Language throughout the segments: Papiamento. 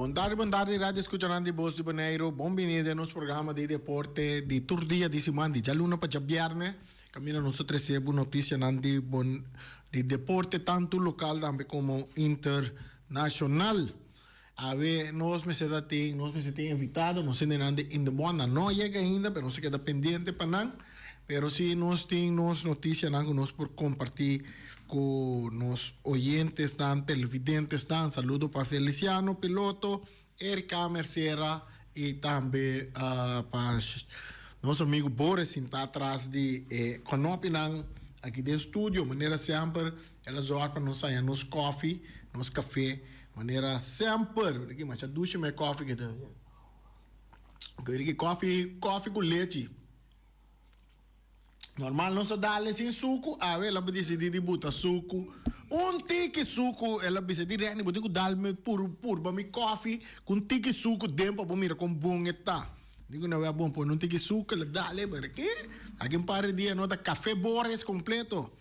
Bon tardi, bon tardi radio escuchanan di Bos di Boneiru. Bon bini den nos programa di deporte di tur dia di siman, di djaluna pa djabierne. Caminda nos ta trece bo noticianan di bon di deporte tanto local tambe como internacional. Awe nos mester ta tin, nos mester tin invitado, nos hendenan di In The Bond nan no a yega ainda, pero nos ta keda pendiente pa nan. Pero si nos tin nos noticianan cu nos por comparti cu nos oyentesnan, televidentesnan. Saludo pa Feliciano Piloto, Erika Mercera y tambe pa nos amigo Boris sinta atras di e konopinan aki den studio. Manera semper el a zorg pa nos haña nos koffie, nos cafe. Manera semper, ricky masha dushi me koffie ke ta. Ricky koffie, koffie ku lechi. Normal nos a dale sin suku, awe el a disidí di buta suku. Un tiki suku, el a bisa di Renny, bo tin ku dal mi pur purba mi koffie ku un tiki suku den pa bo mira kon bon e ta. Digo na wea bon pone un tiki suku, el a dale, pero ke? Aki un par di dia no ta Café Bores completo.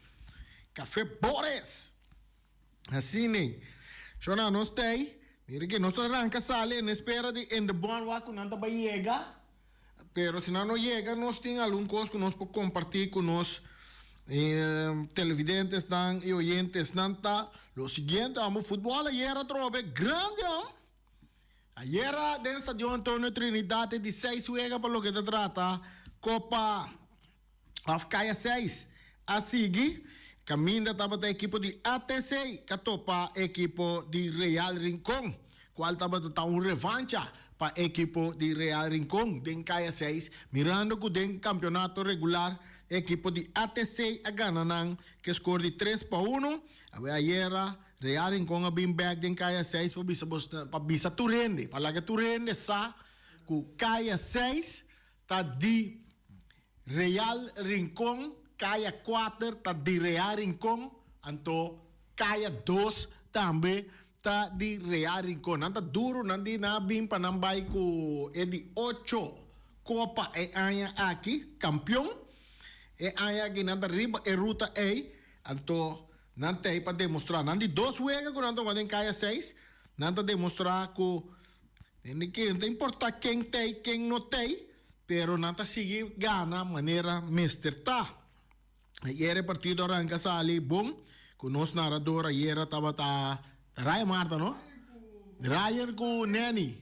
Café Bores! Asina, shona nos ta ei, mira ke nos a ranka sali en espera di in the bon wak ku nan ta bai yega, pero si nan no yega nos tin algun kos ku nos por kompartí ku nos televidentesnan i oyentesnan ta lo siguiente, amo futbòl ayer atrobe grandi hom, ayer den stadion Antonio Trinidad e di seis wega pa loke ta trata kopa. Of Kaya 6 a sigui kaminda tabata ekipo di ATC ka topa ekipo di Real Rincon, kual tabata ta un revancha pa ekipo di Real Rincon den Kaya 6, mirando ku den kampionato regular ekipo di ATC a gana nan ke skor di 3-1. Awe ayera Real Rincon a bin bek den Kaya 6 pa bisa bos pa bisa tur hende, pa laga tur hende sa ku Kaya 6 ta di Real Rincon, Kaya 4 ta di Real Rincon, anto Kaya 2 tambe ta di Real Rincon. Nan ta duru, nan di nan a bin pa nan bai ku e di ocho kopa e aña aki, kampion. E aña aki nan ta riba e ruta ei, anto nan ta ei pa demostrá. Nan di dos wega ku nan toka den Kaya 6, nan ta demostrá ku Tende ke no ta importa ken ta i ken no ta i, pero nan ta sigui gana manera mester ta. Ayer e partido a ranka sali bon, ku nos narador ayera tabata Ryan Marta no? Ryan ku Nenny,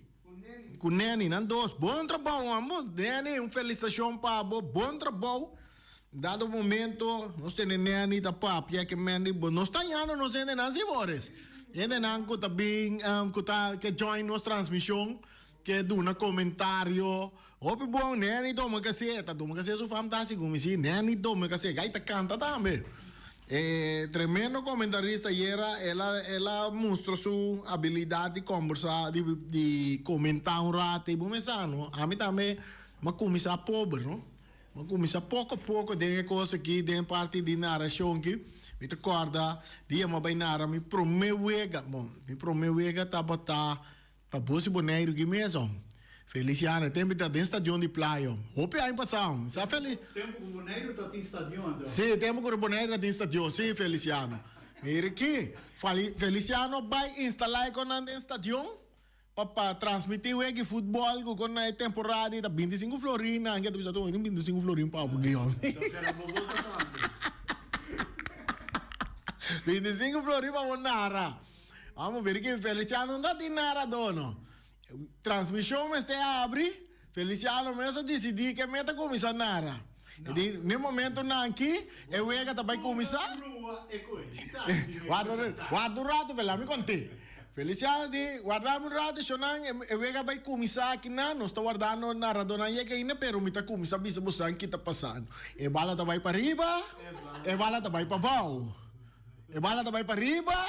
ku Nenny, nan dos. Bon trabou amo, Nenny un felisitashon pa bo, bon trabou. Dado momento nos tene Nenny ta papia ke Mandy, bo nos ta hañando nos hendenan si Boris. Hendenan ku ta bin ku ta ke join nos transmishon, ke duna komentario. Hopi bon, Nenny toma kase, ta toma kase su fam ta hasi ku mi si, Nenny toma kase, gai ta kanta tambe. E tremendo komentarista ayera, el a el a mustra su abilidat di kombersa, di di komentá un rato i bo mesa no, ami tambe m'a kuminsá pober no. Bo kuminsá poko poko den e kos aki, den e parti di narashon aki. Mi ta kòrda dia mi a bai nara mi promé wega. Bon, mi promé wega tabata pa Bos di Boneiru aki mes, hom. Feliciano, e tempu ta den stadion di Playa, hom. Hopi aña pasá, hom. Sa Feli? Tempu ku Boneiru ta tin stadion, anto. Sí, tempu ku Boneiru ta tin stadion, sí, Feliciano. Mira aki, Feliciano bai instalá e konan den stadion. Pa pa transmiti wega di futbol ku kon na e temporada ei ta 25 florin nan ke ta bisa tu tin 25 florin pa bo guion. 25 florin pa bo nara. Vamos ver ke Feliciano no ta tin narado no. Transmision mester abri, Feliciano mes a disidi ke me ta kuminsa nara. E di ne momento nan ki e wega ta bai kuminsa. Warda warda un rato Fel lami konte. Feliciano di warda mi un rato shownan e wega bai kuminsa aki nan nos ta wardando naradornan yega ainda pero mi ta kuminsa bisa bosonan ki ta pasando. E bala ta bai pa riba e bala ta bai pa bou. E bala ta bai pa riba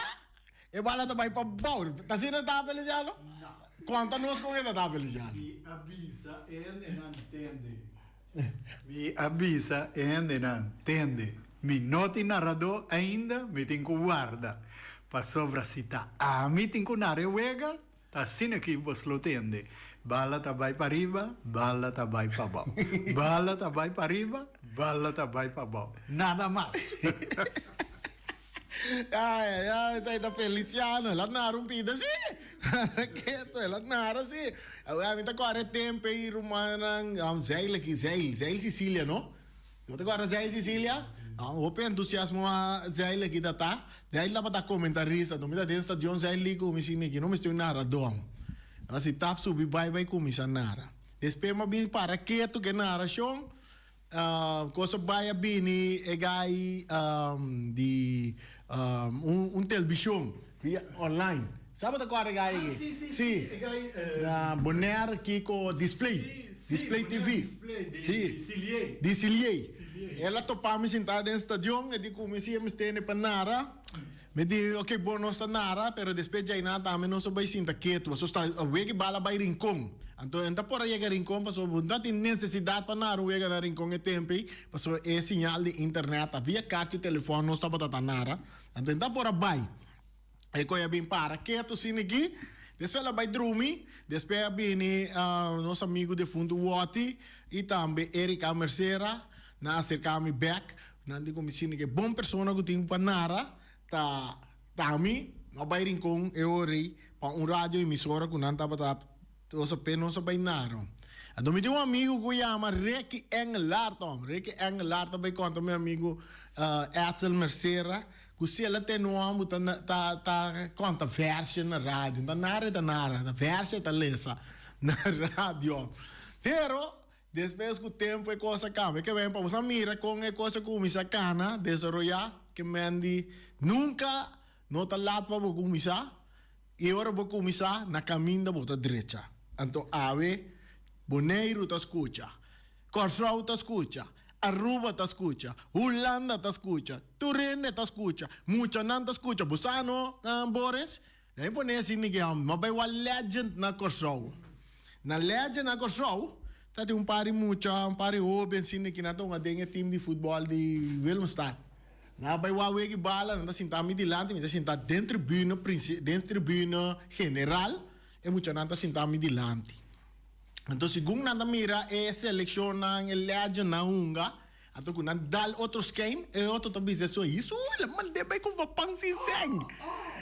e bala ta bai pa bou. Ta asina ta Feliciano? Konta nos kon e ta ta Feliciano. Mi a bisa e hendenan tende. Mi a bisa e hendenan, Tende, mi no tin naradó ainda, mi tin ku warda, pasobra si ta ami tin ku nara e wega, ta asina ki bos lo tende, Bala ta bai pariba, bala ta bai pabou, bala ta bai pariba, bala ta bai pabou. Nada mas. Ai, ai, ai, ta Feliciano, el a nara un pida si. Keto, el a nara si. Awe, mi ta kore tempo ei rumannan, um, Zeil aki, Zeil, Zeil Sicilia, no? No ta kore Zeil Sicilia? Ah, hopi entusiasmo a Zeil aki ta ta. Zeil tabata comentarista, no mi ta den stadion Zeil li ku mi si niki, no mester un narador. Asi tap subi bai bai kuminsá nara. Despues mi a bin para ketu ku e narashon. Cosa bai a bini e gai di un televishon via online. Sa bo ta kòrda e gai aki? Ah, si, si, si. E gai. Na Bonaire Kiko Display. Si, si. Display TV. Bonaire Display di Si. Silié. Di Silié. Silié. El a topa mi sintá den stadion, e di ku mi si e mester pa nara. Mi di, ok, bon, nos ta nara, pero despues djainá tambe nos a bai sinta ketu. Pasobra sta wega bala bai Rincon. Anto e ta por a yega Rincon pasobra bo no tin nesesidat pa nara un wega na Rincon e tempu ei, pasobra e siñal di internet ta via karchi telefòn nos tabata ta nara. Anto e ta por a bai. E koe a bin para ketu asina aki. Despues el a bai drumi. Despues a bini nos amigu defuntu Wòti i tambe Erika Mercera. Nan a aserká mi bèk. Nan di ku mi sinti ku e bon persona ku tin pa nara ta ta mi. No bai Rincon e ora ei pa un radio emisora ku nan tabata osa p'e nos a bai nara. Anto mi tin un amigu ku yama Ricky Engelaar tòm. Ricky Engelaar ta bai konta mi amigu Edsel Mercera ku si el a tene un hòmber ta ta ta konta vèrsje na radio. Ta nara e ta nara, ta vèrsje e ta lesa na radio. Pero Despues ku tempu e kos a kambia. Ke men pa boso a mira kon e kos a kuminsá kana, desaroyá. Ke men di nunka no ta lat pa bo kuminsá i ora bo kuminsá na kaminda bo ta drecha. Anto awe Boneiru ta skucha, Kòrsou ta skucha, Aruba ta skucha, Hulanda ta skucha, tur hende ta skucha, muchanan ta skucha. Bo sa no, Boris? Nan pone asina di ke hòmber, ma bai wak legend na Kòrsou. Na legend na Kòrsou ta tin un par di mucha, un par di hóben asina ki nan ta hunga den e tim di futbòl di Willemstad. Nan a bai wak wega i bala, nan ta sinta mi dilanti, mi ta sinta den tribune prinsi, den tribune general, e muchanan ta sinta mi dilanti. Anto segun nan ta mira e selekshonnan, e legendnan hunga, Anto ku nan dal otro skein, e otro ta bisa su, Isu, la mald'é bai kumpra pan sin sèn.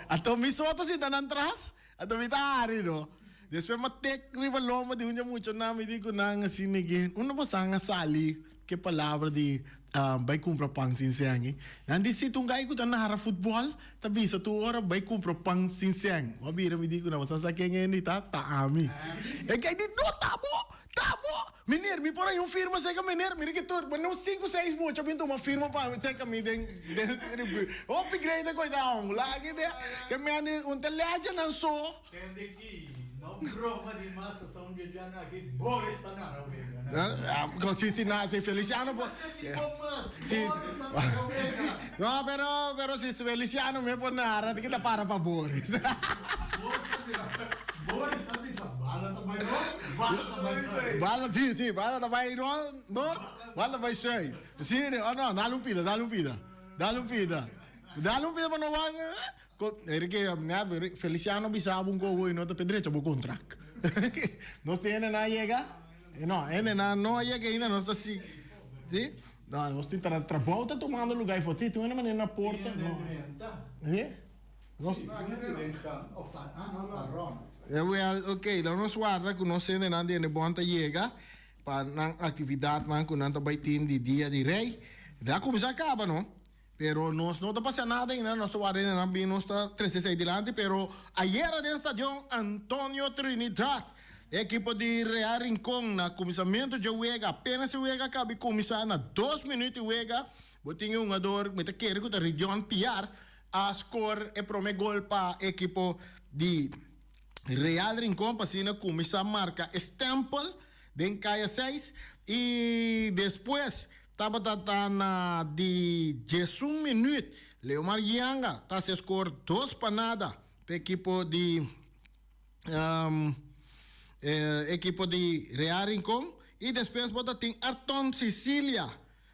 Anto mi so ta sinta nan tras, anto mi ta hari no. Despues mi a tek riba lomba di un dje muchanan, mi di ku nan asina ke, unda bosan a sali ku e palabra di bai kumpra pan sin sèn ei? Nan di, si, ta un gai ku ta nara futbòl ta bisa tur ora bai kumpra pan sin sèn. Mi a bira mi di ku nan, bosan sa ken hende ta? Ta ami. E gai di, no ta bo! Ta bo! Meneer, mi por haña un firma serka meneer? Mira ki tur, no sinku seis mucha bin tuma firma pa mi serka mi den den tribu. Hopi grei ta koita hon. Laki de ke mende un ta lecha nan so. Tende ki no broma di mas so sa un dje dja na ki Boris ta nara wega na. Si si na si Feliciano por. Ki bon mas Boris ta nara wega. No pero pero si Feliciano me por nara di ki ta para pa Boris. Boris ta bira Boris ta bisa bala ta bai nort, bala ta bai zuid. Bala si si bala ta bai nort, bala ta bai zuid. Si oh no dal un pida dal un pida dal un pida dal un pida pa no wak Enrique Feliciano bisa bo un kobo y no ta pe drecha bo contract. Nos tin hende nan a yega? No, hende nan no a yega ainda nos ta si si. No, nos tin tra trabou ta tumando lugar y for tin hende manera na porta no. Si. Nos Well, ok, lo nos warda ku nos hendenan di Hennebont ta yega pa nan aktividatnan ku nan ta bai tin di Dia di Rei. Ta kuminsá kaba no, pero nos no ta pasa nada ainda, nos ta warda hendenan bin nos ta trese esei dilanti, pero ayera den stadion Antonio Trinidad e ekipo di Real Rincon na kuminsamentu dje wega, apenas e wega kabi kuminsá na dos minuut di wega, bo tin e hungador mi ta kere ku ta Ridion Piar a score e prome gol pa ekipo di Real Rincon pa asina cuminsa marca e stempel den Kaya seis y despues tabata ta na di 11 minuut Leomar Yanga ta haci score 2-0 pa ekipo di ekipo di Real Rincon y despues bo ta tin Arton Cecilia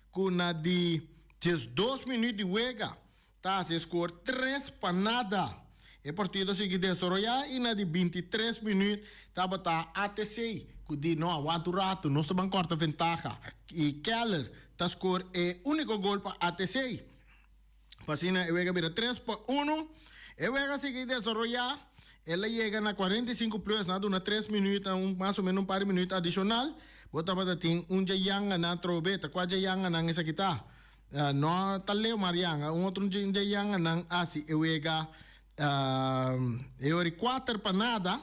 cu na di 12 minuut di wega ta hasi e skor 3-0. E partido a sigui desaroyá i na di 23 minüt tabata ATC ku di no awanta un ratu, nos ta ban kòrta ventaha i Keller ta skor e úniko gol pa ATC. Pa asina e wega bira 3-1. E wega sigui desaroyá. El a yega na 45 plus, nan a duna tres minuut, un mas o menos un par di minuut adishonal. Bo tabata tin un djayanga nan atrobe. Ta kua djayanga nan esaki ta? No ta Leomar Yanga, un otro djayanga nan hasi e wega e ora kuater pa nada.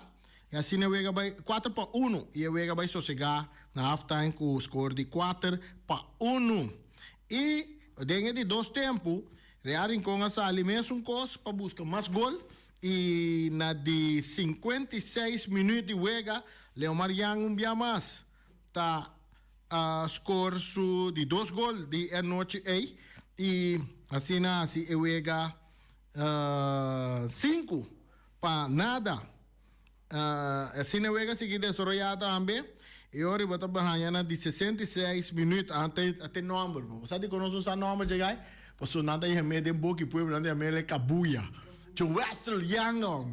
I asina e wega bai 4-1 i e wega bai sosegá na halftime ku skor di 4-1. I den e di dos tempu Real Rincon a sali mesun kos pa buska mas gol i na di 56 minüt di wega Leomar Yang un bia mas ta skor su di dos gol di e anochi ei i asina hasi e wega 5-0. Asina e wega sigui desaroyá tambe i ora bo ta haña na di 66 minüt ante ate nòmber bo sa dikon nos usa nòmber dje gai pasobra nan ta yam'é den boki pueblo nan ta yam'é el kabuya Joestel Yanga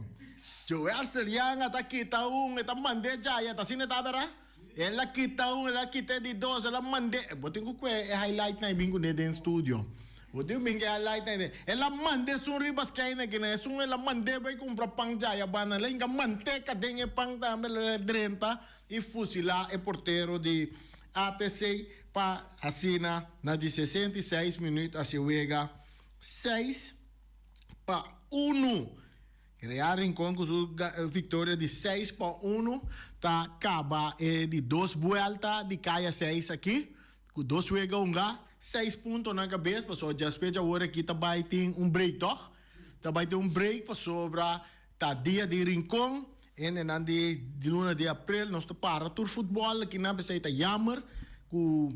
Joestel Yanga ta kita un e ta mand'é djaya ta asina e ta bera el a kita un el a kita e di dos el a mand'é bo tin ku kue e highlight nan e bin kuné den studio Bo tin bin ke highlight na ide. El a manda esun riba skeina kina, esun el a mand'é bai kumpra pan djaya banda. El a hinka manteka den e pan tambe, el a drenta i fusilá e portero di ATC pa asina na di 66 minuut a hasi wega 6-1. Real Rincon ku su viktoria di 6-1 ta kaba e di dos buelta di kaya seis aki. Ku dos wega hunga, seis punto na kabes, pasobra djaspes djawor aki ta bai tin un break tòg? Ta bai tin un break pasobra ta dia di Rincon, hendenan di di luna di aprel nos ta para tur futbòl akinan p'esei ta yammer ku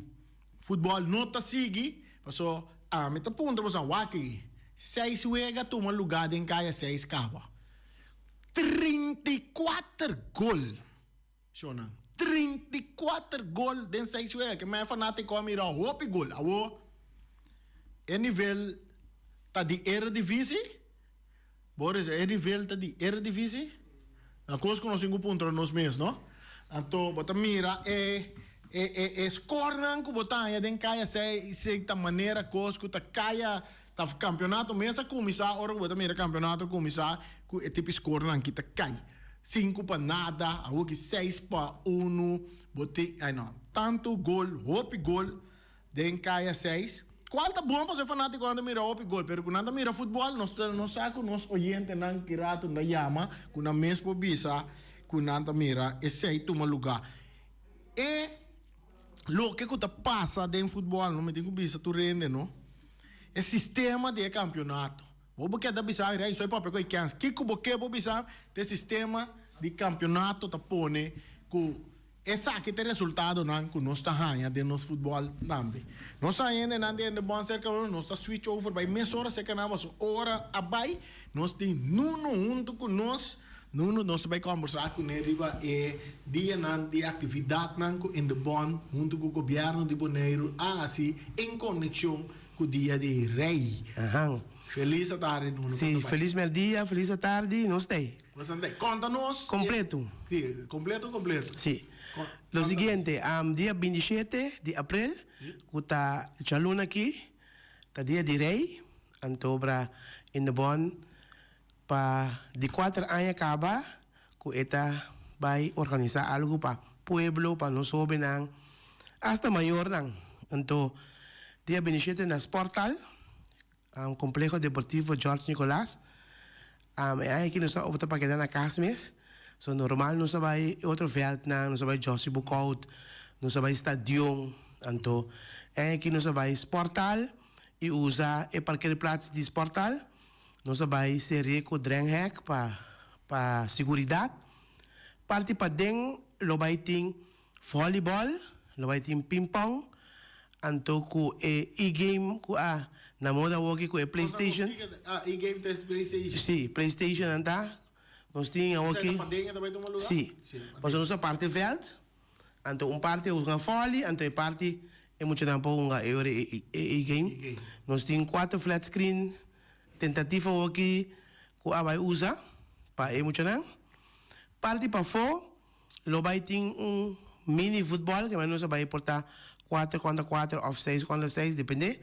futbòl no ta sigui pasobra ami ta puntra boso wak aki seis wega tuma lugá den kaya seis kaba 34 gol. Shownan. 34 gol den seis wega. Ke men fanatiko a mira hopi gol. Awo e nivel ta di Eredivisie? Boris, e nivel ta di Eredivisie? Na kos ku nos tin ku puntra nos mes, no? Anto bo ta mira e e e e skornan ku bo ta haña den kaya sei ta manera kos ku ta kaya ta kampionato mes a kuminsá ora ku bo ta mira kampionato kuminsá ku e tipo skornan ki ta kai. 5-0, awor ki 6-1, bo tin, ay no, tantu gol, hopi gol den kaya seis. Kual ta bon pasobra e fanatikonan ta mira hopi gol, pero ku nan ta mira futbòl, nos ta, nos sa ku nos oyentenan ki ratu nan ta yama, ku nan mes por bisa ku nan ta mira esei tuma lugá. E loke ku ta pasa den futbòl, no, mi tin ku bisa tur hende, no, e sistema di e kampionato. Bo bo keda bisa ay rey soy papia ku e kens. Kiko bo ke bo bisa te sistema di kampionato ta pone ku esaki ta e resultadonan ku nos ta haña den nos futbòl tambe. Nos ta haña hendenan di hende bon serka nos, nos ta switch over bai mesora serka nan pasobra ora a bai nos tin Nuno huntu ku nos. Nuno nos ta bai kombersá kuné riba e dianan di aktividatnan ku Indebon huntu ku gobièrnu di Boneiru a hasi en konekshon Ku dia di Rey. Ahan. Felis atardi Nuno. Si, felis merdia, felis atardi, nos ta ei. Nos ta ei. Konta nos. Kompleto. Si, kompleto, kompleto. Si. Lo siguiente, dia 27 di aprel, ku ta djaluna aki, ta dia di Rey, anto obra Indebon pa di kuater aña kaba ku e ta bai organisá algu pa pueblo, pa nos hóbennan, asta mayornan. Anto dia 27 na Sporthal, Complejo Deportivo George Nicolaas. E aña aki nos ta opta pa keda na kas mes. So normal nos ta bai e otro vèltnan, nos ta bai Jossy Boekhoudt, nos ta bai stadion. Anto e aña aki nos ta bai Sporthal i usa e parkeerplaats di Sporthal. Nos a bai ser'é ku drenghek pa pa siguridat. Parti paden lo bai tin vòlibòl, lo bai tin pinpòn, anto ku e e-game ku a na moda awoki ku e PlayStation. Ah, e-game ta e PlayStation. Sí, PlayStation nan ta. Nos tin awoki. Esei ta paden e ta bai tuma lugá? Sí. Pasobra nos a parti vèlt. Anto un parti a hunga vòli, anto e parti e muchanan por hunga e ora e e-game. Nos tin kuater flat screen tentativo awoki ku a bai usa pa e muchanan. Parti pafó lo bai tin un mini futbòl, ke nos a bai por ta kuater kontra kuater òf seis kontra seis, depende.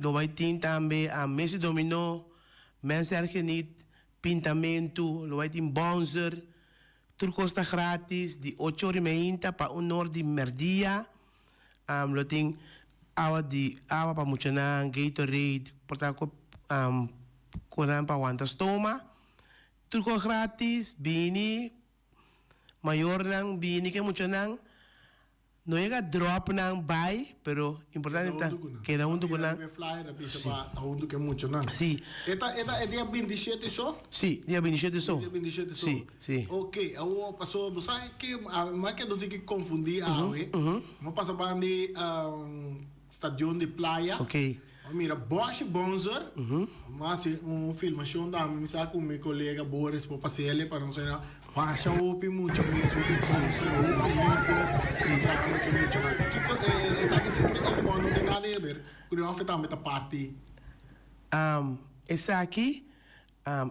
Lo bai tin tambe mesa di dominó, mesa ergeniet, pintamentu, lo bai tin bouncer. Tur kos ta gratis di ocho or i meinta pa un or di merdia. Lo tin awa di awa pa muchanan, Gatorade, por ta ku ku nan pa wanta stoma. Tur kos gratis, bini, mayornan bini ku e muchanan. No yega drop nan bai, pero importante ta keda huntu ku nan. Mira riba e flyer a bisa pa ta huntu ku e muchanan. Si. E ta e ta e dia 27 so? Si, dia 27 so. Dia 27 so. Si, si. Ok, awor paso bo sa ke mas ke no tin ke konfundi awe. Bo pasa ban di stadion di playa. Ok. Bo mira Boshi Bonzer. Bo hasi un filmashon tambe mi sa ku mi kolega Boris por pas'el pa nos mira Basha hopi mucha mes, hopi bouncer, hopi lider, trahando ku muchanan. Kiko esaki si e bon no tin nada di haber ku den òf e tambe ta parti? Esaki,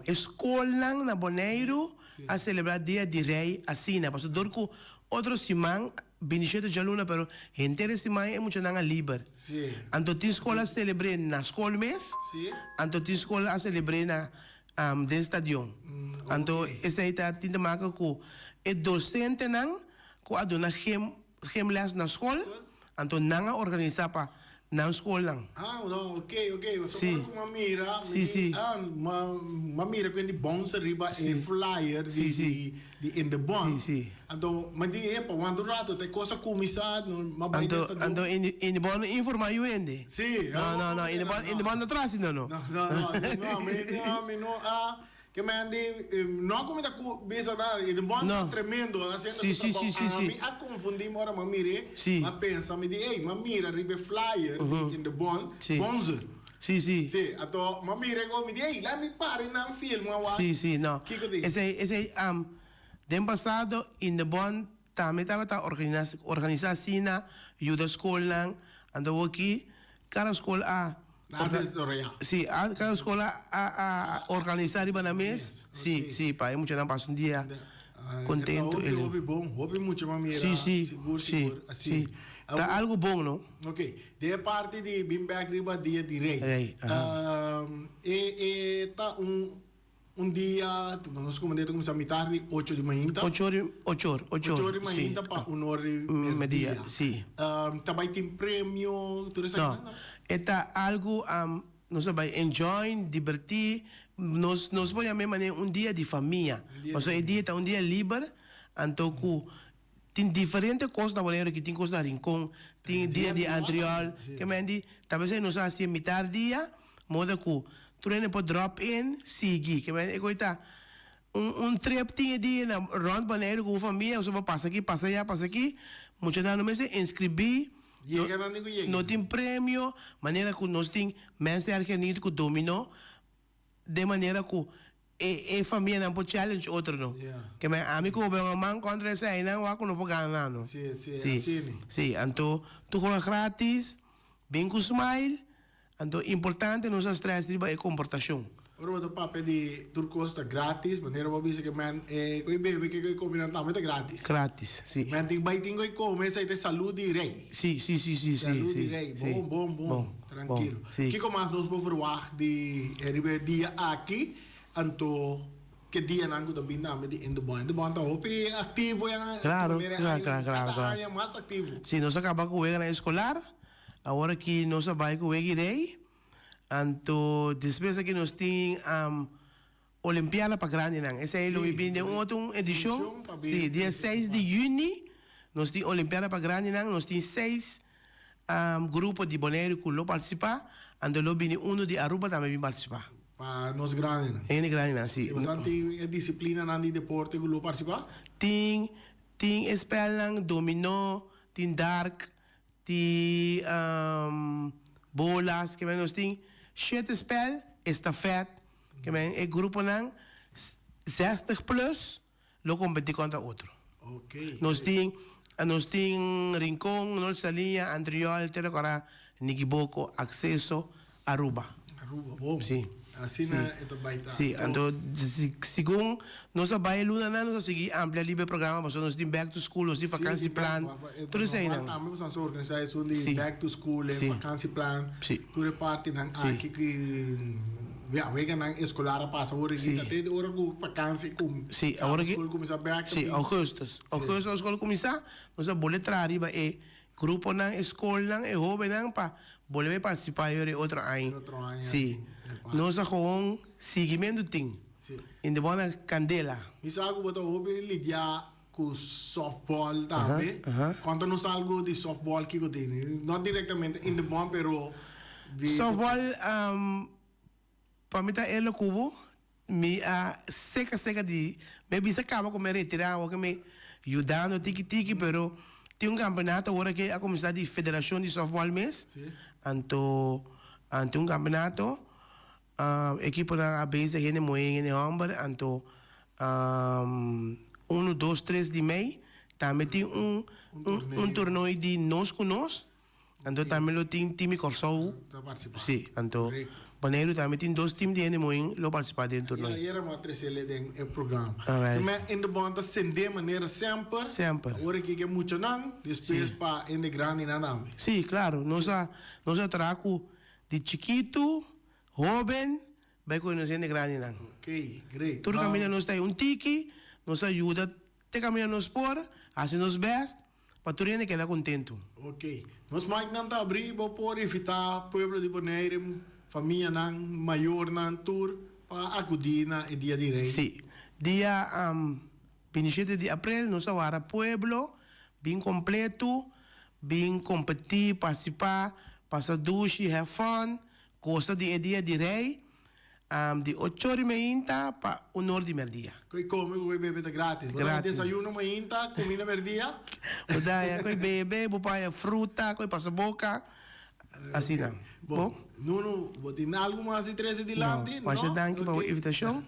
e skolnan na Boneiru a selebrá Dia di Rei asina, pasobra dor ku otro siman, 27 djaluna, pero henter e siman e muchanan a liber. Anto tin skol a selebr'é na skol mes, anto tin skol a selebr'é na den stadion. Anto esei ta tin te maka ku e dosentenan ku a duna gym gymles na skol, anto nan a organisá pa nan skolnan. Ah, no, ok, ok. So ora ku m'a mira, mi di, ah, m'a mira ku hende bounce riba e flyer di di di In de Bond. Anto m'a di, epa, wanta un rato, ta e kos a kuminsá, m'a bai den stadion. Anto In de Bond no informá yu hende? Sí. No, no, no, In de Bond, In de Bond no tra asina no. No, no, no, no, mi, no, mi no a, ke men di, no ku mi ta ku bisa nada, In de Bond ta tremendo, haciendo su trabou. Ami a confundí ora m'a mir'é, m'a pensa, mi di, ey, m'a mira riba e flyer di In de Bond, Bonzer. Sí, sí. Sí, anto m'a mir'é ku mi di, ey, laat mi para i nan filma wak. Sí, sí, no. Kiko di? Esei, esei, den pasado In de Bond Tambe tabata organisá asina yuda skolnan. Anto awor-aki kada skol a Sí, kada skol a organisá riba nan mes. Sí, sí, pa e muchanan pasa un dia kontentu. E ta hopi bon, hopi mucha manera. Sí, sí, sí, sí. Ta algu bon, no? Ok, den e parti di bin bèk riba dia di Rei. Rei, aha. E ta un. Un dia, nos komandé ta kuminsá mitar di ocho di mainta. Ocho or, ocho or, ocho or. Ocho or di mainta pa un or di merdia. Merdia, si. Ta bai tin premio, tur esaki nan? No, e ta algu nos ta bai enjoy, dibertí, nos nos por yam'é manera un dia di famia. Pasobra e dia ta un dia liber, anto ku tin diferente kos na Boneiru aki, tin kos na Rincon, tin dia di Antriol, ke men di ta bes nos a hasié mitar dia. Moda ku tur hende por drop in, sigui. Ke men e koe ta un un trip tin e dia na rond Boneiru ku bo famia, boso por pasa aki, pasa aya, pasa aki. Muchanan no mester inskribí, no Yega nan di ku yega. no tin premio, manera ku nos tin mensen argentino ku dominó den manera ku E e famianan por challenge otro no. Ke men ami ku bo un man kontra eseinan wak ku no por gana nan no. Si, si, asini. Si, anto tur hoga gratis, bin ku smile, anto importante nos a stress riba e komportashon. Ora bo ta papia di tur kos ta gratis, manera bo a bisa ke men e ku e bebe ke ku e kome nan tambe ta gratis. Gratis, si. Men tin bai tin ku e kome esei ta e salud di rei. Si, si, si, si, si. Salud di rei, bon, bon, bon. Trankilo. Kiko mas nos por verwagt di riba e dia aki? Anto ke dianan ku ta bin tambe di Indebon. Indebon ta hopi aktivo ya. Klaro, klaro, klaro, klaro. Kada aña mas aktivo. Si, nos a kaba ku weganan eskolar. Awor aki nos a bai ku wega i rei. Anto despues aki nos tin Olimpiada pa grandinan. Esei lo mi bin den un otro edishon. Si, dia seis di yüni nos tin Olimpiada pa grandinan. Nos tin seis grupo di Boneiru ku lo partisipá, anto lo bini unu di Aruba tambe bin partisipá. Pa nos grandinan. Hende grandinan, si. Si boso tin e disiplinanan di deporte ku lo partisipá? Tin, tin e spèlnan dominó, tin dark, Tin bolas, ke men nos tin shete spel, estafet, ke men e gruponan 60 plus lo kompetí kontra otro. Nos tin nos tin Rincon, Nol Saliña, Antriol, Tera Kora, Nikiboko, Akseso, Aruba. Aruba, bon. Si. Asina e ta bai ta. Sí, anto segun nos a bai e lunanan nos a sigui amplia riba e programa pasobra nos tin back to school, nos tin vakansieplan, tur eseinan. Tambe nos a organisa esun di back to school, e vakansieplan, tur e partinan aki ku ya weganan eskolar a pasa ora aki ta te ora ku vakansi skol kuminsá bek. Sí, augustus. Augustus ora skol kuminsá nos a bole traha riba e Gruponan, e skolnan, e hóbennan pa bolbe partisipá e otro aña. Sí. Nos a gewoon siguimentu tin. In de bona kandela. Mi sa ku bo ta hopi lidiá ku softball tambe. Konta nos algu di softball kiko tin. No direktamente in de bon pero di. Softball pa mi ta elo ku bo Mi a seca seca di mi bisa caba cu mi a retira awor cu mi yudando tiki tiki pero tin un campeonato awor aki a cuminsa di federacion di softball mes anto tin un campeonato equiponan a bezig hende muhe hende homber anto uno dos tres di mei tambe tin un un torneo di nos cu nos. Anto tambe lo tin team di Kòrsou. Ta partisipá. Sí, anto Boneiru tambe tin dos team di hende moin lo partisipá den torneo. Ayera ayera mi a tresele den e programa. Alright. Te me in de bond ta sende manera semper. Semper. Awor aki ke muchanan, despues pa hende grandinan tambe. Sí, klaro. Nos a nos a traha ku di chikitu, hoben, bai ku nos hende grandinan. Ok, great. Tur kaminda nos ta un tiki, nos a yuda te kaminda nos por, hasi nos bèst. Pa tur hende keda kontentu. Ok. Nos micnan ta abrí, bo por invitá pueblo di Bonaire, famianan, mayornan, tur pa akudí na e Dia di Rei. Sí. Dia 27 di aprel nos a wara pueblo bin kompletu, bin kompetí, partisipá, pasa dushi, have fun, gosa di e Dia di Rei. Di ocho ora mainta pa un or di merdia. Koe come ku koe bebe ta gratis. Bo ta desayuno mainta, cuminda merdia. Bo ta haya koe bebe, bo por haya fruta, koe pasa boca, asina. Bo? Nuno, bo tin algu mas di trece dilanti? No. Masha danki pa bo invitacion.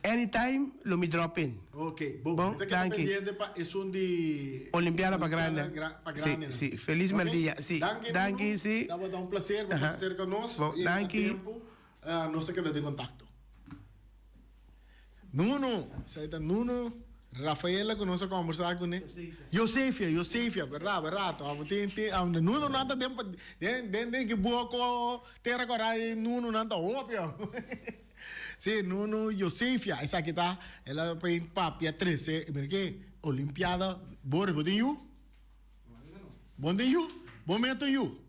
Anytime lo mi drop in. Ok, bon. Mi ta keda pendiente pa esun di. Olimpiada pa grande. Pa grande. Si, si. Feliz merdia. Si. Danki, Danki, si. Tabata un placer pa pasa cerca nos. Bon, danki. Tempo, nos ta keda den contacto. Nuno, esei ta Nuno Rafaela cu nos a conversa cune. Josefia, Josefia, berdad, berdad. Amo tin, tin, Nuno nan ta den, den, den ki buoco tera cora Nuno nan ta hopi. Sí, Nuno Josefia, esaki ta, el a p'e papia trece, mira ke, Olimpiada, Boris, bo tin yu? Bo no tin yu? Bo mes tin yu?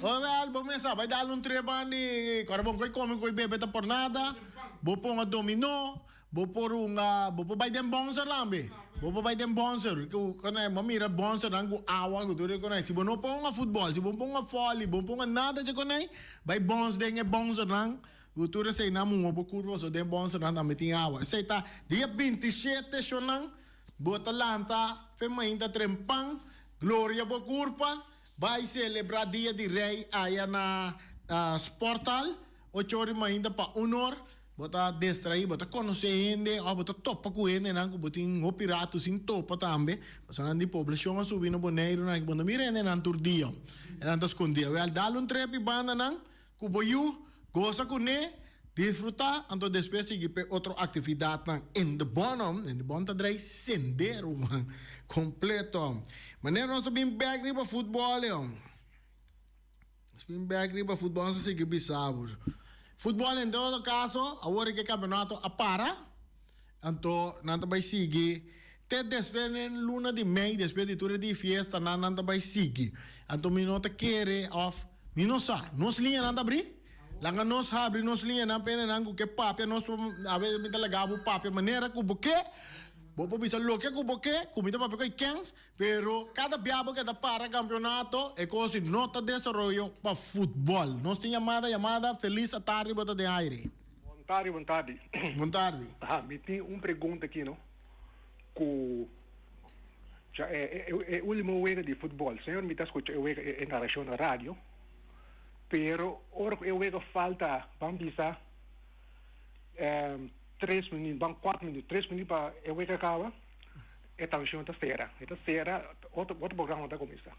Oh, wel, bo mes sa, bai dal un trip an di, kòrda bon, koi kome, koi bebe ta por nada, bo ponga dominó, Bo por hunga, bo por bai den bonser tambe. Bo por bai den bonser. Ku konai bo mira bonsernan ku awa ku tur e konai. Si bo no por hunga futbòl, si bo no por hunga vòli, bo no por hunga nada dje konai, bai bons den e bonsernan ku tur eseinan muha bo kurpa pasobra den bonsernan tambe tin awa. Esei ta dia 27 shonnan bo ta lanta fe mainta trempan, gloria bo kurpa, bai selebrá dia di rei aya na Sporthal. Ocho ora mainta pa un or, bo ta destraí, bo ta konosé hende òf bo ta topa ku hendenan ku bo tin hopi ratu sin topa tambe. Pasobra nan di poblashon a subi na Boneiru nan aki bo no mira hendenan tur dia. Hendenan ta skondí. Awel, dal un trep i bandanan ku bo yu, gosa kuné, disfrutá, anto despues sigui p'e otro aktividatnan in de bònòm. In de bòn ta drai sendero, man, kompleto. Manera nos a bin bèk riba futbòl, e. Spin bek riba futbol nos a sigui bisa bo. Futbol en todo caso awor e campeonato a para anto nan ta bay sigui te despues den luna di mei despues di tur e di fiesta nan nan ta bay sigui. Anto mi no ta kere of mi no sa nos liñanan ta abri? Laga nos habri nos liñanan p'e nan ku ke papia nos por awe mi ta laga bo papia manera ku bo ke bo por bisa loke ku bo ke ku mi ta papia ku e kens. Pero cada bia bo keda para campeonato e cos si no ta desaroyo pa futbol. Nos tin yamada yamada feliz atardi bo ta den aire. Bon tardi bon tardi. Bon tardi. Aha mi tin un pregunta aki no cu ja e e ultimo wega di futbol señor mi ta scucha e wega e narracion na radio pero ora cu e wega falta ban bisa tres minuut ban cuatro minuut tres minuut pa e wega caba. E transmishon ta sera. E ta sera, otro, otro programa ta kuminsá.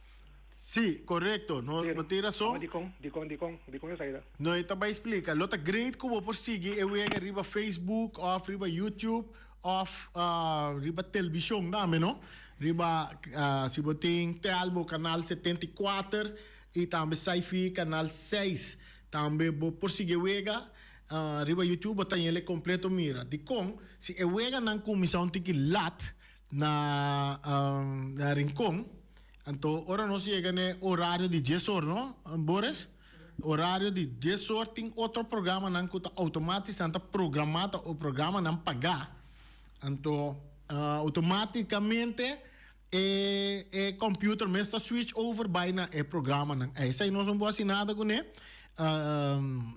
Sí, korekto. No, bo tin rason. Dikon, dikon, dikon, dikon esaki ta? No, e ta bai splika. Lo ta great ku bo por sigui e wega riba Facebook òf riba YouTube òf riba televishon tambe, no? Riba, si bo tin Telbo kanal 74 i tambe Sci-Fi kanal 6. Tambe bo por sigui e wega riba YouTube, bo ta hel e kompleto mira. Dikon? Si e weganan kuminsá un tiki lat na na Rincon, anto ora nos yega n'e orario di dies or, no, Boris? Orario di dies or tin otro programanan ku ta outomatis nan ta programá, ta programanan pagá. Anto outomátikamente e e computer mes ta switch over bai na e programanan. Esei nos no por hasi nada kuné.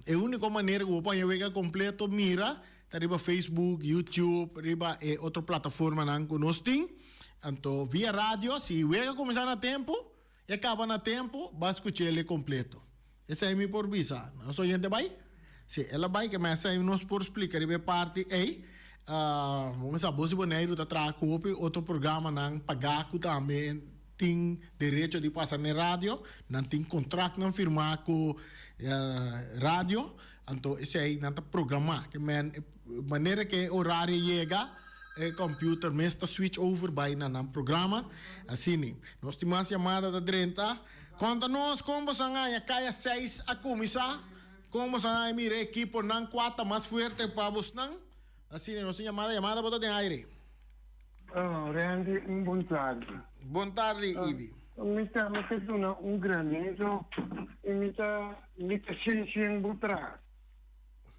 E úniko manera ku bo por haña wega kompleto mira ta riba Facebook, YouTube, riba e otro plataformanan ku nos tin. Anto via radio, si wega kuminsá na tempu, e kaba na tempu, bo a skuch'el e kompleto. Esei mi por bisa. Nos oyente bai? Si, el a bai, ke ma esei nos por splika riba e parti ei. Bo mester sa bo si Boneiru ta traha ku hopi otro programanan pagá ku tambe tin derecho di pasa n'e radio. Nan tin kontraktnan firmá ku radio. Anto esei nan ta programá. Ke men manera ku e orario yega, e computer mes ta switch over bai na nan programa. Asina. Nos tin mas yamada ta drenta. Konta nos kon boso a haña kaya seis a kuminsá. Kon boso a haña mira e ekiponan kua ta mas fuerte pa bosnan. Asina nos tin yamada. Yamada bo ta den aire. Randy, un bon tardi. Bon tardi, Ibi. Mi ta mi ta duna un granito y mi ta mi ta sien sien bo tras.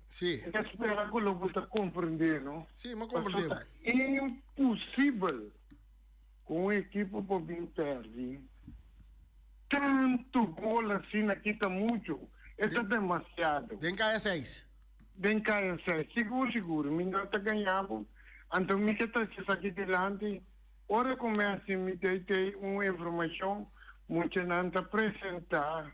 Sí. Mi ta spera cu lo bo ta comprende, no? Sí, mi a comprende. Pasobra ta imposibel cu un ekipo por bin perdi tanto gol asina aki ta mucho, e ta demasiado. Den kaya seis. Den kaya seis, sigur sigur mi no ta gaña bo, anto mi ke trece esaki dilanti. Ora ku mi hasi mi tei un informashon, muchanan ta presentá.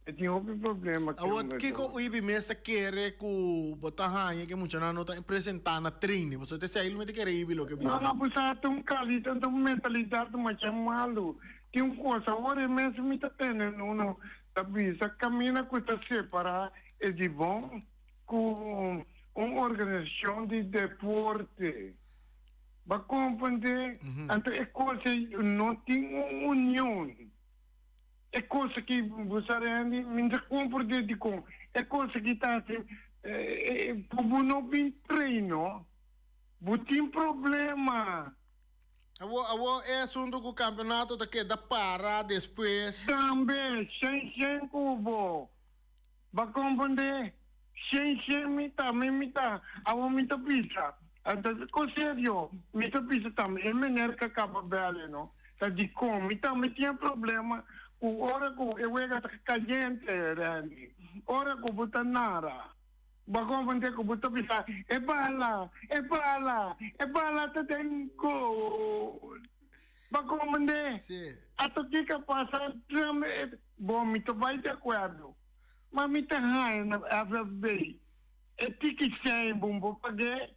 E tin hopi problema ku e Awor, hungadó. kiko Uibi mes ta kere ku bo ta haña ku e muchanan no ta presentá na training? Pasobra ta esei lo mi ta kere Ibi loke No, bisa. no, pues ta un kalita, ta un mentalidat masha malu. Tin un kos, awor e mes mi ta tene uno ta bisa kaminda ku ta separá e di bon ku un organisashon di deporte. Bo a comprende? Anto e cos ei no tin un union. E cos aki, bo sa Randy, mi no ta comprende dicon e cos aki ta haci cu bo no bin train no. Bo tin problema. Awor, awor e asunto cu campeonato ta keda para despues. Tambe, shen shen cu bo. Bo a comprende? Shen shen mi ta, mi mi ta, awor mi ta bisa, anto con serio, mi ta bisa tambe e meneer ka caba bel no, ta dicon mi tambe tin e problema cu ora cu e wega ta cayente Randy, ora cu bo ta nara, bo a comprende cu bo ta bisa e bala, e bala, e bala ta den goal, bo a comprende? Ato kico a pasa, bo mi ta bay di acuerdo. Ma mi ta haña na FFB e tiki sèn bon bo pag'é.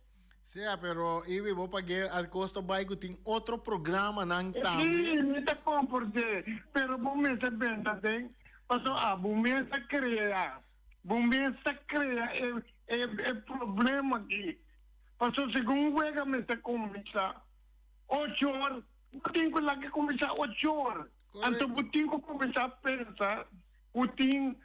Sea, pero Ibi bo pag'é al kosto bai ku tin otro programanan tambe. Sí, mi ta komprendé, pero bo mester benta den, pasobra abo mes a krea, bo mes ta krea e e e problema aki. Pasobra segun wega mester kuminsá ocho or, bo tin ku laga kuminsá ocho or, anto bo tin ku kuminsá pensa. Ku tin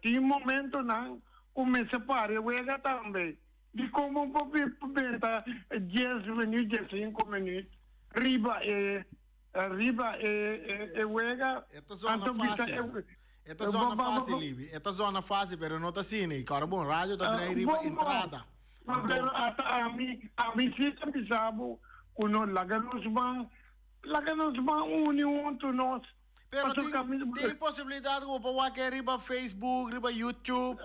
tin momentonan ku mester para e wega tambe. Dikon bo por benta dies minüt, diesinku minüt riba e riba e wega? E ta zona fásil. E ta zona fásil, Libi. E ta zona fásil, pero no ta asina. I kòrda bon, radio ta drei riba entrada. Pero ata ami, ami si ta bisa bo ku no laga nos ban, laga nos ban uni huntu nos. Pero tin, tin posibilidad cu bo por wak e riba Facebook, riba YouTube.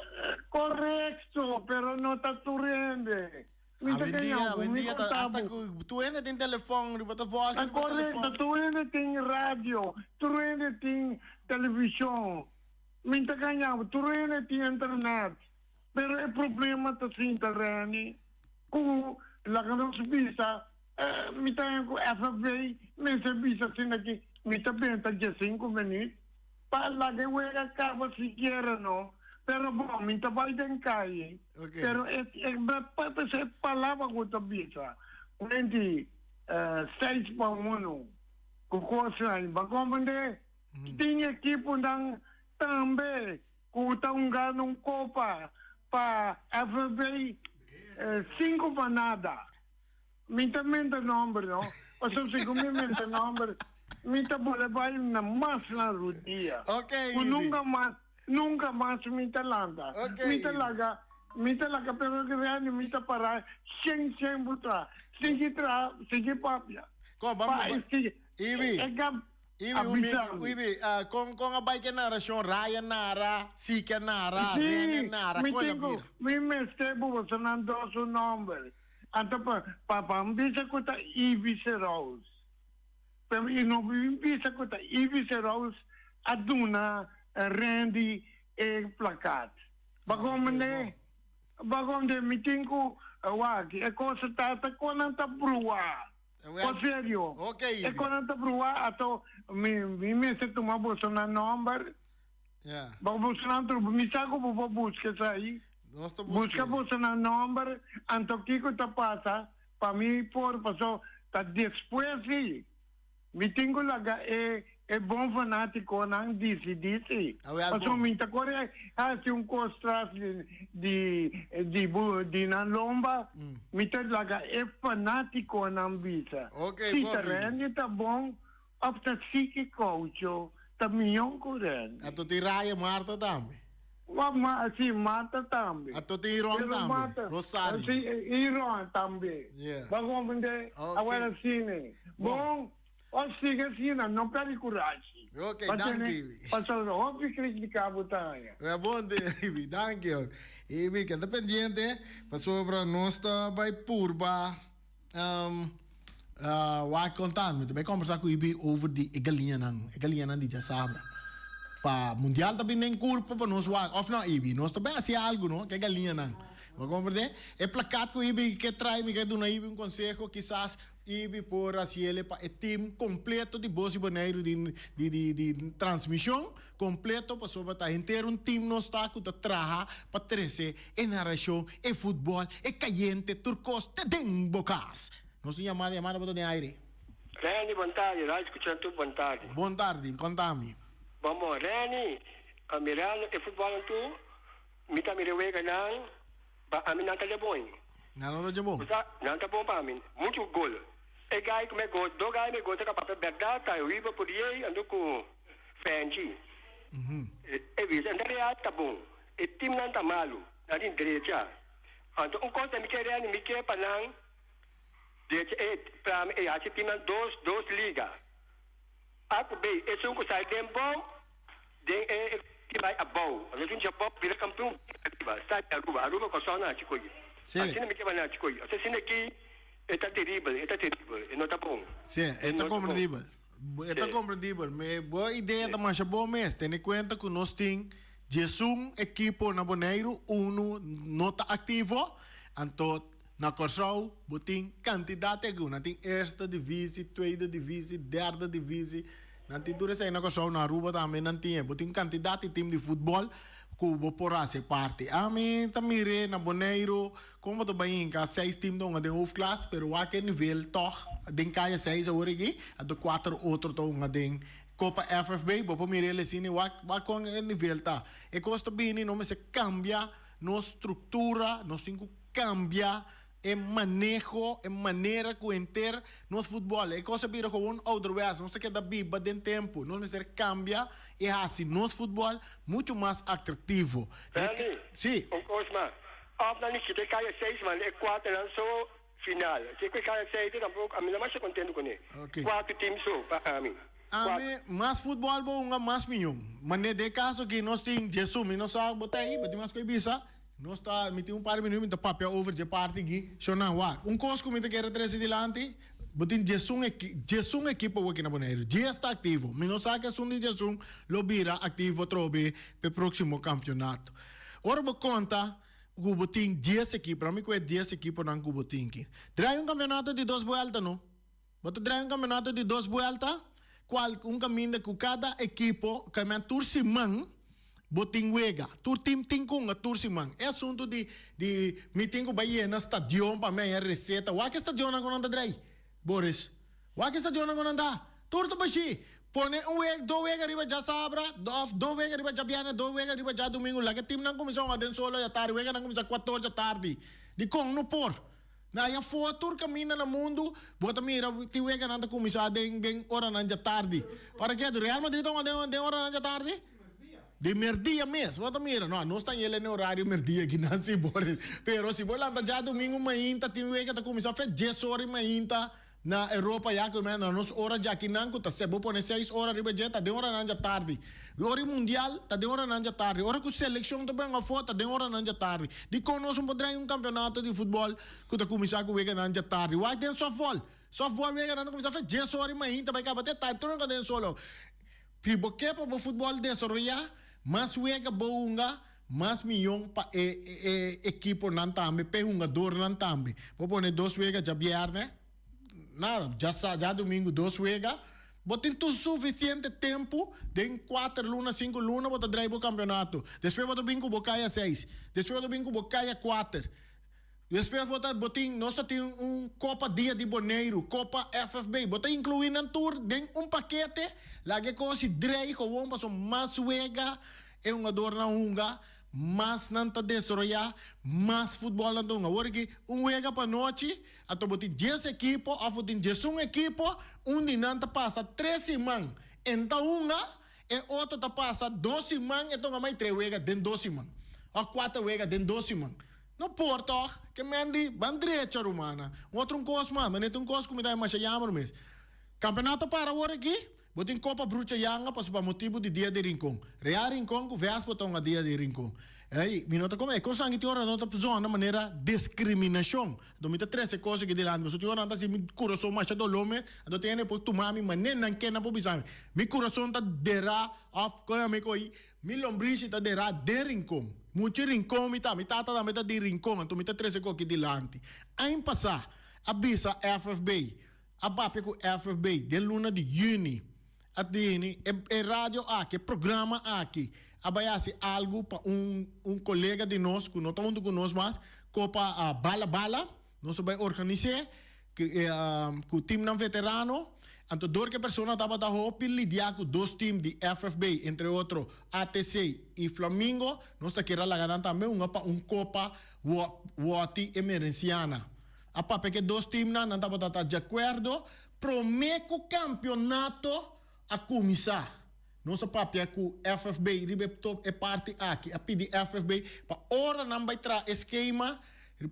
Correcto, pero no ta tur hende. Mi ta Awendia, awendia ta hasta cu tur hende tin telefon, riba ta volg riba telefon. Correcto, tur hende tin radio, tur hende tin television. Mi ta gaña bo, tur hende tin internet. Pero e problema ta sinta Renny cu laga nos bisa, mi ta haña cu FFB mester bisa asina aki. Mi ta benta 15 minuut pa laga e wega kaba sikiera no. Pero bon, mi ta bai den kai. Okay. Pero e e e palabra ku ta bisa. Quinty 6 pa 1. Ku kosnan. Ba komprendé? Tin ekiponan tambe ku ta hungando un kopa pa FFB 5 pa nada. Mi ta menta nòmber, no? Pasobra si ku mi menta nòmber, mi ta bolbe bai na mas na rudia. Ku Ibi. Nunka mas, nunka mas mi ta lanta. Mi ta Ibi. Laga, mi ta laga pero grandi mi ta para 100 100 butra. Sigui tra, sigui papia. Kom, Pa, vamos. sigui. Ibi. E gap Ibi, un avisami. Ibi, kon a bai ku narashon? Ryan nara, Sika nara, Rene Si, nara, mi kon a tengo, bira? mi mester bosonan dos su nòmber. Anto pa pa bisa ku ta Ibi Serous. Pero i no bisa ku ta Ibi Serous a duna Randy e plakaat. Bagom ne, bagom de mi tin ku wak, e kos ta ta konan ta brua. Well, O serio. Okay, E Ibi. konan ta brua ato mi mester tuma bosonan nòmber. Ba bosonan tru mi sa ku bo por buska esei. Nos ta Buska buska. bosonan nòmber anto kiko ta pasa pa mi por paso ta despues si mi tin ku laga e e bon fanátikonan disidí si. Ah, wel Paso bon. mi ta kore hasi un kos tras di di di bu di nan lomba mi ta laga e fanátikonan bisa. Okay, Si bon, ta Ibi. Randy ta bon òf ta Siki Coucho ta mihó ku Randy. Anto tin Ryan Marta tambe. Ma, ma, si, Marta tambe. Anto tin Iron Pero tambe. Marta, Rosario. Si, Iron tambe. Ba komprendé? Awor asina. Bon, o sigui asina, no pèrdè kurashi. Okay, Pa danki, tene, Ibi. pasobra hopi kritiká bo ta haña. Ja, bon dia, Ibi. Danki, hoor. Ibi, keda pendiente pasobra nos ta bai purba wak konta. Mi ta bai kombersá ku Ibi over di e galiñanan, e galiñanan di djasabra. Pa mundial ta bin den kurpo pa nos wak. Òf no, Ibi? Nos ta bai hasi algu, no? Ku e galiñanan. Bo komprendé? E plakat ku Ibi ke trae, mi ke duna Ibi un konseho, kisas Ibi por hasiele pa e team kompleto di Bos di Boneiru di di di di transmishon kompleto pasobra ta henter un team nos ta ku ta traha pa trese e narashon, e futbòl, e kayente, tur kos te den bo kas. Nos tin yamada, yamada bo ta den aire. Reni, bon tardi. Radio Escuchando tur bon tardi. Bon tardi, kontami. Bon bon, Reni, a mirando e futbòl tur, mi ta mira weganan, pa ami nan ta de bon. Nan no ta dje bon. Bo sa, nan ta bon pa mi. Muchu gol. E guy ku me go, do guy me gosta ka papia bèrdat ta riba por yei ando ku Fenchi. E bisa, en real ta bon. E teamnan ta malu. Nan tin drecha. Anto un kos mi ke Reni, mi ke pa nan drecha e pa mi e hasi teamnan dos dos liga. A ku B, esun ku sali den bou, den e e bai abou. Anto esun djabou bira kampion ariba. Sta di Aruba. Aruba Kòrsou nan haci koyi. Asina mi ke pa nan haci koyi. Asina aki e ta teribel, e ta teribel, e no ta bon. Si, e E ta no ta bon. komprendibel. E ta komprendibel. Me bo idea ta masha bon mes. Tene kuenta ku nos tin 11 ekipo na Boneiru, unu no ta aktivo. Anto na Kòrsou bo tin kantidat di nan tin eerste divisie, tweede divisie, derde divisie. Nan tin tur esei na Kòrsou, na Aruba tambe nan tin e. Bo tin kantidat di team di futbòl ku bo por hasi parti. Ami ta mir'é na Boneiru kon bo ta bai hinka seis team ta hunga den hoofdklas, pero wak e nivel tòg den kaya seis awor aki, anto kuater otro ta hunga den Kopa FFB. Bo por mir'é asina wak wak kon e nivel ta. E kos ta bini no mester kambia nos struktura, nos tin ku kambia e maneho, e manera ku henter nos futbòl. E kos a bira gewoon ouderwets, nos ta keda biba den tempu. Nos mester kambia i hasi nos futbòl muchu mas atraktivo. Randy, Si. un kos mas. Òf nan di kita e kaya seis man e kuaternan so final. Si ku e kaya seis tampoko ami no masha kontentu kuné. Kuater team so pa ami. Ami mas futbòl bo hunga mas miyon. Mane den e kaso aki nos tin Jesum, mi no sa bo ta ei, bo tin mas ku e bisa. Nos ta, mi tin un par di minuut mi ta papia over dje parti aki. Shonnan, wak, un kos ku mi ta kere trese dilanti, bo tin 11 eki, 11 ekipo awor aki na Boneiru. 10 ta aktivo. Mi no sa ku esun di 11 lo bira aktivo atrobe p'e próksimo kampionato. Ora bo konta ku bo tin 10 ekipo, nan mi ku e 10 ekiponan ku bo tin aki. Drai un kampionato di dos buelta no. Bo ta drai un kampionato di dos buelta. kual un kaminda ku kada ekipo ke men tur siman bo tin wega. Tur tim tin ku hunga tur siman. E asuntu di di mi tin ku bai yena stadion pa mi haña reseta. Wak e stadionnan ku nan ta drai, Boris. Wak e stadionnan ku nan ta. Tur ta bashí. Pone un wega, dos wega riba djasabra òf dos wega riba djabièrnè, dos wega riba djadumingu. Laga e timnan kuminsá hunga den solo djatardi. Weganan kuminsá kuator djatardi. Dikon no por? Na aya for tur kaminda na mundu bo ta mira tin weganan ta kuminsá den den oranan djatardi. Para ke Real Madrid ta hunga den den oranan djatardi? Di merdia mes bo ta mira. No, nos ta yele na orario merdia kinan si Boris. Pero si bo lanta djadumingu mainta tin wega ta kuminsá fe dies ora di mainta na Europa ya ku na nos ora djakinan ku ta bo pone seis ora riba dje ta den oranan djatardi. Ora di mundial ta den oranan djatardi. Ora ku selekshon ta ben afó ta den oranan djatardi. Dikon nos no por draai un kampeonato di futbòl ku ta kuminsá ku weganan djatardi? Wak den sòftbòl. Sòftbòl weganan ta kuminsá fe dies ora di mainta bai kaba te tardi tur nan ka den solo. Si bo ke pa bo futbòl desaroyá, mas wega bo hunga, mas miyon pa e e ekiponan tambe, pa e hungadornan tambe. Bo pone dos wega djabièrnè, nada, djasa, djadumingu dos wega, bo tin tur sufisiente tempu, den kuater luna, sinku luna bo ta drai bo kampeonato. Despues bo ta bin ku bo kaya seis, despues bo ta bin ku bo kaya kuater. Despues bo ta bo tin nos ta tin un Copa Dia di Boneiru, Copa FFB. Bo ta inclui nan tur den un pakete, laga e cos y drei gewoon pasobra mas wega e hungadornan hunga, mas nan ta desaroya, mas futbol nan ta hunga. Awor aki un wega pa nochi, anto bo tin dies ekipo of bo tin diesun ekipo, un di nan ta pasa tres siman en ta hunga, e otro ta pasa dos siman e ta hunga mas tres wega den dos siman of kuater wega den dos siman. No por toch? Ke men di, ban drecha rumannan. Un otro un kos mas, manera tin un kos ku mi ta masha jammer mes. Kampeonato para awor aki, bo tin Kopa Brucha Yanga pasobra pa motibu di Dia di Rincon. Real Rincon ku Vespo ta hunga Dia di Rincon. Ey, mi no ta kome, e kosnan aki tin ora no ta zona manera diskriminashon. Anto mi ta trese e kos aki dilanti, pasobra tin ora nan ta hasi mi kurason masha doló mes, anto tin hende por tuma mi manera nan ke nan por bisa mi. Mi kurason ta derá òf kon mi ko'i. Mi lombrishi ta derá den Rincon. Muchi Rincon mi ta. Mi tata tambe ta di Rincon, anto mi ta trese koki dilanti. Aña pasá a bisa FFB, a papia ku FFB den luna di yüni, a tini e e radio aki, e programa aki a bai hasi algu pa un un kolega di nos ku no ta huntu ku nos mas, kopa Bala Bala. Nos a bai organis'é ku timnan veterano. Anto dor ku e persona tabata hopi lidiá ku dos tim di FFB, entre otro ATC i Flamingo, nos ta kier a laga nan tambe hunga pa un kopa Wòti Emerenciana. A papia ku e dos timnan, nan tabata ta djakuerdo promé ku kampionato a kuminsá. Nos a papia ku FFB riba e parti aki. A pidi FFB pa ora nan bai traha e skema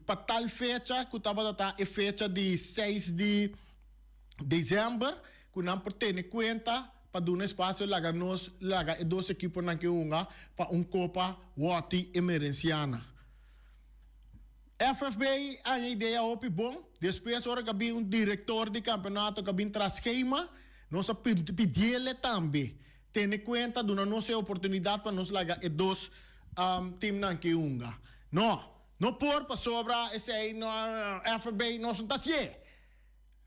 pa tal fecha ku tabata ta e fecha di seis di desèmber ku nan por tene kuenta pa duna espasio laga nos laga e dos ekiponan ke hunga pa un kopa Wòti Emerenciana. FFB haña idea hopi bon. Despues ora ku a bin un direktor di kampeonato ku a bin traha skema, nos a pidiele tambe tene kuenta duna nos e oportunidat pa nos laga e dos timnan ke hunga. No, no por pasobra esei no FFB nos no ta hasié.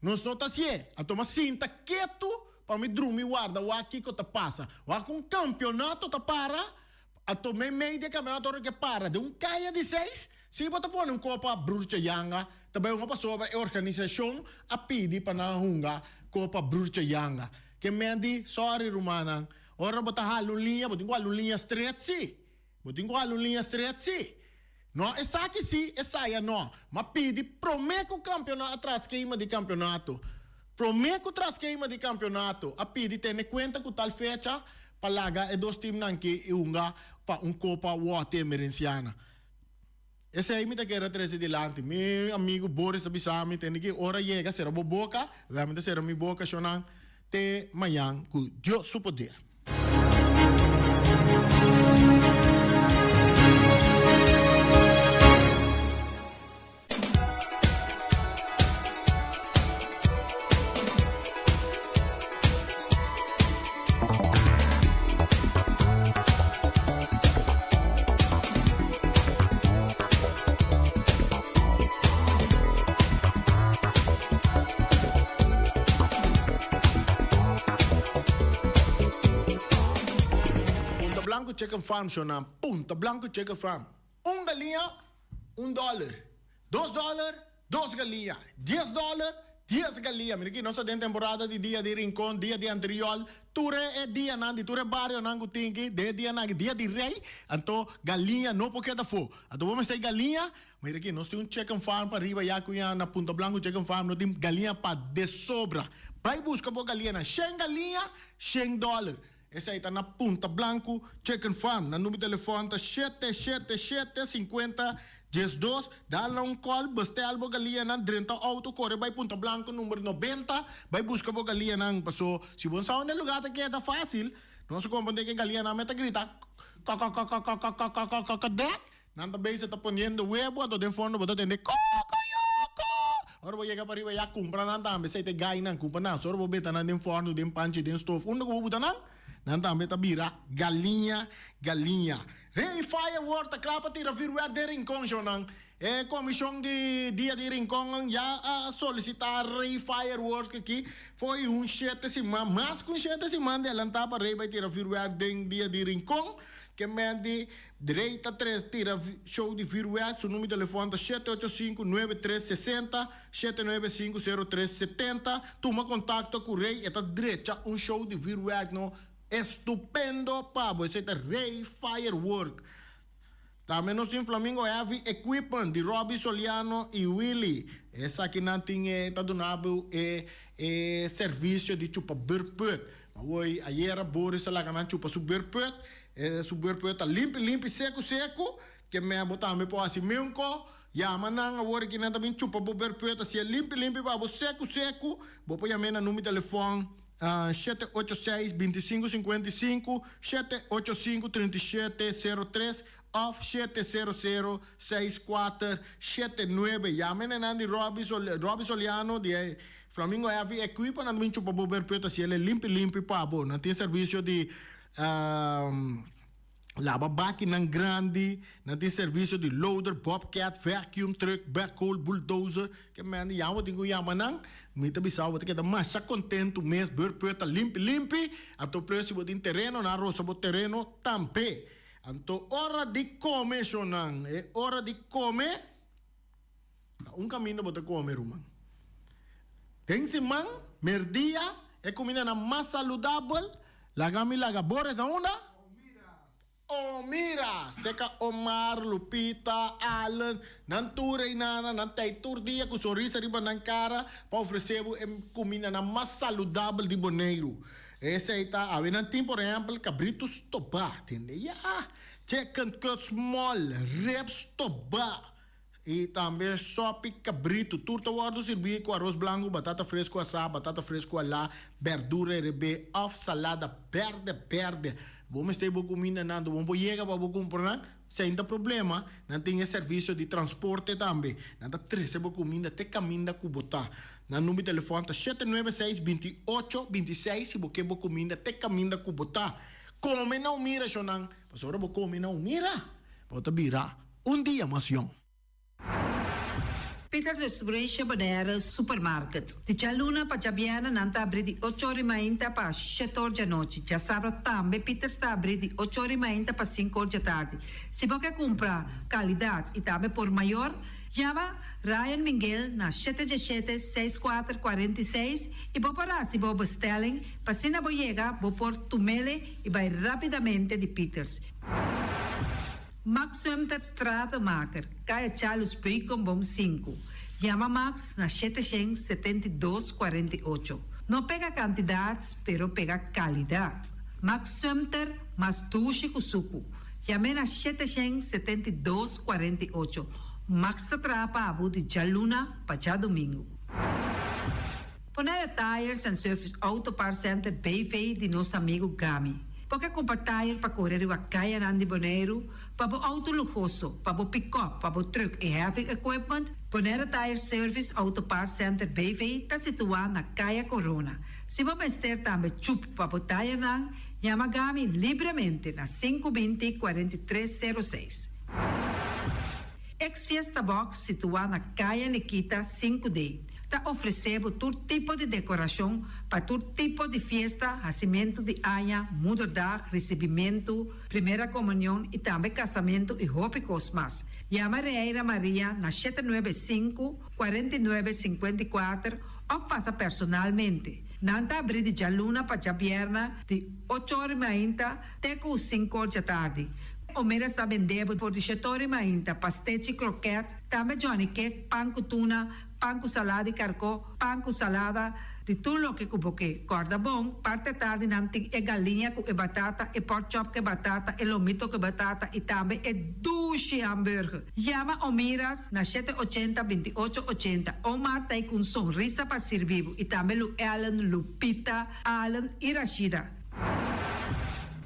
Nos no ta hasié. Anto mi a sinta ketu pa mi drumi warda wak kiko ta pasa. Wak un kampeonato ta para. Anto meimei di e kampeonato ora ke para den un kaya di seis, si bo ta pone un kopa Broertje Janga ta bai hunga pasobra e organisashon a pidi pa nan hunga kopa Broertje Janga. Ke men di, sorry rumannan, ora bo ta hala un liña bo tin ku hala un liña stret si. Bo tin ku hala un liña stret si. No esaki si, esaya no. Ma pidi prome ku kampeonato a tras skema di kampeonato. Prome ku tras skema di kampeonato a pidi tene kuenta ku tal fecha pa laga e dos timnan ki hunga pa un kopa Wòte Emerenciana. Esei mi ta kere trese dilanti. Mi amigu Boris ta bisa mi tende ki ora yega sera bo boka, wèl mi ta sera mi boka shonnan te mañan ku Dios su poder. Blanco Chicken Farm shona Punta Blanco Chicken Farm. Un galiña, un dòler. Dos dòler, dos galiña. Dies dòler, dies galiña. Mira aki nos ta den temporada di Dia di Rincon, Dia di Antriol. Tur e dianan di tur e barionan ku tin aki, den e dianan aki, Dia di Rei, anto galiña no por keda afó. Anto bo mester galiña, mira aki nos tin un chicken farm pariba ya ku ya na Punta Blanco Chicken Farm, nos tin galiña pa desobra. Bai buska bo galiñanan. Shen galiña, shen dòler. Esei ta na Punta Blanco Chicken Farm. Nan number telefòn ta shete shete shete sinkuenta diesdos. Dal nan un kòl, bestel bo galianan, drenta outo kore bai Punta Blanco number nobenta bai buska bo galianan. Paso si bo sa unda e lugá ta keda fásil, nos a komprendé ku e galianan mester grita kòkòkòkòkòkòkòkòkòdèk. Nan ta bezig ta poniendo webo anto den fondo bo ta tende kokoyoko. Ora bo yega pariba ya kumpra nan tambe esei ta e gainan kumpra nan. So ora bo beta nan den forno, den panchi, den stof unda ku bo buta nan, nan tambe ta bira galiña galiña. Rei Firework ta kla pa tira vuurwerk den Rincon shownan. E komishon di Dia di Rincon ya a solisita Rei Firework aki fo'i un shete siman, mas ku un shete siman delantá pa Rei bai tira vuurwerk den Dia di Rincon. Ke men di Drei ta tres tira show di vuurwerk, su numero di telefon ta shete ocho sinku nuebe tres sesenta, shete nuebe sinku sero tres setenta. Tuma kontakto ku Rey, e ta drecha un show di vuurwerk no estupendo pa bo. Esei ta Rey Firework. Tambe nos tin Flamingo Heavy Equipment di Robby Soliano y Willy. Esakinan tin e ta duna bo e e servisio di chupa beurput. Awor ayera Boris a laga nan chupa su beurput. E su beurput ta limpi limpi seku seku. Ke me bo tambe por hasi meunko. Yama nan awor ki nan ta bin chupa bo beurput asia limpi limpi pa bo seku seku. Bo por yam'e na number telefon 786 25 55, 785 37 03 of 700 64 79. Yama e nenan di Robby Robby Soliano di e Flamingo Heavy Equipa nan ta bin chupa bo beurput asia el e limpi limpi pa bo. Nan tin servisio di laba bakinan grandi, nan tin servisio di loader, bobcat, vacuum truck, backhoe, bulldozer. Ke men di yama bo tin ku yama nan. Mi ta bisa bo, bo ta keda masha kontentu mes. Beurput ta limpi limpi. Anto plus si bo tin tereno, nan a rosa bo tereno tambe. Anto ora di kome, shonnan, e ora di kome. Ta un kaminda bo ta kome, ruman. Den siman, merdia, e kumindanan mas saludabel, laga mi laga Boris na unda? Omira! Seka Omar, Lupita, Allen, nan tur reinana, nan ta ei tur dia ku sonrisa riba nan kara pa ofresé bo e kumindanan mas saludabel di Boneiru. Esei ta, awe nan tin por ehèmpel kabritu stobá, tende ya, chicken cut small, ribs stobá. I tambe sopi kabritu. Tur ta wòrdu sirbí ku aros blanku, batata fresku asá, batata fresku alá, bèrdura herebé òf salada bèrdè bèrdè. Bo mester bo kumindanan, bo no por yega pa bo kumpra nan, esei no ta problema. Nan tin e servisio di transporte tambe. Nan ta trese bo kuminda te kaminda ku bo ta. Nan number di telefòn ta shete nuebe seis binti ocho binti seis si bo ke bo kuminda te kaminda ku bo ta. Kome na un mira shonnan, pasobra ora bo kome na un mira, bo ta bira. Un dia mas yòn. Peters Restauration Bonaire Supermarket. Di djaluna pa djabièrnè nan ta abrí di ocho or di mainta pa shete or djanochi. Djasabra tambe Peters ta abrí di ocho or di mainta pa sinku or djatardi. Si bo ke kumpra kalidat i tambe por mayor, yama Ryan Minguel na shete djeshete seis kuater kuarenta i seis i bo por hasi bo bestelling pa asina bo yega bo por tumele i bai rapidamente di Peters. Max Sumter Stratenmaker, Kaya Charles Beukenboom sinku. Yama Max na shete shen 72 48. No pega kantidat, pero pega kalidat. Max Sumter, mas dushi ku suku. Yam'é na shete shen 72 48. Max ta traha pa bo di djaluna pa djadumingu. Bonaire Tires and Service Auto Parts Center BV di nos amigu Gami. Bo ke kumpra tire pa kore riba kayanan di Boneiru, pa bo outo luhoso, pa bo pikòp, pa bo trùk i heavy equipment? Bonaire Tire Service Auto Parts Center BV ta situá na Kaya Korona. Si bo mester tambe chup pa bo tayernan, yama Gami libremente na sinku 20 43 06. Ex Fiesta Box situá na Kaya Nikita 5D. Ta ofresé bo tur tipo di dekorashon pa tur tipo di fiesta, hasimentu di aña, moederdag, risibimentu, primera komunion i tambe kasamentu i hopi kos mas. Yama Reira Maria na 795, 49, 54 òf pasa personalmente. Nan ta abrí di djaluna pa djabièrnè di ocho or i mainta te ku sinku or djatardi. Omeras ta bendé bo for di shete or i mainta pastechi, krokèt, tambe johnny cake, pan ku tuna, pan ku salada di karkó, pan ku salada, di tur loke ku bo ke. Kòrda bon, parti atardi nan tin e galiña ku e batata, e pork chop ku e batata, e lomito ku e batata i tambe e dushi hamburger. Yama Omiras na shete ochenta, 28 ochenta. Omar ta ei ku un sonrisa pa sirbi bo i tambe Lu Ellen, Lupita, Allen i Rashida.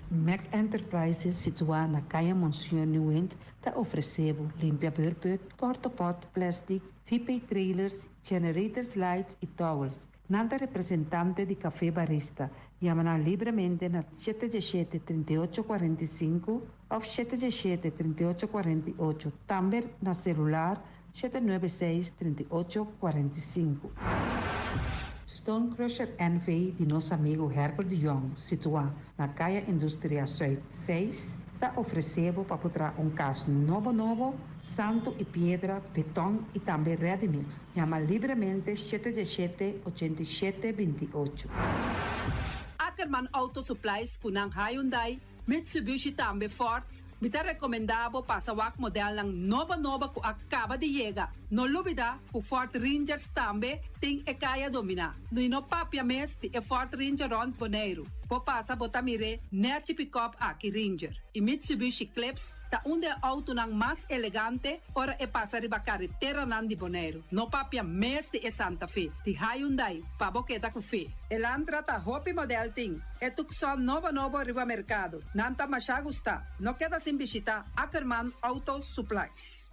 Mac Enterprises situá na Kaya Monseñor Nieuwind ta ofresé bo limpia beurput, porta pot, plastic, VP trailers, generators lights y towels. Nan ta representante di Café Barista. Yama nan libremente na 717 3845 of 717 3848. Tambe na celular 796 3845. Stone Crusher NV di nos amigo Herbert de Jong, situá na Kaya Industria Zuid 6, ta ofresé bo pa traha un kas nobo nobo, santu i piedra, beton i tambe ready mix. Yama libremente 717 87 28. Ackerman Auto Supplies ku nan Hyundai, Mitsubishi tambe Ford. Mi ta rekomendá bo pasa wak modelnan nobo nobo ku a kaba di yega. No lubidá ku Ford Rangers tambe tin e kaya dominá. I no papia mes di e Ford Ranger rònt Boneiru. Bo pasa bo ta mira nèchi pick-up aki Ranger. I Mitsubishi Eclipse ta un di e outonan mas elegante ora e pasa riba kareteranan di Boneiru. No papia mes di e Santa Fe. Di Hyundai, pa bo keda ku fe. Elantra ta hopi model tin. E Tucson nobo nobo riba merkado. Nan ta masha gusta. No keda sin bishitá Ackerman Auto Supplies.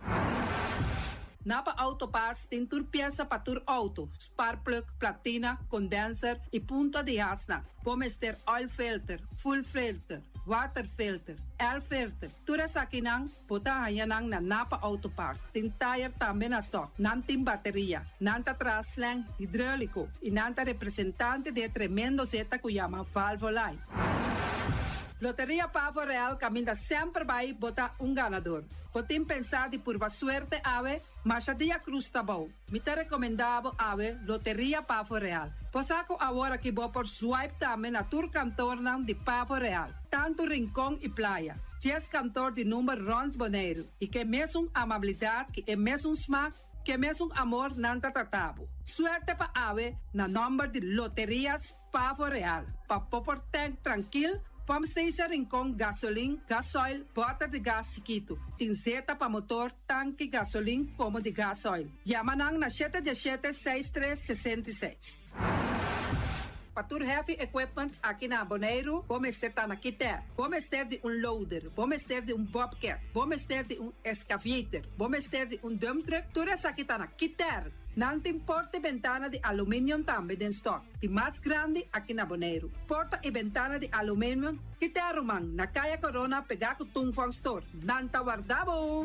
Napa Auto Parts tin tur piesa pa tur outo, spark plug, platina, condenser i punta di hasnan. Bo mester oil filter, fuel filter, water filter, air filter. Tur esakinan bo ta haña nan na Napa Auto Parts. Tin tire tambe na stock. Nan tin bateria. Nan ta traha slang hidráuliko i nan ta representante di e tremendo zeta ku yama Valvoline. Loteria Pavo Real kaminda semper bai bo ta un ganadó. Bo tin pensá di purba suerte awe, masha dia krus ta bou. Mi ta rekomendá bo awe Loteria Pavo Real. Bo sa ku awor aki bo por swipe tambe na tur kantornan di Pavo Real, tantu Rincon i Playa. 10 kantor di number rònt Boneiru i ku e mesun amabilidat, ku e mesun smak, ku e mesun amor nan ta trata bo. Suerte pa awe na nòmber di Loterias Pavo Real. Pa bo por tank trankil, Pump Station Rincon, gasolin, gasoil, bòter di gas chikitu. Tin zeta pa motor, tanki, gasolin, komo di gasoil. Yama nan na 717 6366. Pa tur heavy equipment aki na Boneiru, bo mester ta na Kiter. Bo mester di un loader, bo mester di un bobcat, bo mester di un excavator, bo mester di un dump truck, tur esaki ta na Kiter. Nan tin porta i bentana di aluminium tambe den stock. Di mas grandi aki na Boneiru. Porta i bentana di aluminium, Kiter ruman, na Kaya Corona pegá ku Tung Fong Store. Nan ta warda bo!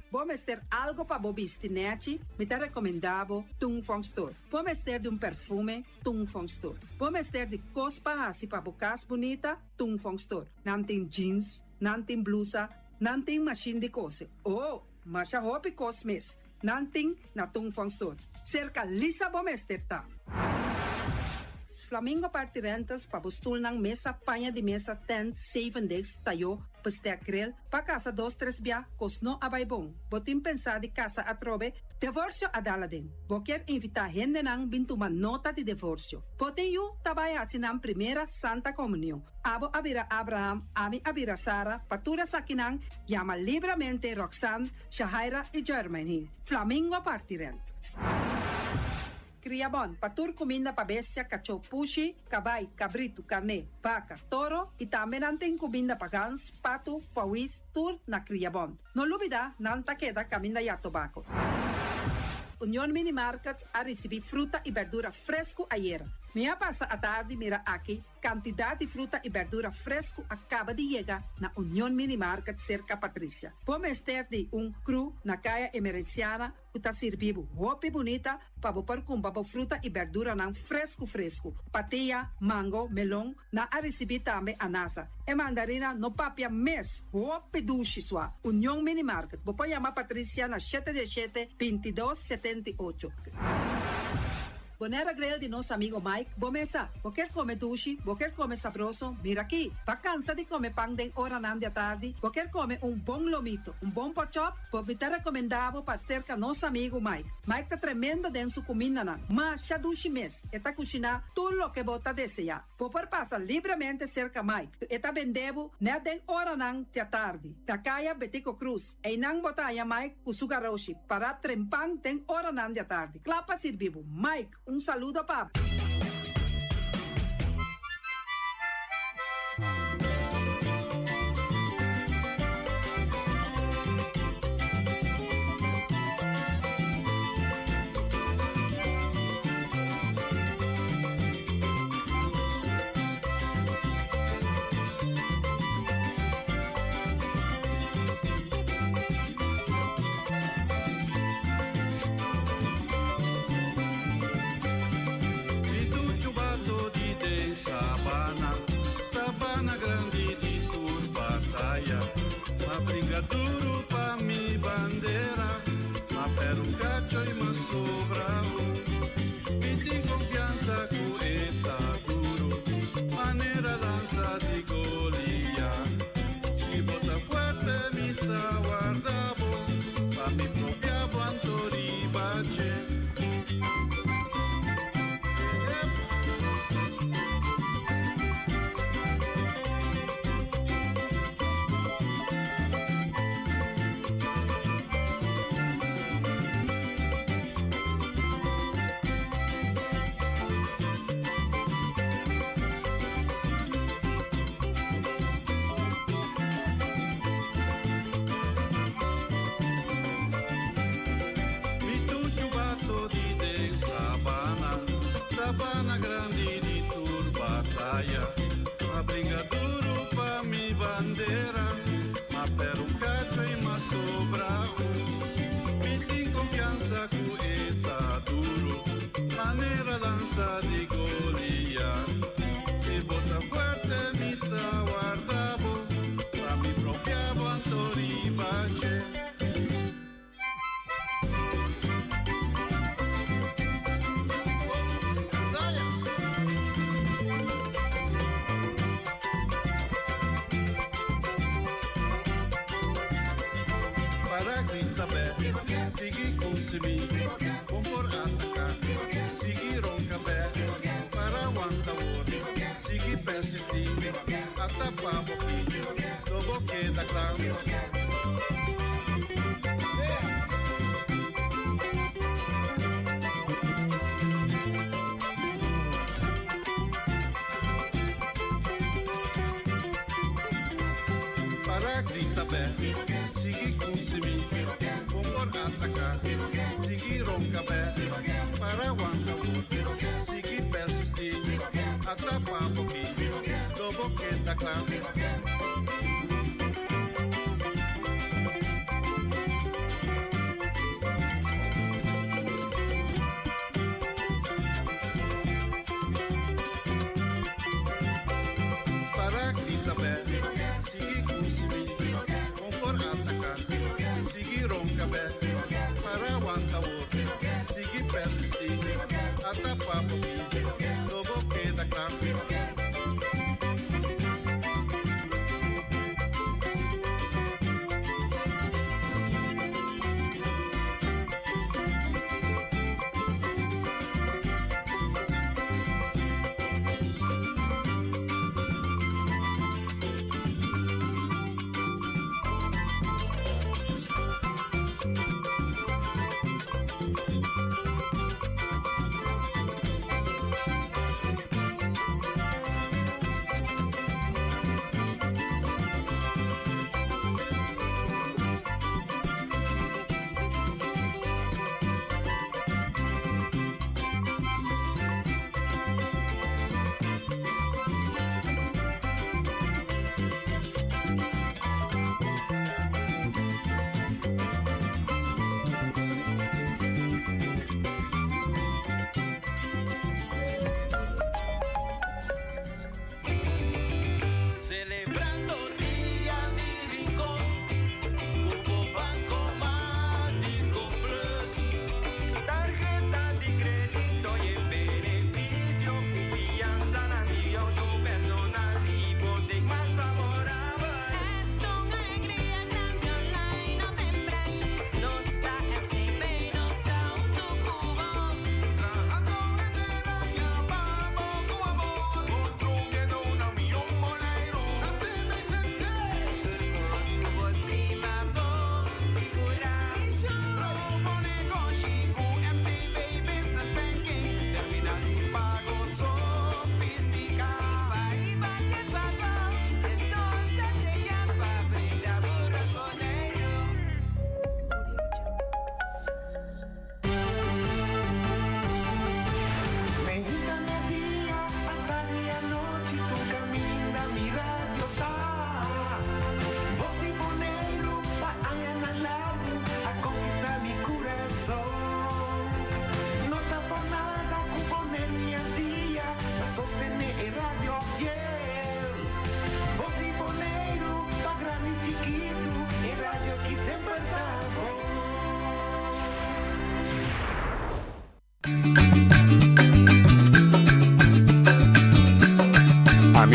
Bo mester algo pa bo bisti nèchi, mi ta rekomendá bo Tung Fong Store. Bo mester di un perfume, Tung Fong Store. Bo mester di kos pa hasi pa bo kas bunita, Tung Fong Store. Nan tin jeans, nan tin blusa, nan tin mashin di kose. Oh, masha hopi kos mes. Nan tin na Tung Fong Store. Serka Lisa bo mester ta. Flamingo Party Rentals pa bo stulnan mesa, paña di mesa, tent, seven days, tayo, bestek grill, pa kasa dos tres bia, kos no a bai bon. Bo tin pensá di kasa atrobe, divorsio a dal aden. Bo kier invitá hendenan bin tuma nota di divorsio. Bo tin yu ta bai hasi nan primera Santa Komunion. Abo a bira Abraham, ami a bira Sara, pa tur esakinan yama libremente Roxanne, Shahaira i Jermaine. Flamingo Party Rentals. Kriabon, pa tur kuminda pa bestia, kachó, pushi, kabai, kabritu, karné, baka, toro i tambe nan tin kuminda pa gans, patu, pawis, tur na Kriabon. No lubidá, nan ta keda kaminda ya tobako. Union Mini Market a risibí fruta i berdura fresku ayera. Mi a pasa atardi mira aki kantidat di fruta i bèrdura fresku a kaba di yega na Union Mini Market serka Patricia. Bo mester di un kru na Kaya Emerenciana ku ta sirbi bo hopi bunita pa bo por kumpra bo fruta i bèrduranan fresku fresku. Patia, mango, melon, nan a risibí tambe anasa. E mandarina no papia mes, hopi dushi sua. Union Mini Market, bo por yama Patricia na shete diesshete, bintidos, 78. Bonaire Grill di nos amigo Mike, bo mesa. Bo kier come dushi, bo kier come sabroso, mira aki. Ba cansa di come pan den oranan di atardi, bo kier come un bon lomito, un bon porkchop, bo mi ta recomenda bo pa cerca nos amigo Mike. Mike ta tremendo den su cumindanan, masha dushi mes, e ta cushina tur loke bo ta desea. Bo por pasa libremente cerca Mike, e ta bende bo net den oranan di atardi, na caya Betico Croes. Einan bo ta haña Mike ku su garoshi pará trempan den oranan di atardi, kla pa sirbi bo. Mike, un saludo pa bo.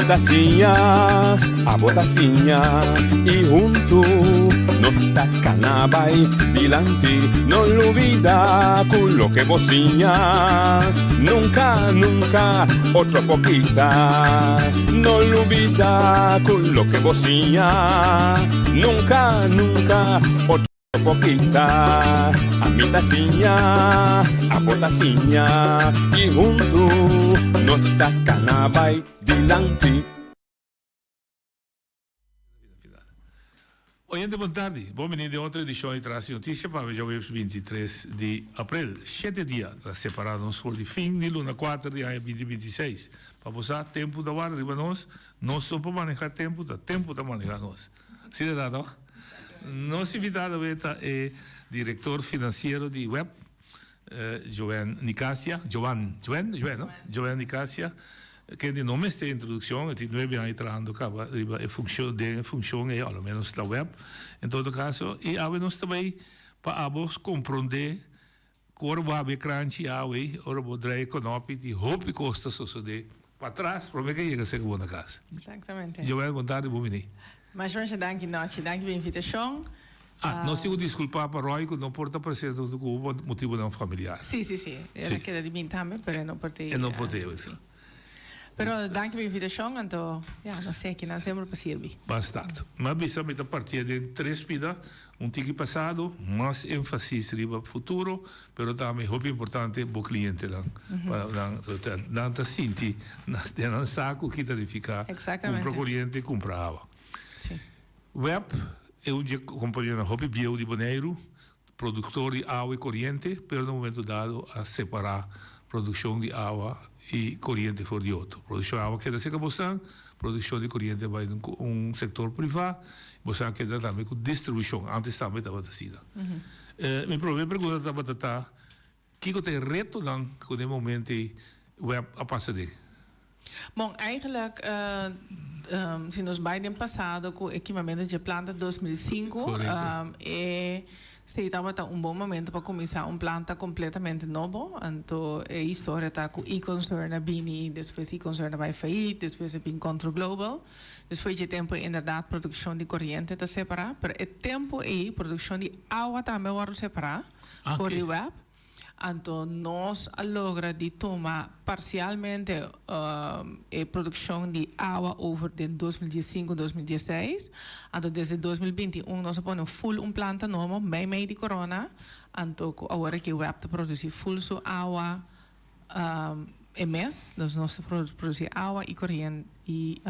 Ami ta siña, abo ta siña y hunto nos ta cana bay dilanti. No lubida cu loke bo siña nunca, nunca otro por kita. No lubida cu loke bo siña nunca, nunca otro por kita. Ami ta siña, abo ta siña y hunto nos ta cana bay dilanti. Oyente bon tardi, bon bini den otro edicion di Tras di Noticia pa awe djaweps 23 di april. Shete dia ta separa nos for di fin di luna kuater di aña binti 26. Pa bo sa, tempu ta warda riba nos, nos no por maneha tempu, ta tempu ta maneha nos. Asina ta no? Nos invitado awe ta e director financiero di web, Joan Nicasia, Joan, Joan, Joan no? Joan Nicasia, kende no mester introduccion, e tin nuebe aña trahando caba riba e funcion, den e funcion ei, a lo menos la web, en todo caso, y awe nos ta bay pa abos compronde cu ora bo habri e kranchi awe, ora bo draai e konopi, tin hopi cos ta sosode patras prome ke yega serka bo na cas. Exactamente. Joan, bon tardi, bon bini. Masha masha danki Nochi, danki pa e invitacion. Ah, nos tin cu disculpa pa Roy cu no por ta presente hunto cu bo pa motibonan familiar. Si, si, si. El a keda di bin tambe, pero e no por ta E no por ta ei. Si. Pero danki pa e invitacion, anto, ya, nos tin akinan semper pa sirbi. Bastard. Mi a bisa mi ta partia den tres pida, un tiki pasado, mas enfasis riba futuro, pero tambe hopi importante bo clientenan, pa nan, nan ta sinti den nan sa cu ki ta nifica cumpra coriente y cumpra awa. Web e un dje kompanianan hopi bieu di Boneiru, produktor di awa i koriente, pero na momento dado a separá produkshon di awa i koriente for di otro. Produkshon di awa keda serka bosan, produkshon di koriente bai den un sektor privá, bosan a keda tambe ku distribushon, antes tambe tabata asina. Mi promé pregunta tabata ta, Kiko ta e retonan ku den momento ei web a pasa den? Bon, eigenlijk si nos bai den pasado ku e kimamentu dje planta 2005, e si tabata un bon momento pa kuminsá un planta kompletamente nobo. Anto e historia ta ku E-Concern a bini, despues E-Concern a bai failliet, despues a bin Contro Global. Dus fo'i dje tempu ei inderdat produkshon di koriente ta separá, pero e tempu ei produkshon di awa tambe a wòrdu separá. For di web. Anto nos a logra di tuma parcialmente e produccion di awa over den 2015, 2016. Anto desde 2021 nos a pone full un planta nobo mei mei di corona. Anto cu awor aki web ta produci full su awa e mes. Dus nos ta produci awa y corriente y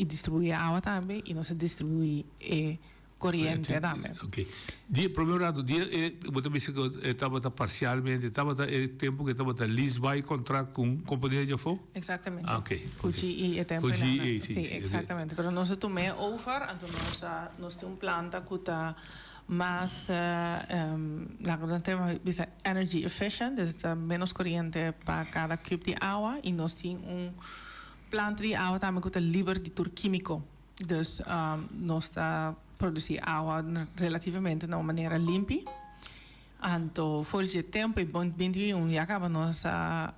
distribui e awa tambe y nos ta distribui e Koriente tambe. Ok. Di prome rato di e bo ta bisa ku e tabata parsialmente, tabata e tempu ku e tabata lease by contract ku un kompania di afó? Exactamente. Ah, ok. Ku GE e tempu Ku GE, si, si. Exactamente. Pero nos a tum'é over, anto nos a nos tin un planta ku ta mas laga nos tema bisa energy efficient, dus ta menos koriente pa kada kub di awa i nos tin un planta di awa tambe ku ta liber di tur kímiko. Dus nos ta produci awa relativamente na un manera limpi. Anto for dje tempo e 2021 ya caba nos a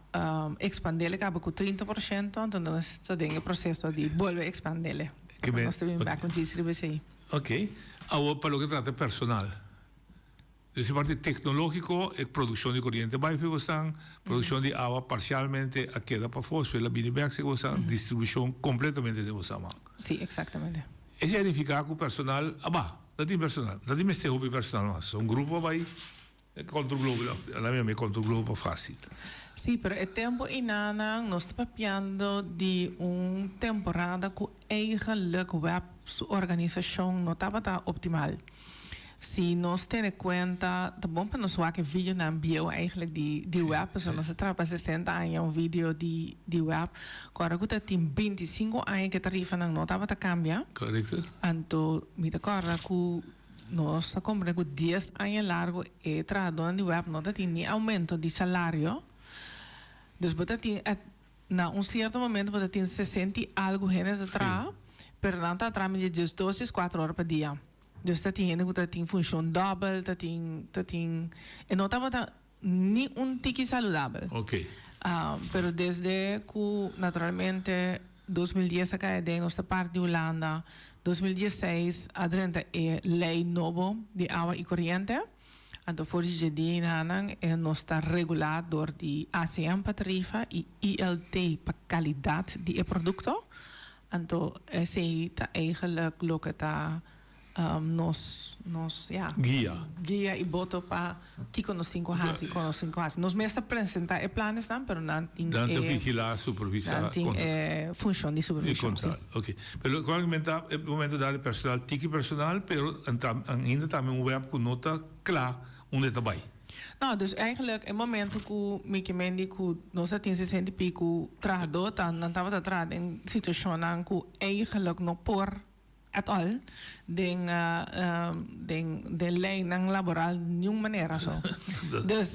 expandele caba cu 30%, anto nos ta den e proceso di bolbe expandele. Nos ta bin bek un djis riba esey. Ok. Awor pa loke trata personal. Des e parti tecnologico e produccion di coriente bai fi bosan, produccion di awa parcialmente a keda pafó, despues la bini bek si bosan, distribucion completamente den bosan man. Si, exactamente. Esei a nifica cu personal a baha. No tin personal, no tin mester hopi personal mas. Un grupo a bai Control Global, a mi a mi Control Global pa facil. Si, pero e tempo einanan nos ta papiando di un temporada cu eigenlijk web su organisacion no tabata optimal. Si nos tene cuenta, ta bon pa nos wak e videonan bieu eigenlijk di di web, pasobra nos a traha pa 60 aña un video di di web, cu ora cu ta tin 25 aña cu e tarifanan no tabata cambia. Correcto. Anto mi ta corda cu nos a comprende cu dies aña largo e trahadornan di web no ta tin ni aumento di salario, dus bo ta tin Na un cierto momento bo ta tin 60 y algo hende ta traha, pero nan ta traha medio 12, 14 ora pa dia. Dus ta tin hende cu ta tin funcion dobel, ta tin, ta tin, e no tabata ni un tiki saludabel. Ok. Pero desde cu naturalmente. 2010 a kai aden, nos ta parti di Hulanda. 2016 a drenta e lei nobo di awa i koriente. Anto for di dje dia nan nos ta regulá dor di ACM pa tarifa i ILT pa kalidat di e produkto. Anto esei ta eigenlijk loke ta nos nos ya Guia. guia i boto pa kiko nos tin ku hasi i kon nos tin ku hasi. Nos mes ta presentá e planesnan pero nan tin Nan ta e vigilá, supervisá, nan tin kontrol. e funshon di I supervishon, si. kontrol, oké. Pero lokual ku men ta e momento dado personal tiki personal pero ainda tambe un web ku no ta kla unda e ta bai. No, dus eigenlijk e momento ku mi ke men di ku nos a tin sesenta i piku trahadó ta nan tabata traha den situashonnan ku eigenlijk no por at all den den den leynan laboral niun manera so. Dus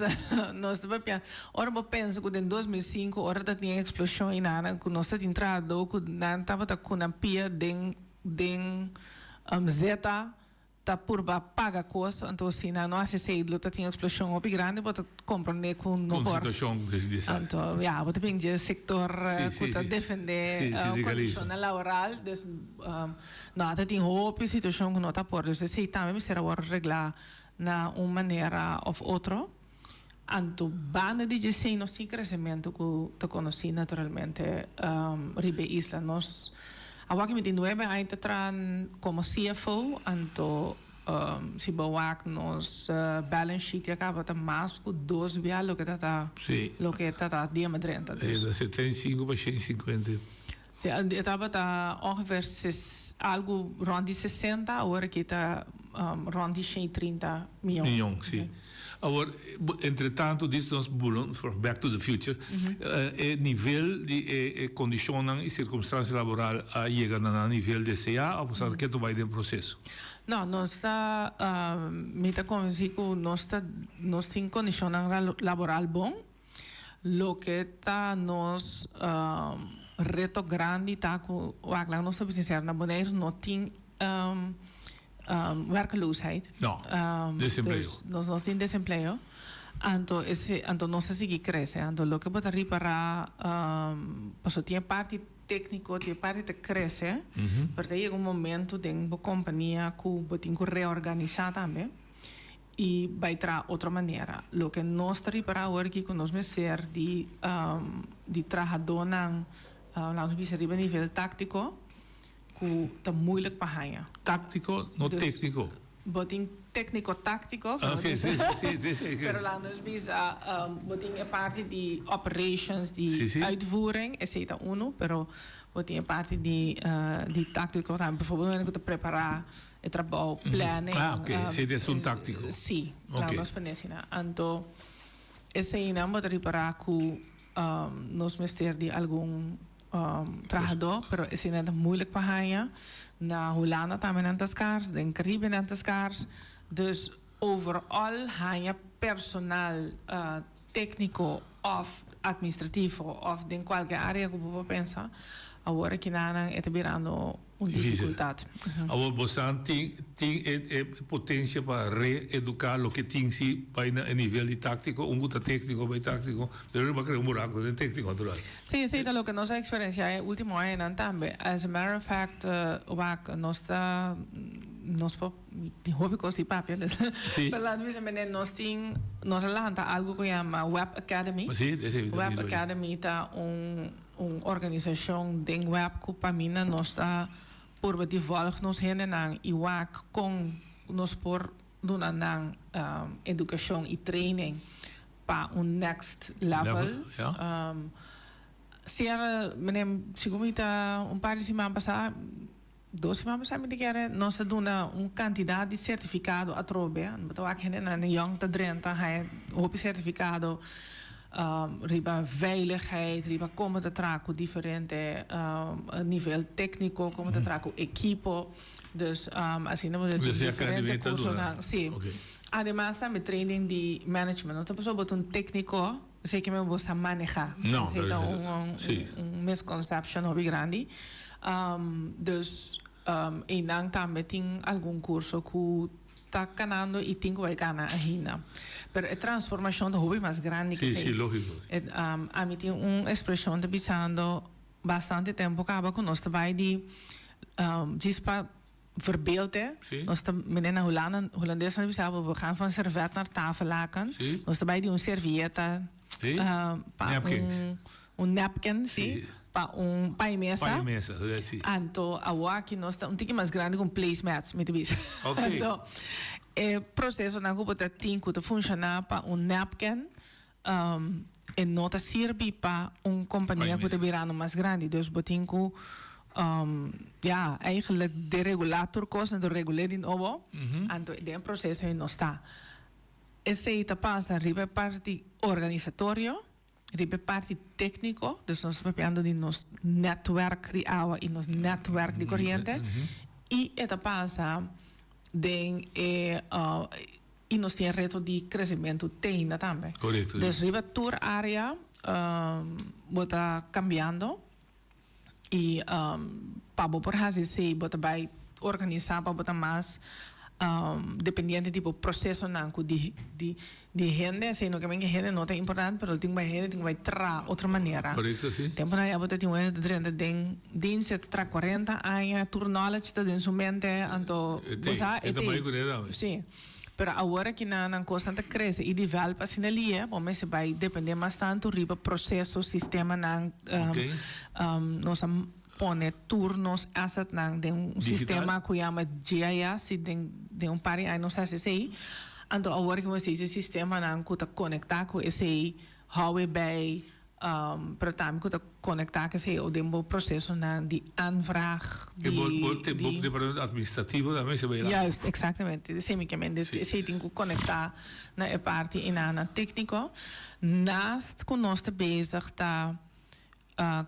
nos ta papia ora bo pensa ku den 2005 ora ta tin eksploshon i nada ku nos ta tin trahadó ku nan tabata ku nan pia den den zeta ta purba paga kos, anto si nan no hasi esei lo ta tin eksploshon hopi grandi, bo ta komprondé ku no Un por. situashon di desastre. Anto ya, bo ta bin dje sektor ku ta defendé kondishonnan laboral, dus no ta tin hopi situashon ku no ta por, dus esei tambe mester a wòrdu reglá na un manera òf otro. Anto banda di dje nos tin kresementu ku ta konosí naturalmente riba e isla. Nos a wak mi tin nuebe aña ta traha komo CFO, anto si bo wak nos balance sheet ya kaba ta mas ku dos bia loke ta ta loke ta ta dia mi drenta. E ta 75 pa 150. Si, e tabata ongeveer ses algu rond di sesenta, awor aki ta rond di shen i trinta mion. Mion, si. Awor, entre tanto dis nos bulon for back to the future, e nivel di e kondishonnan i sirkumstansia laboral a yega na nan nivel deseá òf sa ke ta bai den proseso? No, nos ta, mi ta konvensí ku nos ta, nos tin kondishonnan laboral bon. Loke ta nos reto grandi ta ku wak laga nos ta bisa sinsero na Boneiru no tin werkeloosheid. No, desempleo. Dus nos no tin desempleo. Anto ese anto nos ta sigui krese. Anto loke bo ta ripará pasobra tin e parti tékniko, tin e parti ta krese, pero ta yega un momento den bo kompania ku bo tin ku reorganisá tambe. i bai traha otro manera. Loke nos ta ripará awor aki ku nos mester di di trahadónan, laga nos bisa riba nivel táktiko, ku ta muilik pa haña. Táktiko, no tékniko. Bo tin tékniko táktiko, pero laga nos bisa bo tin e parti di operations, di uitvoering, esei ta unu, pero bo tin e parti di di táktiko tambe. Biforbel un hende ku ta prepará E trabou planning. Ah, ok. Esei ta esun táctico. Sí. Ok. Nos pone asina. Anto eseinan bo ta ripará ku nos mester di algun trahadó, pero eseinan ta moeilijk pa haña. Na Hulanda tambe nan ta skars, den Caribe nan ta skars. Dus overall haña personal técnico òf administrativo òf den kualke área ku bo por pensa, awor akinanan e ta birando un dificultad. Awor bosan tin tin e e potencia pa reeduca loke tin si bay na e nivel di tactico, un cu ta tecnico bay tactico, pero riba crea un buraco den tecnico natural. Si, esey ta loke nos a experiencia e ultimo añanan tambe. As a matter of fact, wak, nos ta, nos por tin hopi cos di papia, dus, pero laat mi bisa mene, nos tin, nos a lanta algo cu yama Web Academy. Si, esey mi ta Web mira hoy. Academy ta un. Un organisashon den web ku pa mi na nos ta purba di vòlg nos hendenan i wak kon nos por duna nan edukashon i training pa un next level. Sierra, meneer, segun mi ta un par di siman pasá, dos siman pasá mi ta kere, nos a duna un kantidat di sertifikado atrobe. Bo ta wak hendenan yòn ta drenta haña hopi sertifikado. Riba veiligheid, riba kon bo ta traha ku diferente nivel tékniko, kon bo ta traha ku ekipo. Dus asina bo ta tin diferente kursonan. Sí. Ademas tambe training di management. No ta pasobra bo ta un tékniko, esei ke men bo sa manehá. Esei ta un misconception hopi grandi. Dus einan tambe tin algun kurso ku. Ta kanando i tin ku bai kana ainda. Pero e transformashon ta hopi mas grandi ku Sí, esei. sí, lógiko. E, ami tin un ekspreshon ta bisando. bastante tempo kaba ku nos ta bai di djis pa verbeeld e, nos ta mene na Hulanda, Hulandesnan ta bisa bo we gaan van servet naar tafellaken, nos ta bai di un servieta pa un un napkin si, pa un pa'i mesa. Pa'i mesa, si. Anto awor aki nos ta un tiki mas grandi ku un placemats mi ta bisa. Anto e prosesonan ku bo ta tin ku ta funshoná pa un napkin E no ta sirbi pa un compania cu ta birando mas grandi. Dus bo tin cu, ja, eigenlijk deregula tur cos, anto regul'e di nobo. Anto den e proceso ei nos ta. Esey ta pasa riba e parti organisatorio, riba e parti tecnico, dus nos ta papiando di nos netwerk di awa y nos netwerk di coriente, y e ta pasa den e. Y nos tin e reto di crecemento teinda tambe. Correcto. Dus riba tur area bo ta cambiando y pa bo por haci esey bo ta bay organisa pa bo ta mas dependiente di bo procesonan cu di di di hende. Esey no ke men ke hende no ta importante pero tin cu bay hende tin cu bay traha otro manera. Correcto si. Temponan ya bo ta tin un hende ta drenta den dienst e ta traha cuarenta aña tur knowledge ta den su mente anto bo sa E ta bay cu ne tambe. Si. Pero awor aki nan nan cosnan ta crece y develop asina lie, bo mester bay depende mas tanto riba proceso, sistemanan, nos a pone tur nos assetnan den un sistema cu yama GIS y den den un par di aña nos haci esey. Anto awor aki bo mester hasi sistemanan cu ta conecta cu esey, hou e bay, Pero tambe ku ta konektá kesei o den bo prosesonan di aanvraag di. E bo bo departamento administrativo tambe se bai la. Juist, exactamente. Esei mi ke men. Esei tin ku konektá na e parti einan tékniko. Naast ku nos ta bezig ta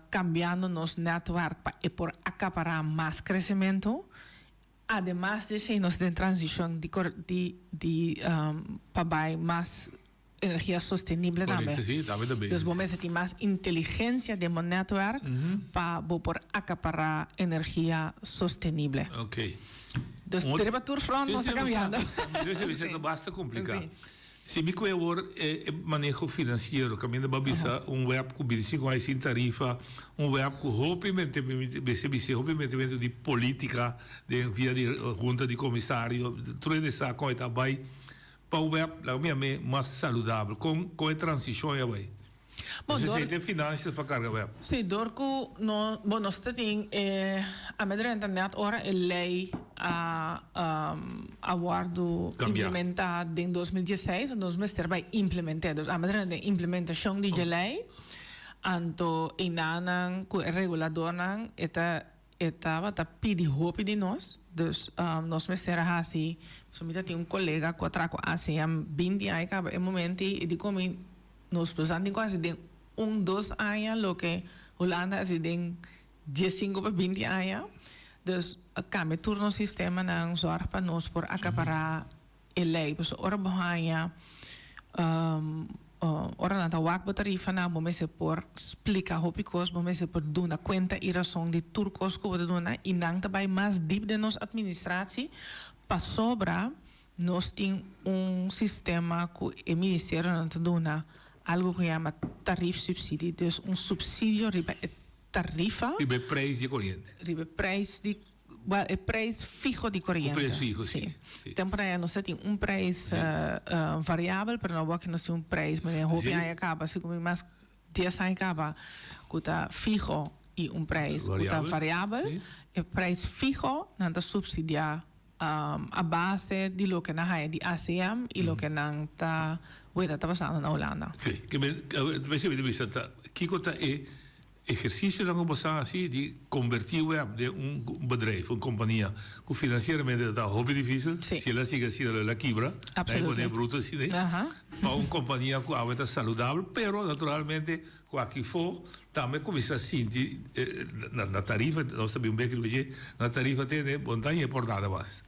kambiando nos nètwèrk pa e por akapará mas kresementu. Ademas di esei nos ta den transishon di di di pa bai mas energia sostenible tambe. Correcto, sí, tambe ta bezig. Dus bo mester tin mas inteligencia den bo netwerk pa bo por acapará energia sostenible. Ok. Dus riba tur front nos ta cambiando. Sí, sí, sí, ta basta complica. Si mi cu awor e maneho financiero, caminda bo a bisa un web cu 25 aña sin tarifa, un web cu hopi mester bisa hopi metemento di politica den via di hunta di comisario, tur hende sa con e ta bay. Pa un web, laga mi yam'é mas saludabel. Kon kon e transishon ya bai? Bon, Nos dor. esei ta e finansias pa karga web. Sí, dor ku no, bon, nos ta tin e, a mi drenta nèt ora e lei a a wòrdu Kambiá. implementá den 2016, anto nos mester bai implement'é. Dus a mi drenta den implementashon di dje lei, anto einanan ku e reguladornan e ta E tabata pidi hopi di nos, dus nos mester a hasi, pasobra mi ta tin un kolega ku a traha ku ACM binti aña kaba e momento ei e di ku mi nos por tin ku hasi den un dos aña loke Hulanda a hasi den diesinku pa binti aña, dus a kambia tur nos sistemanan zòrg pa nos por akapará e lei pasobra ora bo haña ora nan ta wak bo tarifanan bo mester por splika hopi kos bo mester por duna kuenta i rason di tur kos ku bo ta duna i nan ta bai mas dip den nos administratie pasobra nos tin un sistema ku e ministerionan ta duna algu ku yama tariefsubsidie dus un supsidio riba e tarifa Riba e prijs di e koriente. Riba e prijs di Wel, e prijs fiho di koriente. Un prijs fiho, si. Si. Temporada nos ta tin un prijs variabel, pero no wak nos tin un prijs manera hopi aña kaba, si ku mas dies aña kaba, ku ta fiho i un prijs ku ta variabel. E prijs fiho nan ta supsidiá a base di loke nan haña di ACM i loke nan ta weta ta pasando na Hulanda. Si. Ke men, mester bisa ta kiko ta e Ehercicionan cu bo sa haci di converti web den un bedrijf, un compania cu financieramente ta hopi dificil, si el a sigui asina lo el a kibra, na e pone bruto asina, pa un compania cu awe ta saludabel, pero naturalmente cu aki fo tambe cuminsa sinti na tarifa, nos ta bin bek riba dje, na tarifa tene bo no ta hañ'e por nada mas,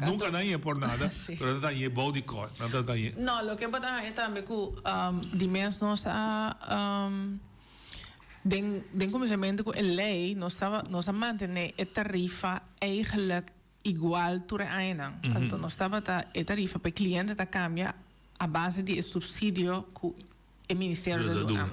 nunca nan hañ'e por nada, pero nan ta hañ'e bou di cost, nan ta hañ'e. No, loke bo ta haña tambe cu di mes nos a. Den den kuminsamentu ku e lei nos taba nos a mantené e tarifa eigenlijk igual tur e añanan. Anto nos tabata e tarifa pa e kliente ta kambia a base di e supsidio ku e ministerio ta duna.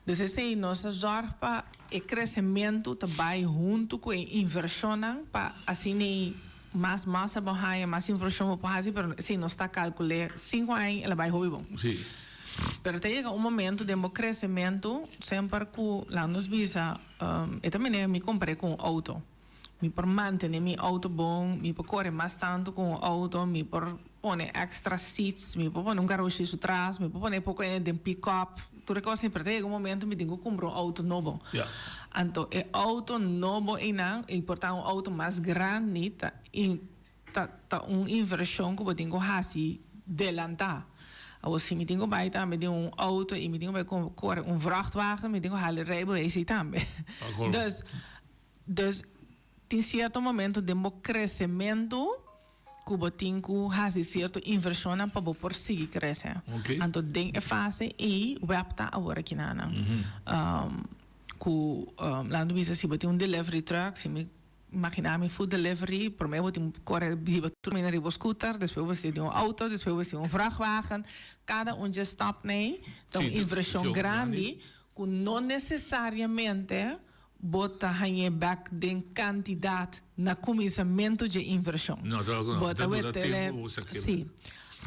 Dus esei nos a zorg pa e kresementu ta bai huntu ku e invershonnan pa asina mas masa bo haña, mas invershon bo por hasi, pero esei nos ta kalkul'é sinku aña el a bai hopi bon. Pero ta yega un momento den bo kresementu semper ku laga nos bisa e ta manera mi kompar'é ku un outo. Mi por mantene mi auto bon, mi por kore mas tantu ku un auto, mi por pone extra seats, mi por pone un garoshi su tras, mi por pone poko hende den pick-up, tur e kosnan, pero ta yega un momento mi tin ku kumpra un auto nobo. Anto e auto nobo einan, i por ta un auto mas grandi, ta ta ta un invershon ku bo tin ku hasi delantá. Awor si mi tin ku bai tambe den un auto i mi tin ku bai kore un vrachtwagen, mi tin ku hala e rijbewijs ei tambe. Dus. Dus tin cierto momento den bo crecemento cu bo tin cu haci cierto inversionnan pa bo por sigui crece. Anto den e fase ey web ta awor aki nan. Cu laat mi bisa si bo tin un delivery truck, si mi imagina mi food delivery, prome bo tin core hiba tur mina riba bo scooter, despues bo tin un auto, despues bo tin un vrachtwagen. Cada un dje stapnan ey ta un inversion grandi cu no necesariamente Bo ta hañ'é bèk den kantidat na kuminsamentu dje invershon. No, claro ku no. Bo ta Ta dura wet'é tempu bo sa kebra. Sí.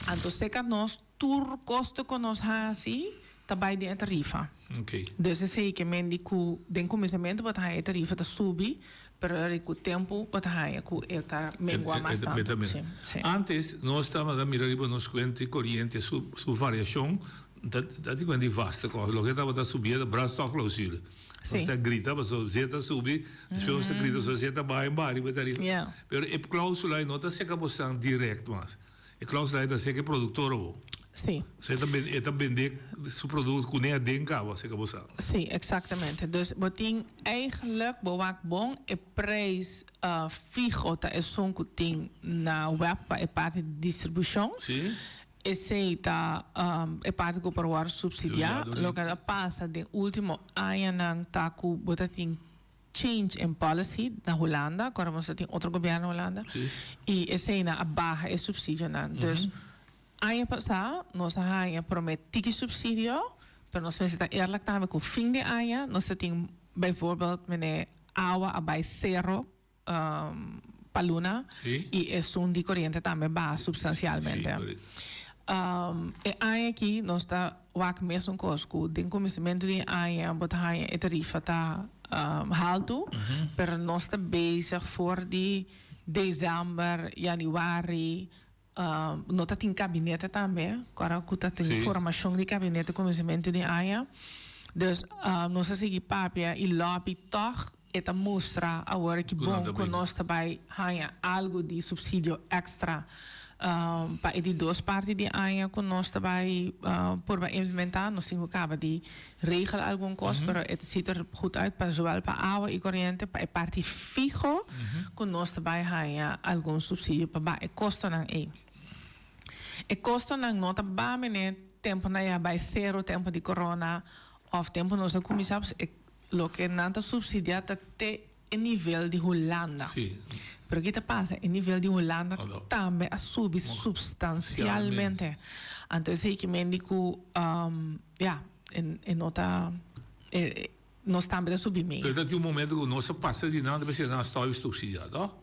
Anto seka nos tur kosto ku nos hasi ta bai den e tarifa. Oké. Dus esei ke men di ku den kuminsamentu bo ta haña e tarifa ta subi, pero ora di ku tempu bo ta haña ku e ta mengua mas tantu. Sí, sí. Antes nos tabata mira riba nos kuenta di koriente su su variashon ta ta di kuenta di vaste kos. Loke tabata subiendo brandstofclausule. Sí. Nos ta grita pasobra zeta subi, despues nos ta grita pasobra zeta baha en baha riba e tarifa. Yeah. Pero e clausula ei no ta seca bosan direct mas. E clausula ei ta seca e productor awor. Sí. So e ta e ta bende su producto cune aden caba seca bosan. Sí, exactamente. Dus bo tin eigenlijk, bo wak bon, e prijs fiho ta esun cu tin na web pa e parti di distribucion. Sí. Esei ta e parti ku por wòrdu supsidiá. Loke a pasa den último añanan ta ku bo ta tin change in policy na Hulanda, ku ora nos ta tin otro gobièrnu na Hulanda, i eseinan a baha e supsidionan. Dus aña pasá nos a haña promé tiki supsidio, pero nos mester ta eerlijk tambe ku fin di aña nos ta tin bijvoorbeeld mene awa a bai sero. pa luna y esun di coriente tambe baha substancialmente. E aña aki nos ta wak mesun cos cu den cuminsamentu di e aña bo ta haña e tarifa ta haltu pero nos ta bezig for di december, januari No ta tin kabinete tambe, ku ora ku ta tin formashon di kabinete kuminsamentu di aña. Dus nos a sigui papia i lòbi tòg e ta mustra awor ki bon ku nos ta bai haña algu di supsidio èkstra pa e di dos parti di aña ku nos ta bai purba implementá. Nos tin ku kaba di Regel algun kos, pero e ta ziet er goed uit pa zowel pa awa i koriente, pa e parti fiho ku nos ta bai haña algun supsidio pa baha e kostonan ei. E kostonan no ta baha mene tempu nan ya bai sero, tempu di corona òf tempu nos a kuminsá, e loke nan ta supsidiá ta te e nivel di Hulanda. Pero ki ta pasa? E nivel di Hulanda tambe a subi supstansialmente. Anto esei ki men di ku ya, e no ta, nos tambe ta subi mee. Pero ta tin un momento ku nos a pasa di nan ta bisa nan a stòp supsidiá, toh?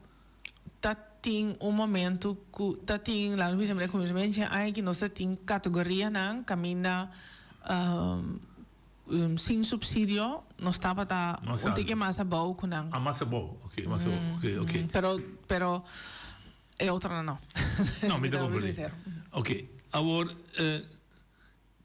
Ta tin un momento ku ta tin, laga nos bisa manera kuminsamentu aña ki nos ta tin kategorianan kaminda Sin subsidio nos tabata un tiki mas abou ku nan. Ah, mas abou, ok, mas abou, ok, ok. Pero, pero e otronan no. No, mi ta comprende. Ok, awor,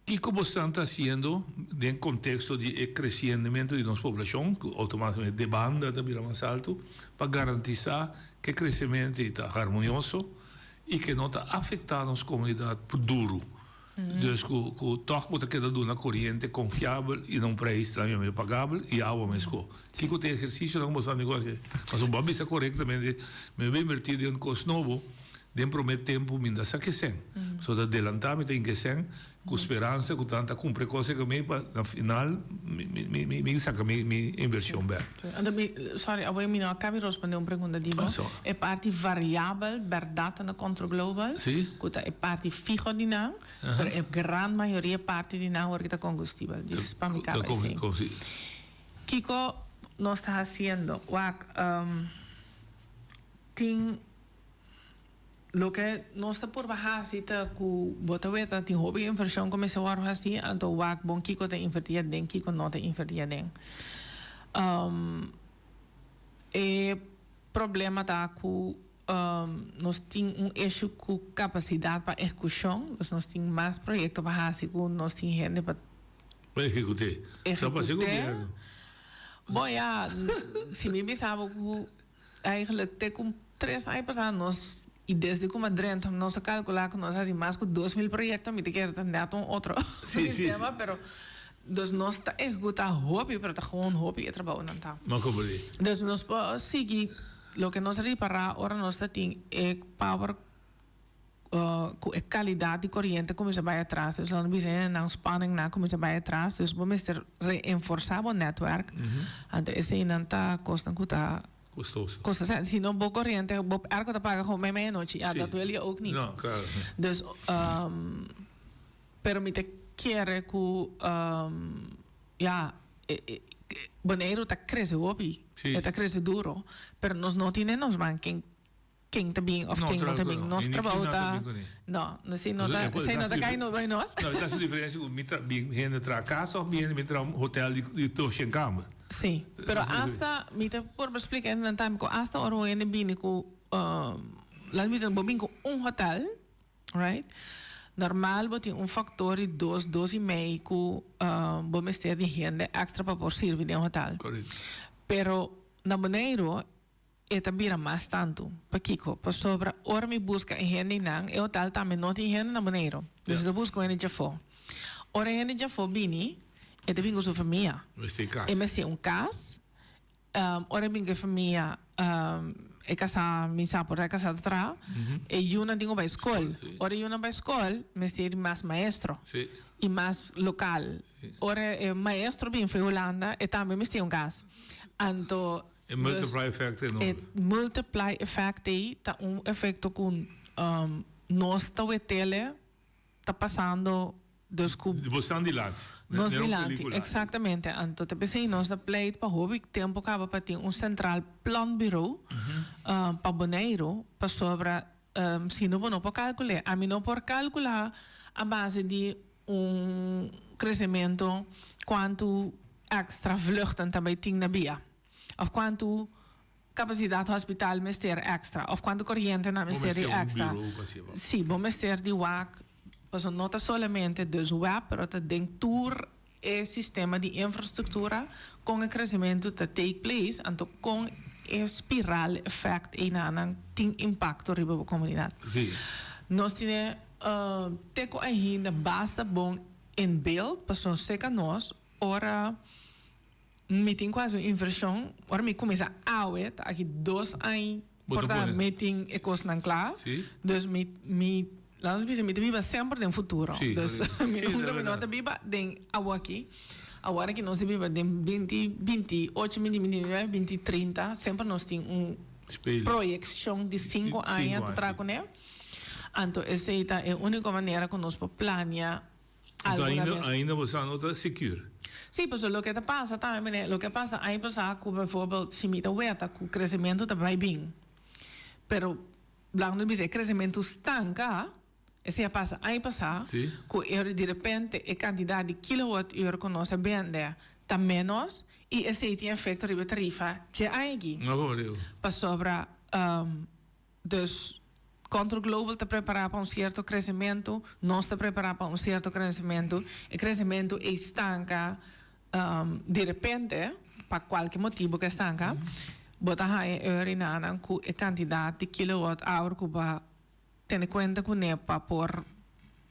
kiko bosan ta haciendo den contexto di e creciendemento di nos poblacion, cu automaticamente demanda ta bira mas alto, pa garantisa cu e crecemento ei ta harmonioso y cu no ta afecta nos comunidad duro? Dus ku ku tòg bo ta keda duna koriente konfiabel i na un preis tambe medio pagabel i awa meskó. Kiko ta e ehersisionan ku bo sa negosia? Pasobra bo a bisa korektamente, mi a invertí den kos nobo. Den promé tempu mi no ta sa ke sèn. So ta delantá mi ta hinka e sèn ku speransa ku nan ta kumpra e kos ei ku mi pa na final mi mi saka mi mi invershon bèk. Anto mi, sorry awor mi no a kabi rospondé un pregunta di bo. E parti variabel bèrdat ta na Control Global ku ta e parti fiho di nan, pero e gran mayoria parti di nan awor ki ta kongustibel. Djis pa mi kaba esei. Kiko nos ta hasiendo? Wak, tin. Loke nos ta purba hasi ta ku bo ta weta tin hopi invershon ku mester wòrdu hasi, anto wak bon kiko ta invertí aden, kiko no ta invertí aden. E problema ta ku nos tin un issue ku kapasidat pa ehekushon, dus nos tin mas proyekto pa hasi ku nos tin hende pa. Pa ehekut'é. Sa pa hasi gobièrnu. Bon ya, si mi bisa bo ku. Eigenlijk te ku tres aña pasá nos i desde ku Madrid nos a kalkulá ku nos a hasi mas ku 2000 proyekto mi ta kere ta nèt un otro sistema pero dus nos ta ehekutá hopi pero ta gewoon hopi e trabounan ta. No komprendí. Dus nos por sigui loke nos a ripará ora nos ta tin e power ku e kalidat di koriente kuminsá bai atras, dus lo bisa hende nan spanning nan kuminsá bai atras, dus bo mester reenforsá bo netwerk, anto eseinan ta kosnan ku ta Kostoso. Kostoso, si no bo koriente, bo airco ta paga gewoon mei meianochi, ya dat wil je ook niet. No, klaro. Dus, pero mi ta kere ku ya, Boneiru ta krese hopi, e ta krese duro, pero nos no tin den nos man ken ken ta bin of ken no ta bin. Nos trabou ta, no, esei no ta, esei no ta kai no bai nos. No, e ta su diferencia cu mi tra bin hende traha casa of bin hende bin traha un hotel di di doshen kamer. Sí, pero hasta mi ta por splica hende tambe cu hasta ora un hende bini cu, laat mi bisa bo bin cu un hotel, right, normal bo tin un factor di dos, dos y mei cu bo mester di hende extra pa por sirbi den hotel. Correcto. Pero na Boneiru E ta bira mas tantu. Pakiko? Pasobra ora mi buska e hendenan, e hotel tambe no tin hende na Boneiru. Dus e ta buska un hende djafó. Ora e hende djafó bini, e ta bin ku su famia. Mester kas. E mester un kas. Ora e bin ku e famia, e kasá, mi sa por ta e kasá ta traha, e yunan tin ku bai skol. Ora e yunan bai skol, mester di mas maestro i mas lokal. Ora e maestro bin for Hulanda, e tambe mester un kas. Anto. E multiply effect ei no. E multiply effect ei ta un efecto cu nos ta wetele ta pasando dus cu. Bo stan dilanti. Nos dilanti, exactamente. Anto ta pesey nos ta pleit pa hopi tempo caba pa tin un centraal planbureau pa Boneiru pasobra si no bo no por calcule. Ami no por calcula a base di un crecemento cuanto extra vluchten ta bay tin na bia of cuanto capacidad hospital mester extra of cuanto coriente nan mester di extra. Si, bo mester di wak, pasobra no ta solamente dus web pero ta den tur e sistema di infrastructura con e crecemento ta take place anto con e spiral effect eynanan tin impacto riba bo comunidad. Nos tine te cu ainda basta bon in beeld pasobra seca nos ora mi tin cu haci un inversion ora mi cuminsa awe ta aki dos aña por ta mi tin e cosnan cla dus mi mi laat nos bisa mi ta biba semper den futuro dus mi nunca mi no ta biba den awoki awor aki nos ta biba den binti binti ocho binti binti nuebe binti trinta semper nos tin un proyeccion di cinco aña ta traha cune. Anto esei ta e úniko manera ku nos por plania Anto alguna ainda, bes. ainda bo sa no ta secure. Sí, pasobra loke ta pasa tambe, meneer, loke a pasa aña pasá ku bijvoorbeeld si mi ta weta ku kresementu ta bai bin, pero blank no bisa e kresementu stanka, esei a pasa aña pasá, Sí. ku e di repente e kantidat di kilowattuur ku nos a bende ta ménos i esei tin efekto riba e tarifa dje aña aki. No komo digo. Pasobra Dus, Control Global ta prepará pa un sierto kresementu, nos ta prepará pa un sierto kresementu. E kresementu ei stanka di repente, pa kualke motibu ku e stanka, bo ta haña e orinanan ku e kantidat di kilowatt hour ku bo a tene kuenta kuné pa por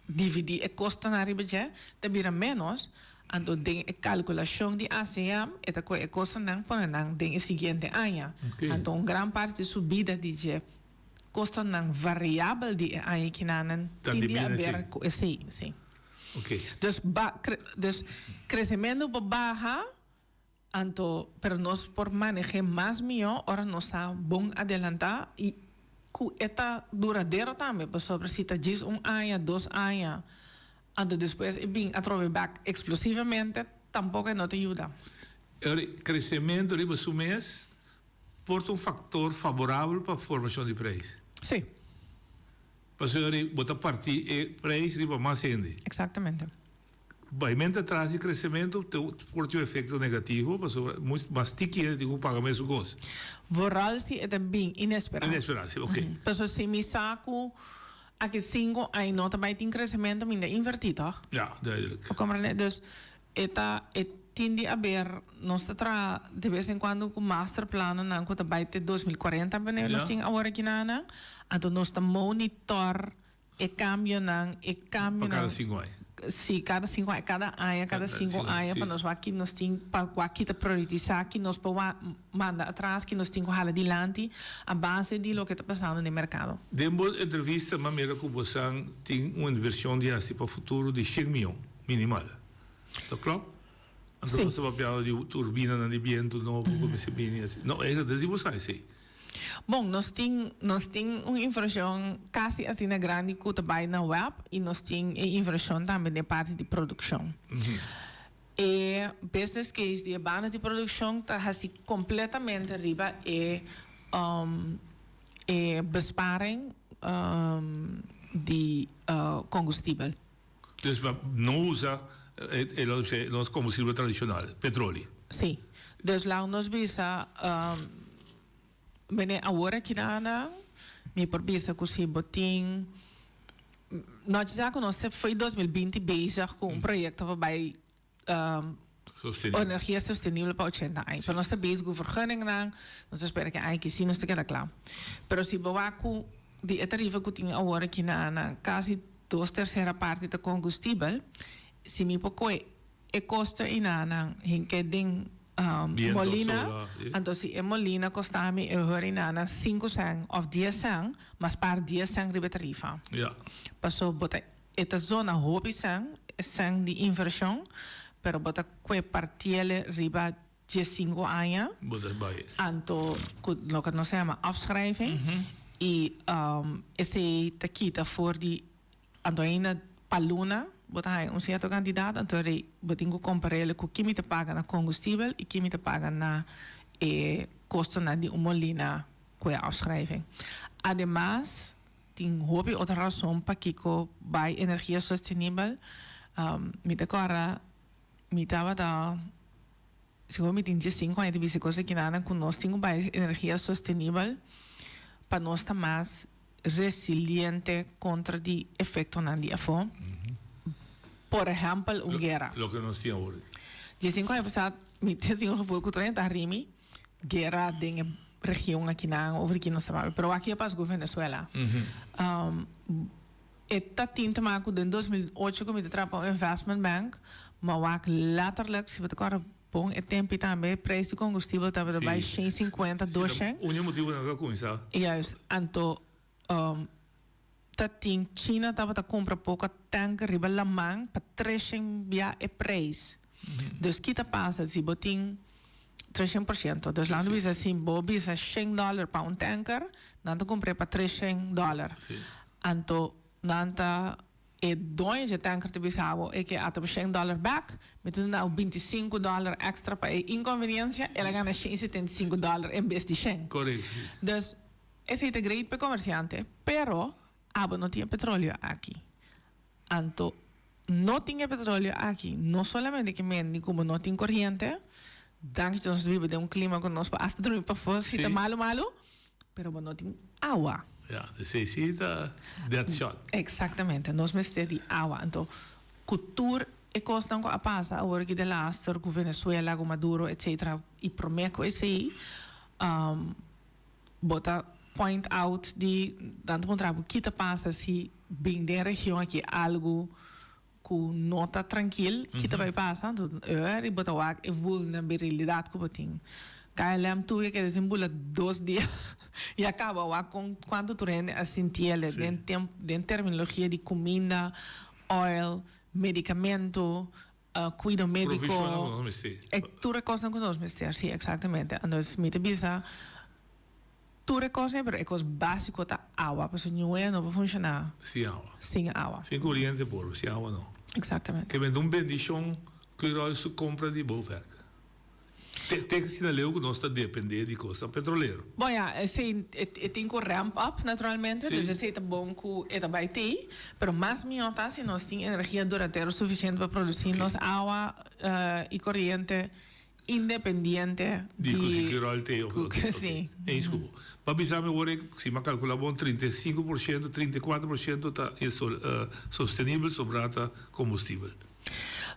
dividí e kostonan riba dje ta bira ménos. Anto den e kalkulashon di ACM e ta kohe e kostonan pone nan den e siguiente aña. Anto un gran parti di subida di dje. Kostonan variabel di e aña kinanan Ta tin di di bini haber si. ku esei, si. Ok. Dus ba kre dus kresementu por baha, anto pero nos por maneh'é mas mihó ora nos sa bon adelantá i ku e ta duradero tambe, pasobra si ta djis un aña, dos aña, anto despues e bin atrobe bèk eksplosivamente, tampoko e no ta yuda. E kresementu riba su mes Por ta un factor favorabel pa formacion di prijs. Sí. Pasobra bo ta parti e prijs riba mas hende. Exactamente. Baimento atras di crecemento por tin un efecto negativo pasobra mas tiki hende tin cu paga mesun cos. Vooral si e ta bin inesperado. Inesperado, si, ok. Pasobra si mi sa cu aki cinco aña no ta bay tin crecemento mi ta inverti toch? Ja, duidelijk. Bo comprende? Dus E ta e tin di aber nos ta traha de bes en cuando cu masterplanonan cu ta bay te 2040 wanneer nos tin awor aki na nan. Anto nos ta monitor e cambionan, e cambionan. Pa cada cinco aña. Si, cada cinco aña, cada aña, cada cinco aña pa nos wak ki nos tin pa wak ki ta prioritisa, ki nos por wak manda atras, ki nos tin cu hala dilanti a base di loke ta pasando den mercado. Den bo entrevista m'a mira cu bosan tin un inversion di haci pa futuro di shen miyon minimal. Ta klop? Anto Sí. nos ta papiando di turbinanan di bientu nobo ku mester bini asi. No, e ta di bo sa esei. Bon, nos tin, nos tin un invershon kasi asina grandi ku ta bai na web i nos tin e invershon tambe den parti di produkshon. E business case di e banda di produkshon ta hasi kompletamente riba e e besparing di kombustibel. Dus pa no usa e nos kombustibel tradishonal, petroli. Sí. Dus laat nos bisa, meneer awor aki nan, mi por bisa ku si bo tin, no djis ku nos foi 2020 bezig ku un proyekto pa bai Energia sostenibel pa ochenta aña. Pero nos ta bezig ku vergunningnan, nos ta spera ku e aña aki sí nos ta keda kla. Pero si bo wak ku di e tarifa ku tin awor aki na na kasi dos tersera parti ta kombustibel, si mi por kohe e kosto einanan hinke den molina, anto si e molina kosta mi e hora einanan sinku sèn òf dies sèn, mas par dies sèn riba e tarifa. Paso bo ta E ta zona hopi sèn, sèn di invershon, pero bo ta kue partiele riba diesinku aña. Bo ta bai. Anto ku loke nos ta yama afschrijving i esei ta kita for di anto ainda pa luna bo ta haña un sierto kantidat anto rei bo tin ku komparele ku ki mi ta paga na kombustibel i ki mi ta paga na e kostonan di un molina ku e afschrijving. Ademas. Tin hopi otro rason pakiko bai energia sostenibel. Mi ta kòrda mi tabata sigur mi tin diesinku aña ta bisa kos aki nan ku nos tin ku bai energia sostenibel pa nos ta mas resiliente kontra di efektonan di afó. Por ehèmpel un guera. Loke nos tin awor. Diesinku aña pasá mi tin un gevoel ku tur hende ta rimi. Guera den e region akinan over ki nos ta papia, pero wak a pasa ku Venezuela. E ta tin te maken ku den 2008 ku mi ta traha pa un investment bank, ma wak letterlijk, si bo ta kòrda bon e tempi tambe, prijs di kombustibel tabata bai shen sinkuenta, doshen. Un di e motibunan ku a kuminsá. Juist, anto ta tin China tabata kumpra poko tanker riba laman pa treshen bia e prijs. Dus ki ta pasa si bo tin treshen por ciento? Dus laat nos bisa si bo bisa shen dollar pa un tanker, nan ta kumpr'é pa treshen dollar. Anto nan ta e doño dje tanker ta bisa bo e ke ata bo shen dollar bek, mi ta duna bo bintisinku dollar extra pa e inconveniencia, el a gana shen i setentisinku dollar en bes di shen. Dus Esei ta great p'e komersiante, pero abo no tin e petroleo aki. Anto no tin e petroleo aki, no solamente ke mendi ku bo no tin koriente, danki Dios nos biba den un klima ku nos por asta drumi pafó si ta malu malu, pero bo no tin awa. Ya, esei si ta dead shot. Exactamente, nos mester di awa. Anto ku tur e kosnan ku a pasa awor aki delaster ku Venezuela, ku Maduro, etcetera, i promé ku esei, Bo ta point out di nan ta puntra bo ki ta pasa si bin den region aki algu ku no ta trankil, ki ta bai pasa? Anto e bo ta wak e vulnerabilidat ku bo tin. KLM tuve keda sin bula dos dia y a caba wak con cuanto tur hende a sintiele den temp den terminologia di cuminda, oil, medicamento, cuido medico. Provisionnan cu nos mester. E tur e cosnan cu nos mester, si, exactamente. Entonces mi ta bisa tur e cosnan pero e cos basico ta awa, pasobra niun no por funciona Sin awa. sin awa. Sin coriente por, sin awa no. Exactamente. Ke benta un bendicion Curoil su compra di Bovec. Te te asina leu ku nos ta dependé di kosnan petrolero. Bon ya, esei e tin ku ramp up naturalmente, Sí. dus esei ta bon ku e ta bai tei, pero mas mihó ta si nos tin energia duradero sufisiente pa produsí Oké. nos awa i koriente independiente Di ku si di Curoil tei of ku no tei. sí. Oké. Eens ku bo. Pa bisa mi awor si mi a kalkulá bon 35%, 34% ta sostenibel sobrá ta kombustibel.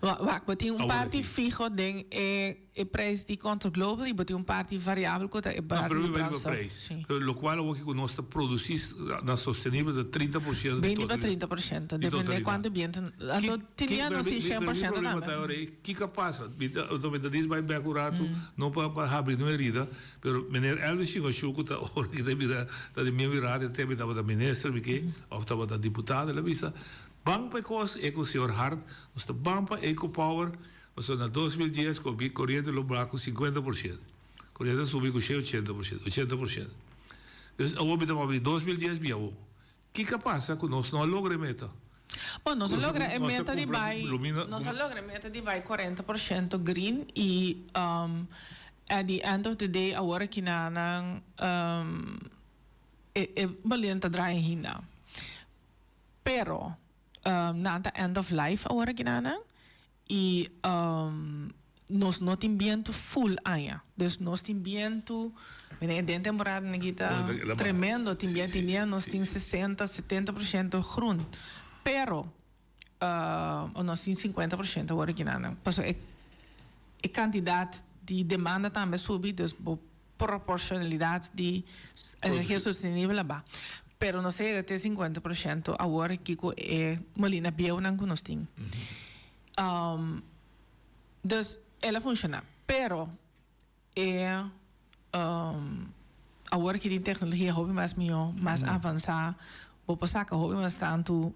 Wak, bo tin un Awor parti aki. fiho den e e prijs di Contour Global y bo tin un parti variabel cu ta e No, parti pero di mi bai riba brandstof. prijs. Sí. Pero locual awor cu nos ta produci na sostenibel ta 30% di 20 pa totalidad. 30%, Di depende totalidad. cuanto biento. Anto Ki, tin ki, dia pero nos mi, tin mi, pero mi 100% problema tambe. ta awor ei, kiko pasa? Mi ta, anto mi ta dis bai bek un rato, no pa, pa habri no herida, pero meneer Elvis Shingashu cu ta ora ki ta bira, ta di mi raad, e tempo e tabata minister mi ke, of tabata diputado, el a bisa, Ban pa e kos e ku señor Hart, nos ta ban pa Ecopower, pasobra na 2010 ku abi koriente lo baha ku 50%. Koriente a subi ku shen 80%, 80%. Dus awor mi ta papia di 2010 bia awor. Kiko a pasa ku nos no a logra e meta? Bon, nos a logra e Nos a meta di kumpra bai, lumina, nos a logra e meta di bai 40% green i at the end of the day awor aki nan e e balent ta draai ainda. Pero nan ta end of life awor aki nan y nos no tin bientu full aña. Dus nos tin bientu, mira den temporada aki ta tremendo, tin bientu, tin dia nos tin 60, 70% groen. Pero nos tin 50% awor aki nan. Pasobra e cantidad di demanda tambe a subi, dus bo proporcionalidad di energia sostenibel a ba. Pero nos a yega te 50% awor aki cu e molina bieunan cu nos tin. Dus el a funciona. Pero e awor aki tin tecnologia hopi mas miho, mas avansa. Bo por saca hopi mas tanto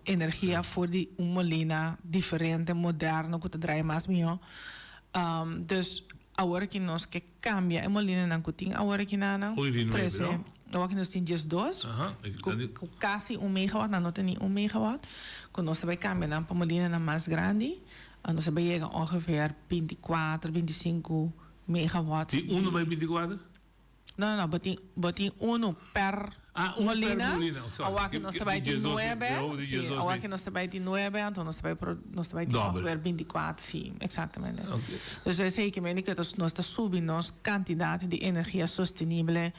energia for di un molina diferente, moderno cu ta draai mas miho. Dus awor aki nos ke cambia e molinanan cu tin awor aki na nan. Hoy di nuebe, Trece. no? Awor aki nos tin 12, Aha, e cu, dan di cu casi un megawatt, nan no ta ni un megawatt, cu nos ta bay cambia nan pa molinanan mas grandi. Nos ta bay yega ongeveer 24, 25 megawatt. Di uno bay 24? No, no, no, bo tin, bo tin uno per Ah, uno per molina. molina, oh, sorry. Awor aki nos ta bai tin nuebe, si, awor aki nos ta bai tin nuebe, anto nos ta bai pro, nos ta bai tin Dobbel. ongeveer 24, si, exactamente. Oké. Dus esei ke mende ke nos ta subi nos kantidat di energia sostenible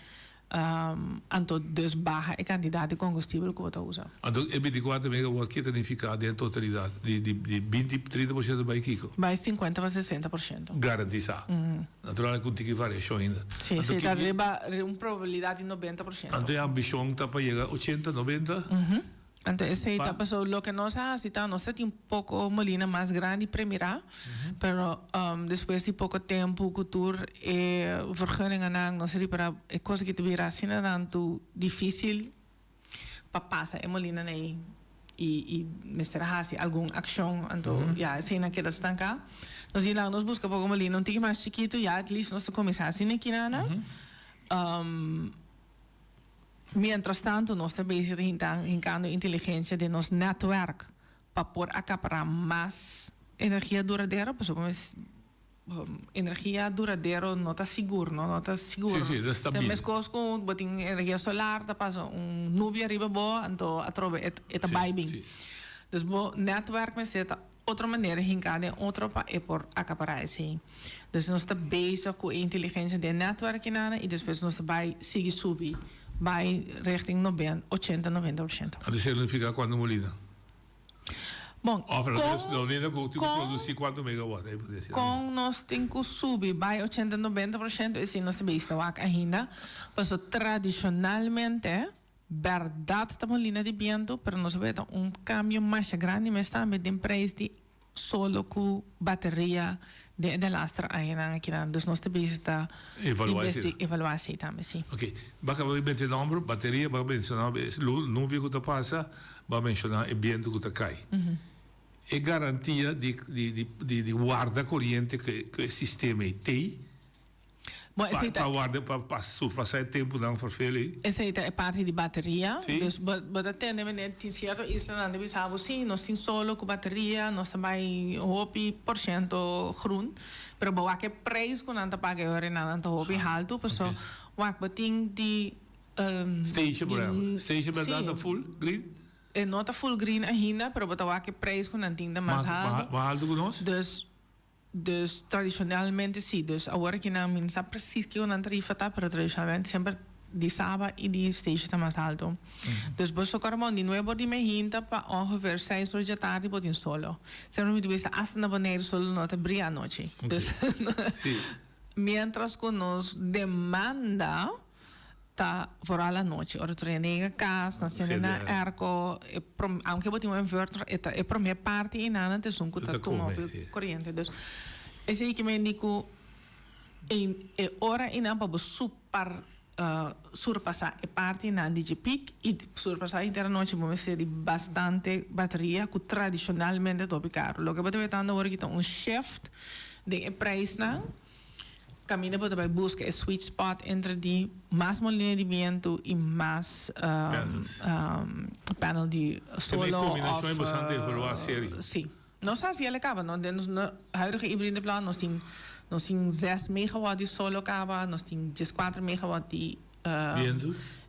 Anto dus baha e kantidat di kongustibel ku bo ta usa. Anto e 24 megawatt ke ta nifiká den totalidat? Di di 20, 30 por shento bai kiko? Bai 50 pa 60 por shento. Garantisá. Natural ku tiki variashon ainda. Si, Anto si, ta ki riba un probabilidat di 90 por shento. Anto e ambishon ta pa yega 80, 90? Anto esei ta Pa. pasobra loke nos a hasi ta nos ta tin poko molina mas grandi premirá, pero despues di poko tempu ku tur e vergunningennan nos a ripará e kos aki ta bira asina tantu difísil pa pasa e molinanan ei i i mester a hasi algun akshon anto ya eseinan keda stanká. Nos di laga nos buska poko molina un tiki mas chikitu ya at least nos ta kuminsá asina kinanan. Mientras tanto nos ta bezig ta hinta hinkando inteligencia den nos netwerk pa por acapará mas energia duradero pasobra mes energia duradero no ta sigur no, no ta sigur. Sí, sí, ta stabil. Ta meskos ku bo tin energia solar ta pasa un nubia riba bo anto atrobe e e ta Sí, bai bin. sí. Dus bo netwerk mester ta Otro manera hinká den otro pa e por akapará esei. Dus nos ta bezig ku e inteligensia den netwerkinana i despues nos ta bai sigui subi bai richting noben, ochenta, noventa por shento. Anto esei lo nifiká kuantu molina? Bon, Òf kon, molina ku tin ku kon, produsí kuantu megawatt? Ei por desi. kon nos tin ku subi bai ochenta, noventa por shento esei nos ta bezig ta wak ainda. Pasobra tradishonalmente Bèrdat ta molina di bientu, pero nos a weta un kambio masha grandi mes tambe den preis di solo ku bateria Den e delaster añanan akinan. Dus nos ta bezig ta Evaluá esei. investi evaluá esei tambe, sí. Oké. Bo a kaba di menshoná nomber, bateria, bo a menshoná e nubia ku ta pasa, bo a menshoná e bientu ku ta kai. E garantia di di di di warda koriente ku ku e sistema ei tei Bon, esei ta. Pa warda pa pa surpasá e tempunan ferfel ei. Esei ta e parti di bateria. Sí. Dus bo bo ta tende meneer tin sierto islanan ta bisa bo sí nos tin solo ku bateria nos ta bai hopi por shento groen pero bo wak e prijs ku nan ta paga e ora einan nan ta hopi haltu paso wak bo tin di Stasia por di ehempel. Stasia bèrdat sí. ta full green? E no ta full green ainda pero bo ta wak e prijs ku nan tin ta mas Mas haltu. mas haltu ku nos? Dus Dus tradicionalmente si, dus awor aki nan mi no sa precies kico nan tarifa ta, pero tradicionalmente semper di Saba y di Statia ta mas alto. Dus bo socormon di nuebe or di mehinta pa ongeveer seis or djatardi bo tin solo. Semper mi ta bisa hasta na Boneiru solo no ta bria anochi. Dus mientras cu nos demanda ta vooral anochi ora tur hende yega cas nan sende nan airco e prom aunke bo tin un inverter e ta e prome parti einan nan ta esun cu ta tuma hopi coriente dus esey ke mende cu e e ora einan pa bo supar surpasa e partinan di dje piek y surpasa henter anochi bo mester di bastante bateria cu tradicionalmente ta hopi caro loke bo ta wetando awor aki ta un shift den e prijsnan. Kaminda bo ta bai buska e sweet spot entre di mas molina di bientu i mas panel di solo of si. Nos a hasi el kaba no den nos huidige hybride plan nos tin nos tin zes megawatt di solo kaba nos tin dieskuater megawatt di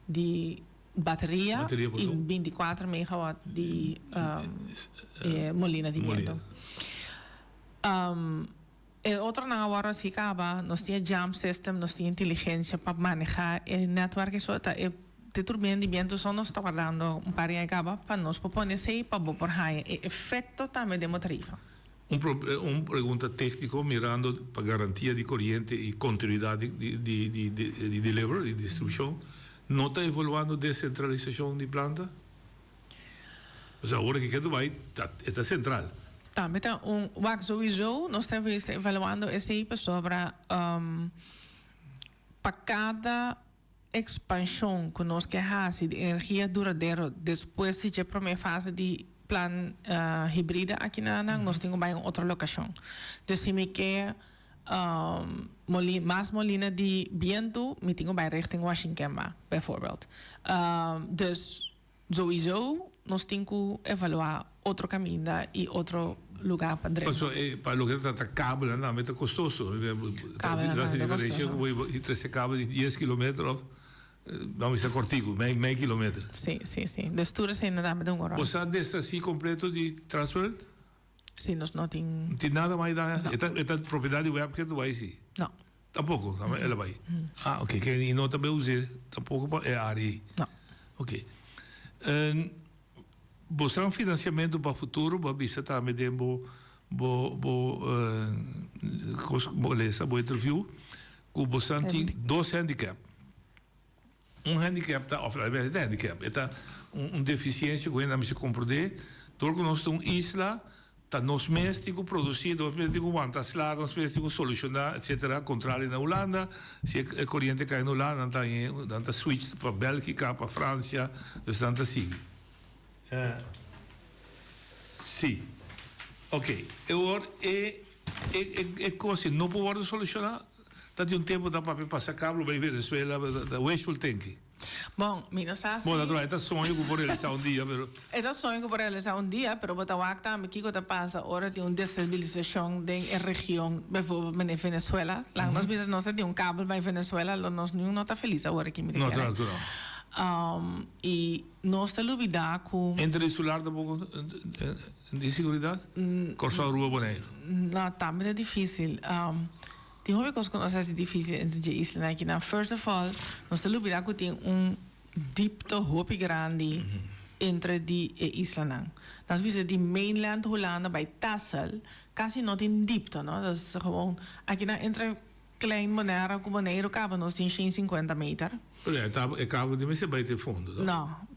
di bateria i bintikuater megawatt di molina di bientu. E otronan a wòrdu hasi kaba, nos tin e jump system, nos tin inteligensia pa manehá e netwerk eso ta e te turbina di bientu so nos ta wardando un par di aña kaba pa nos por pone esei pa bo por haña e efekto tambe den bo tarifa. Un un pregunta tékniko mirando pa garantia di koriente i kontinuidat di di di di deliver di distribushon no ta evaluando desentralisashon di planta? Pues awor ki ketu bai ta e ta sentral. Tambe ta un wak souiso nos ta ta evaluando esey pasobra pa cada expansion cu nos ke haci di energia duradero despues di dje prome fase di plan hibrida aki na nan nos tin cu bai un otro locacion. Dus si mi ke mas molina di bientu mi tin cu bai richting Washinkemba bijvoorbeeld. Dus Souiso nos tin ku evaluá otro kaminda i otro lugá pa drenta. Paso e pa loke ta trata kabelnan tambe ta kostoso. Kabelnan Ta tambe ta diferensia kostoso. ku bo trese kabel di dies kilometer of ban bisa kòrtiku, mei mei kilometer. Sí, sí, sí. Dus tur esei tambe ta un ròl. Bo sa deshasí kompleto di Transworld? Sí, nos no tin. No tin nada mas da. No. E ta e ta propiedat di web ke tu bai sí? No. Tampoco, tambe el a bai. Ah, ok, ke i no ta bay us'é tampoco pa e área ei. No. Ok. Bo sa financiamento pa futuro, bo a bisa tambe den bo bo bo kos ku bo lesa, bo interview, ku bo sa tin dos handicap. Un handicap ta, of alabes e ta handicap, e ta un deficiencia cu hende a mester comprende, dor cu nos ta un isla, ta nos mes tin cu produci, nos mes tin cu wanta sla, nos mes tin cu soluciona, etcetera, contrario na Hulanda, si e coriente cay na Hulanda, nan ta nan ta switch pa Belgica, pa Francia, dus nan ta sigui. Si. Ok, e wor e e cos no por wordo soluciona? Ta tin un tempo ta papia pasa kablo bai Venezuela, ta wishful thinking. Bon, mi no sa si. Bon, natural, e ta soño ku por realisá un dia, pero. E ta soño ku por realisá un dia, pero bo ta wak tambe kiko ta pasa ora tin un destabilisashon den e region, bijvoorbeeld mene Venezuela. Laga nos bisa nos ta tin un kabel bai Venezuela, lo nos niun no ta felis awor aki mi ta kere. Natural ku no. I nos ta lubidá ku. Interinsular tampoko di siguridat? Kòrsou, Aruba, Boneiru. No, tambe ta difísil. Tin hopi kos ku nos hasi difísil entre dje islanan akinan. First of all, nos ta lubidá ku tin un dipte hopi grandi entre di e islanan. Nos bisa di mainland Hulanda bai Texel, kasi no tin dipte, no? Dus gewoon akinan entre Klein Bonaire ku Boneiru kaba nos tin shen sinkuenta meter. Pero e kabel di mester bai te fondo, no? No.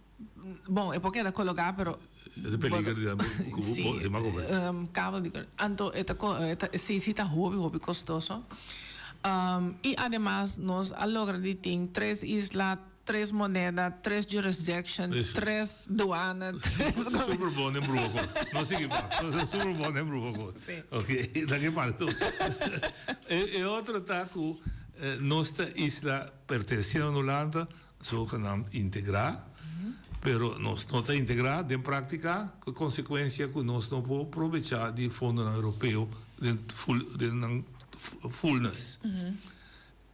Bon, e por keda kologá, pero. E ta peliger di ku bo por hema kobe. Kabel di Anto e ta esei si ta hopi hopi kostoso. I ademas nos a logra di tin tres isla, tres moneda, tres jurisdiction, tres duana, tres. Super bon den bruha kos. No sigui pa. Nos ta super bon den bruha kos. Ok, ta ke falta. E otro ta ku nos ta isla pertenesiendo na Hulanda. Zogenaamd integrá, pero nos no ta integrá den práktika, ku e konsekuensia ku nos no por probechá di fondonan europeo den full den nan fullness.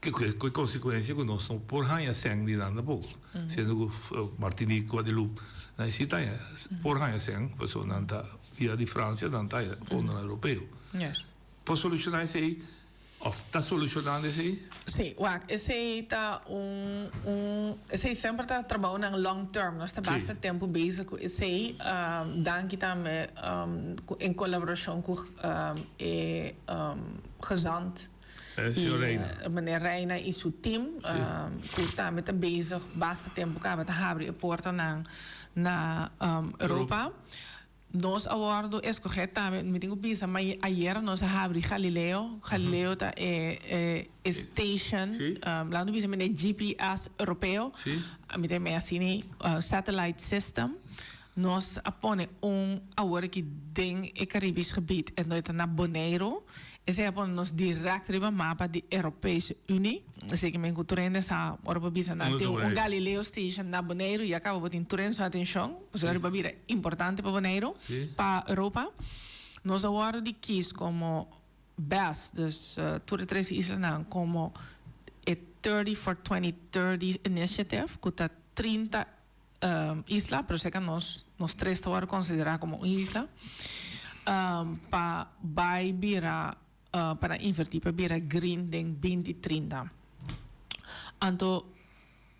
Ku e konsekuensia ku nos no por haña sèn di nan tampoko, siendo ku Martinique, Guadeloupe, nan si ta haña por haña sèn pasobra nan ta via di Fransia nan ta haña fondonan europeo. Por solushoná esei Of ta solucionando esey? Sí, wak, esey ta un, un, esey semper ta trabounan long term, nos ta basta tempu bezig ku esey, danki tambe ku en kolaborashon ku e gezant i meneer Reina i su team ku tambe ta bezig basta tempu kaba ta habri e portanan na Europa. Nos a wordo escoge tambe, mi tin cu bisa, ma ayera nos a habri Galileo. Galileo ta e e station, laat mi bisa mene GPS europeo. Mi ta mey asina satellite system. Nos a pone un awor aki den e Caribisch gebied en ta na Boneiru. Esei a pone nos direct riba mapa di Europese Unie. Esei ke men ku tur hende sa ora bo bisa nan tin un Galileo station na Boneiru ya kaba bo tin tur hende su atenshon pasobra riba bira importante pa Boneiru pa Europa. Nos a wòrdu di kis komo best dus tur e tres islanan komo e 30 for 2030 initiative ku ta 30 isla pero seka nos nos tres ta wòrdu konsiderá komo un isla pa bai bira pa nan invertí pa bira green den binti trinta. Anto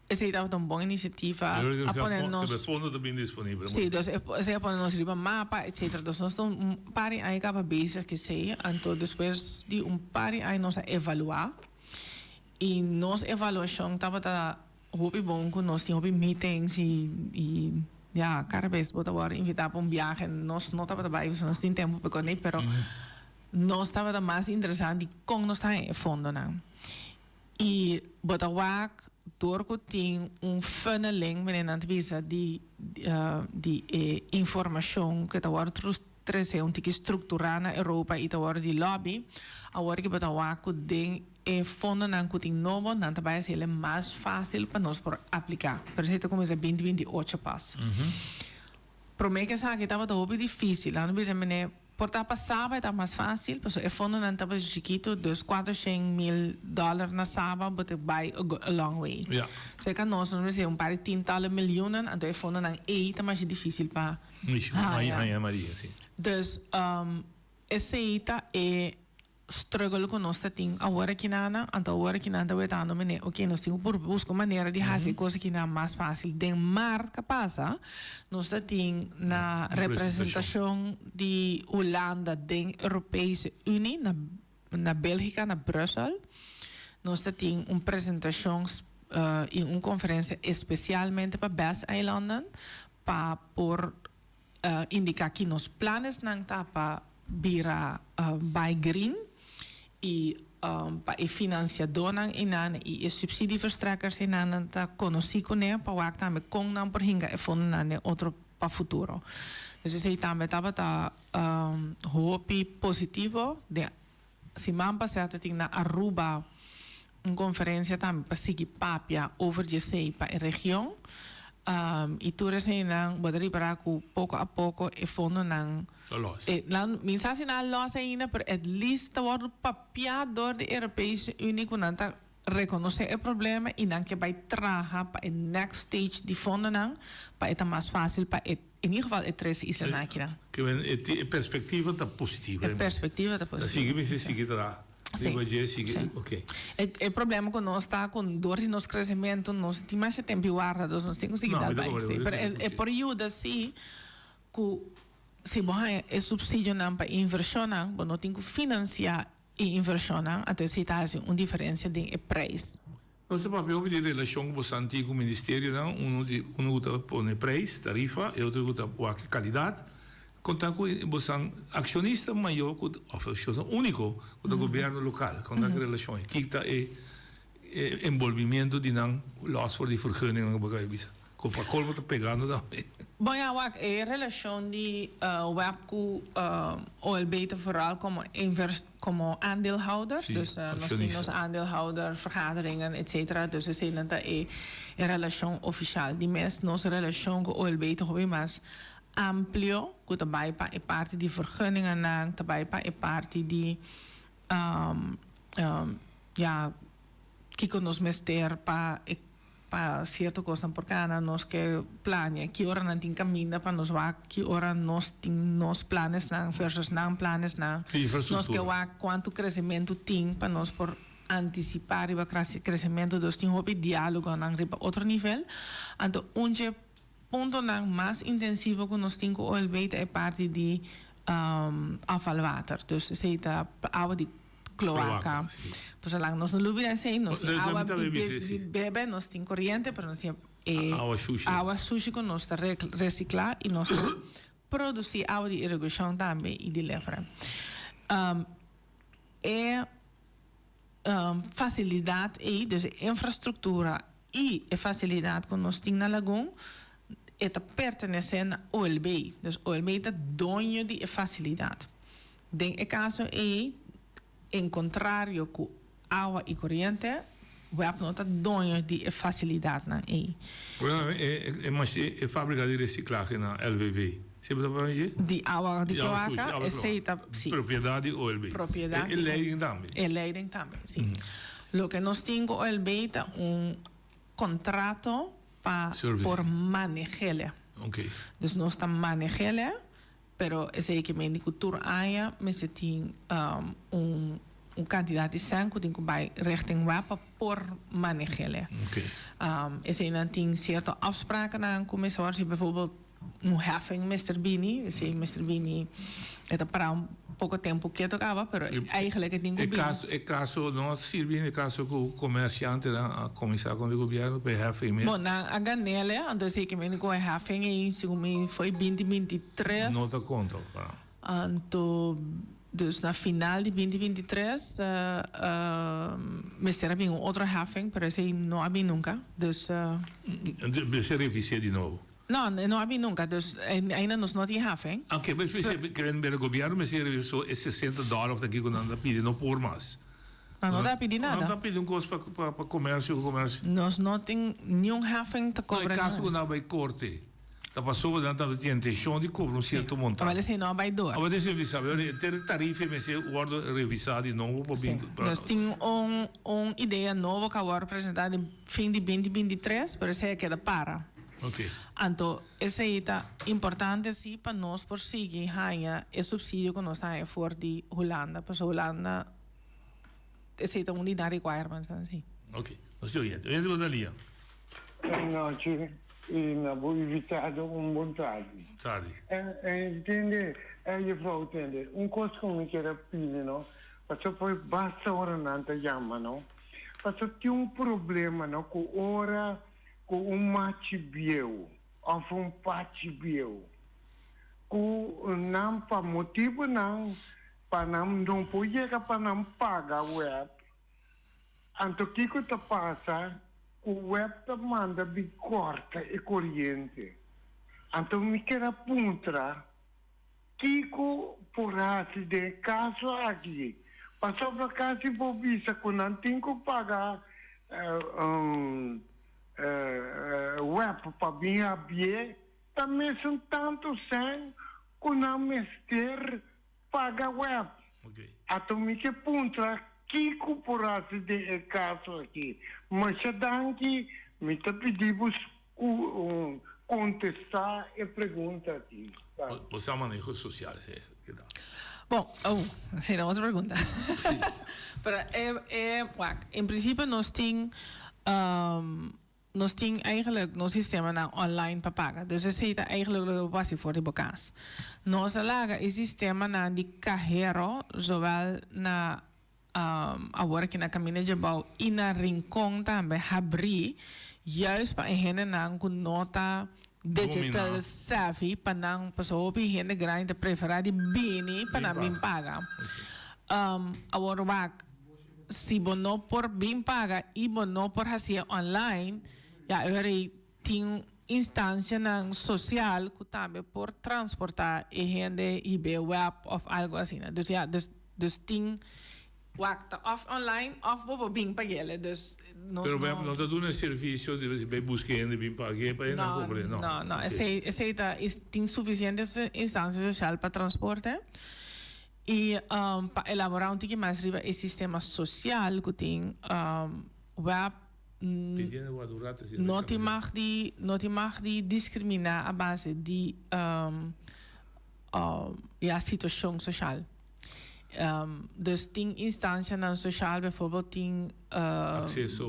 esei tabata un bon inisiativa a pone nos E fondo ta bin disponibel. Sí, dus esei a pone nos riba mapa etcetera. Dus nos ta un par di aña kaba bezig ku esei anto despues di un par di aña nos a evaluá i nos evaluashon tabata Hopi bon ku nos tin hopi meetings i i ya kada bes bo ta wòrdu invitá pa un biahe nos no tabata bai pasobra nos tin tempu pa kòne pero nos tabata mas interesá di kon nos ta haña e fondonan i bo ta wak dor ku tin un funneling manera nan ta bisa di di e informashon ku ta wòrdu trese un tiki strukturá na Europa i ta wòrdu di lobby awor ki bo ta wak ku den E fondonan ku tin nobo, nan ta bai hasi el e mas fásil pa nos por apliká. Pero esei ta kuminsá binti binti ocho pas. Promé ku esaki tabata hopi difísil. Nan a bisa mene, por ta pa Saba e ta mas fásil, pasobra e fondonan tabata chikitu, dus kuatroshen mil dòler na Saba bo ta bai a long way. Serka nos, nos mester un par di tintalen milionnan, anto e fondonan ei ta masha difísil pa haña. Dus, esei ta e struggle ku nos ta tin awor akinan, anto awor akinan ta wetando mene oke nos tin ku purba buska un manera di hasi e kos akinan mas fásil. Den mart ka pasa nos ta tin na representashon di Hulanda den Europese Unie na na Bélgika na Brussel nos ta tin un presentashon i un konferensia espesialmente pa BES-eilanden pa por indica ki nos planesnan ta pa bira bai green y pa e financiadornan eynan y e subsidieverstrekkers eynan nan ta conoci cune pa wak tambe con nan por hinca e fondonan den otro pa futuro. Dus esey tambe tabata hopi positivo. Den siman pasa ta tin na Aruba un conferencia tambe pa sigui papia over di esey pa e region y tur eseynan bo ta ripara cu poco a poco e fondonan Ta los. Nan mi sa si nan a los ainda pero at least ta wordo papia door di Europese Unie cu nan ta reconoce e problema y nan ke bay traha pa e next stage di fondonan pa e ta mas facil pa e in ieder geval e tres islanan akinan. Ke men e perspectiva ta positivo. E perspectiva ta positivo. Ta sigui mester sigui traha. Sí. Riba dje sigui, Sí. ok. E, e problema ku nos ta ku dor di nos kresementu nos tin masha tempu i warda, dus nos tin ku sigui No, dal mi ta bai. komprende, Sí, mi pero ta e, e sí. por yuda sí ku si bo haña e supsidionan pa invershonnan, bo no tin ku finansiá e invershonnan, anto esei ta hasi un diferensia den e preis. Nos ta papia hopi di relashon ku bosan tin ku ministerionan, unu di unu ku ta pone preis, tarifa, e otro ku ta wak e kalidat. Kon ta ku bosan akshonista mayor ku òf akshonista úniko ku ta gobièrnu lokal? Kon ta ku e relashon ei? Kiko ta e enbolbimiento di nan lòs for di vergunningnan ku bo a bisa? Ku pa kolmo ta pegando tambe. Bon ya wak e relashon di web ku OLB ta vooral komo invers komo aandeelhouder. Dus nos tin nos aandeelhouder vergaderingen etcetera. Dus eseinan ta e relashon ofishal. Di mes nos relashon ku OLB ta hopi mas amplio ku ta bai pa e parti di vergunningennan, ta bai pa e parti di ya kiko nos mester pa e Pa cierto cosnan por cana nos ke plania ki ora nan tin caminda pa nos wak ki ora nos tin nos planesnan versus nan planesnan. Nos ke wak cuanto crecemento tin pa nos por anticipa riba crecemento. Dus tin hopi dialogonan riba otro nivel. Anto un dje puntonan mas intensivo cu nos tin cu OLB ta e parti di afvalwater. Dus esey ta awa di. Kloaka. Pues lang nos no lubida esei, nos tin awa di bebe, nos tin koriente, pero nos tin e awa sushi ku nos ta resiklá i nos ta produsí awa di irigashon tambe i di lefra. E fasilidat ei, dus e infrastruktura i e fasilidat ku nos tin na Lagun, e ta pertenesé na OLB. Dus OLB ta doño di e fasilidat. Den e kaso ei, en kontrario ku awa i koriente, web no ta doño di e fasilidatnan ei. Bueno, e fabrika di resiklahe na LVV, si bo ta papia dje? Di awa di kloaka, esei ta, si. Propiedat di OLB. Propiedat di. E leiding tambe. E leiding tambe, si. Loke nos tin ku OLB ta un kontrato pa por maneh'ele. Dus nos ta maneh'ele. Pero esei ke mende ku tur aña mester tin un un kantidat di sèn ku tin ku bai richting web pa por maneh'ele. Eseinan tin sierto afsprakennan ku mester wòrdu hasi, bijvoorbeeld un heffing mester bini, esei mester bini e ta para un poko tempu ketu kaba, pero eigenlijk e tin ku bini. E kaso no a sirbi e kaso ku komersiantenan a kuminsá kontra e gobièrnu pa e heffing mes? Bon, nan a gan'ele, anto esei ke mende ku e heffing ei segun mi foi binti binti tres. No ta konta pa. Anto dus na final di binti binti tres mester a bin un otro heffing, pero esei no a bin nunka, dus. Mester revis'é di nobo. No, no a bin nunka, dus ainda nos no tin heffing. Oke, pero pero gobièrnu mester revisó e sesenta dòler òf ta kiko nan ta pidi, no por mas. Nan no ta pidi nada. Nan ta pidi un kos pa pa komersio ku komersio. Nos no tin niun heffing ta kobra. No, e kaso ku nan a bai korte. Ta pasobra nan tabata tin intencion di cobra un cierto montante. Awel esey no a bay door. Awel esey bisa, awel henter e tarifa mester wordo revisa di nobo pa bin. Si, nos tin un un idea nobo cu a wordo presenta den fin di binti binti tres, pero esey a keda para. Ok. Anto esey ta importante si pa nos por sigui haya e subsidio cu nos ta haya for di Hulanda, pasobra Hulanda esey ta un di nan requirements nan si. Ok, nos tin oyente. Oyente bo ta lia. Nochi y na bo invitado un bon tardi. Tardi. Tende, juffrouw tende, un cos cu mi kier a pidi no, pasobra por basta ora nan ta yama no, pasobra tin un problema no cu ora cu un machi bieu of un pachi bieu cu nan pa motibonan pa nan no por yega pa nan paga web. Anto kiko ta pasa ku web ta manda bin kòrta e koriente? Anto mi ker a puntra kiko por hasi den e kaso aki, pasobra kasi bo bisa ku nan tin ku paga web pa bin habié, ta mesun tantu sèn ku nan mester Paga web. Ato mi ke puntra kiko por hasi den e kaso aki. Masha danki, mi ta pidi bo kontestá e pregunta aki. Bo sa maneho sosial esei ke ta. Bon, oh, esei ta otro pregunta. Pero e, e, wak, en prinsipio nos tin. Nos tin eigenlijk nos sistemanan online pa paga. Dus esei ta eigenlijk loke bo hasi for di bo kas. Nos a laga e sistemanan di kahero zowel na. Awor aki na Caminda Djabou y na Rincon tambe habri juist pa e hendenan cu no ta digital savvy pa nan pasobra hopi hende grandi ta prefera di bini pa nan bin paga. Awor wak si bo no por bin paga y bo no por haci'e online ya e ora ey tin instancianan social cu tambe por transporta e hende hib'e web of algo asina. Dus ya, dus dus tin wak ta of online of bo por bin pag'ele. Dus nos Pero no. web no ta duna e servicio di bay busca hende bin pag'e pa hende No, cobre, no. no, no. Esey, esey ta, tin suficiente instancia social pa transporte. Y pa elabora un tiki mas riba e sistema social cu tin web. No tin mag di no tin mag di diskriminá a base di ya situashon soshal. Dus tin instansianan soshal bijvoorbeeld tin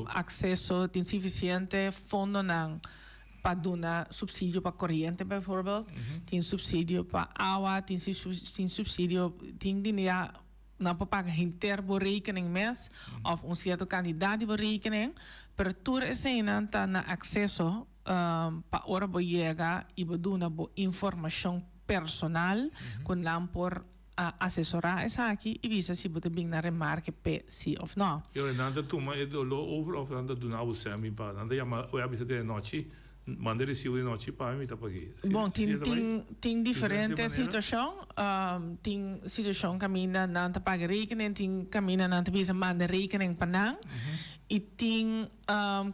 akseso tin sufisiente fondonan pa duna supsidio pa koriente bijvoorbeeld, tin supsidio pa awa, tin supsidio tin di ya. Nan por paga henter bo rekening mes of un cierto cantidad di bo rekening, pero tur eseinan ta na acceso pa ora bo yega y bo duna bo informacion personal cu nan por asesora esaki y bisa si bo ta bin na remarke p'e si of no. Y ora nan ta tuma e dolor over of nan ta duna bo semi pa nan ta yama oe a bisa den e nochi Manda e recibo di nochi pa mi, mi ta pag'é. Bon, tin, tin, tin diferente situacion. Tin situacion caminda nan ta paga rekening, tin caminda nan ta bisa manda rekening pa nan. Y tin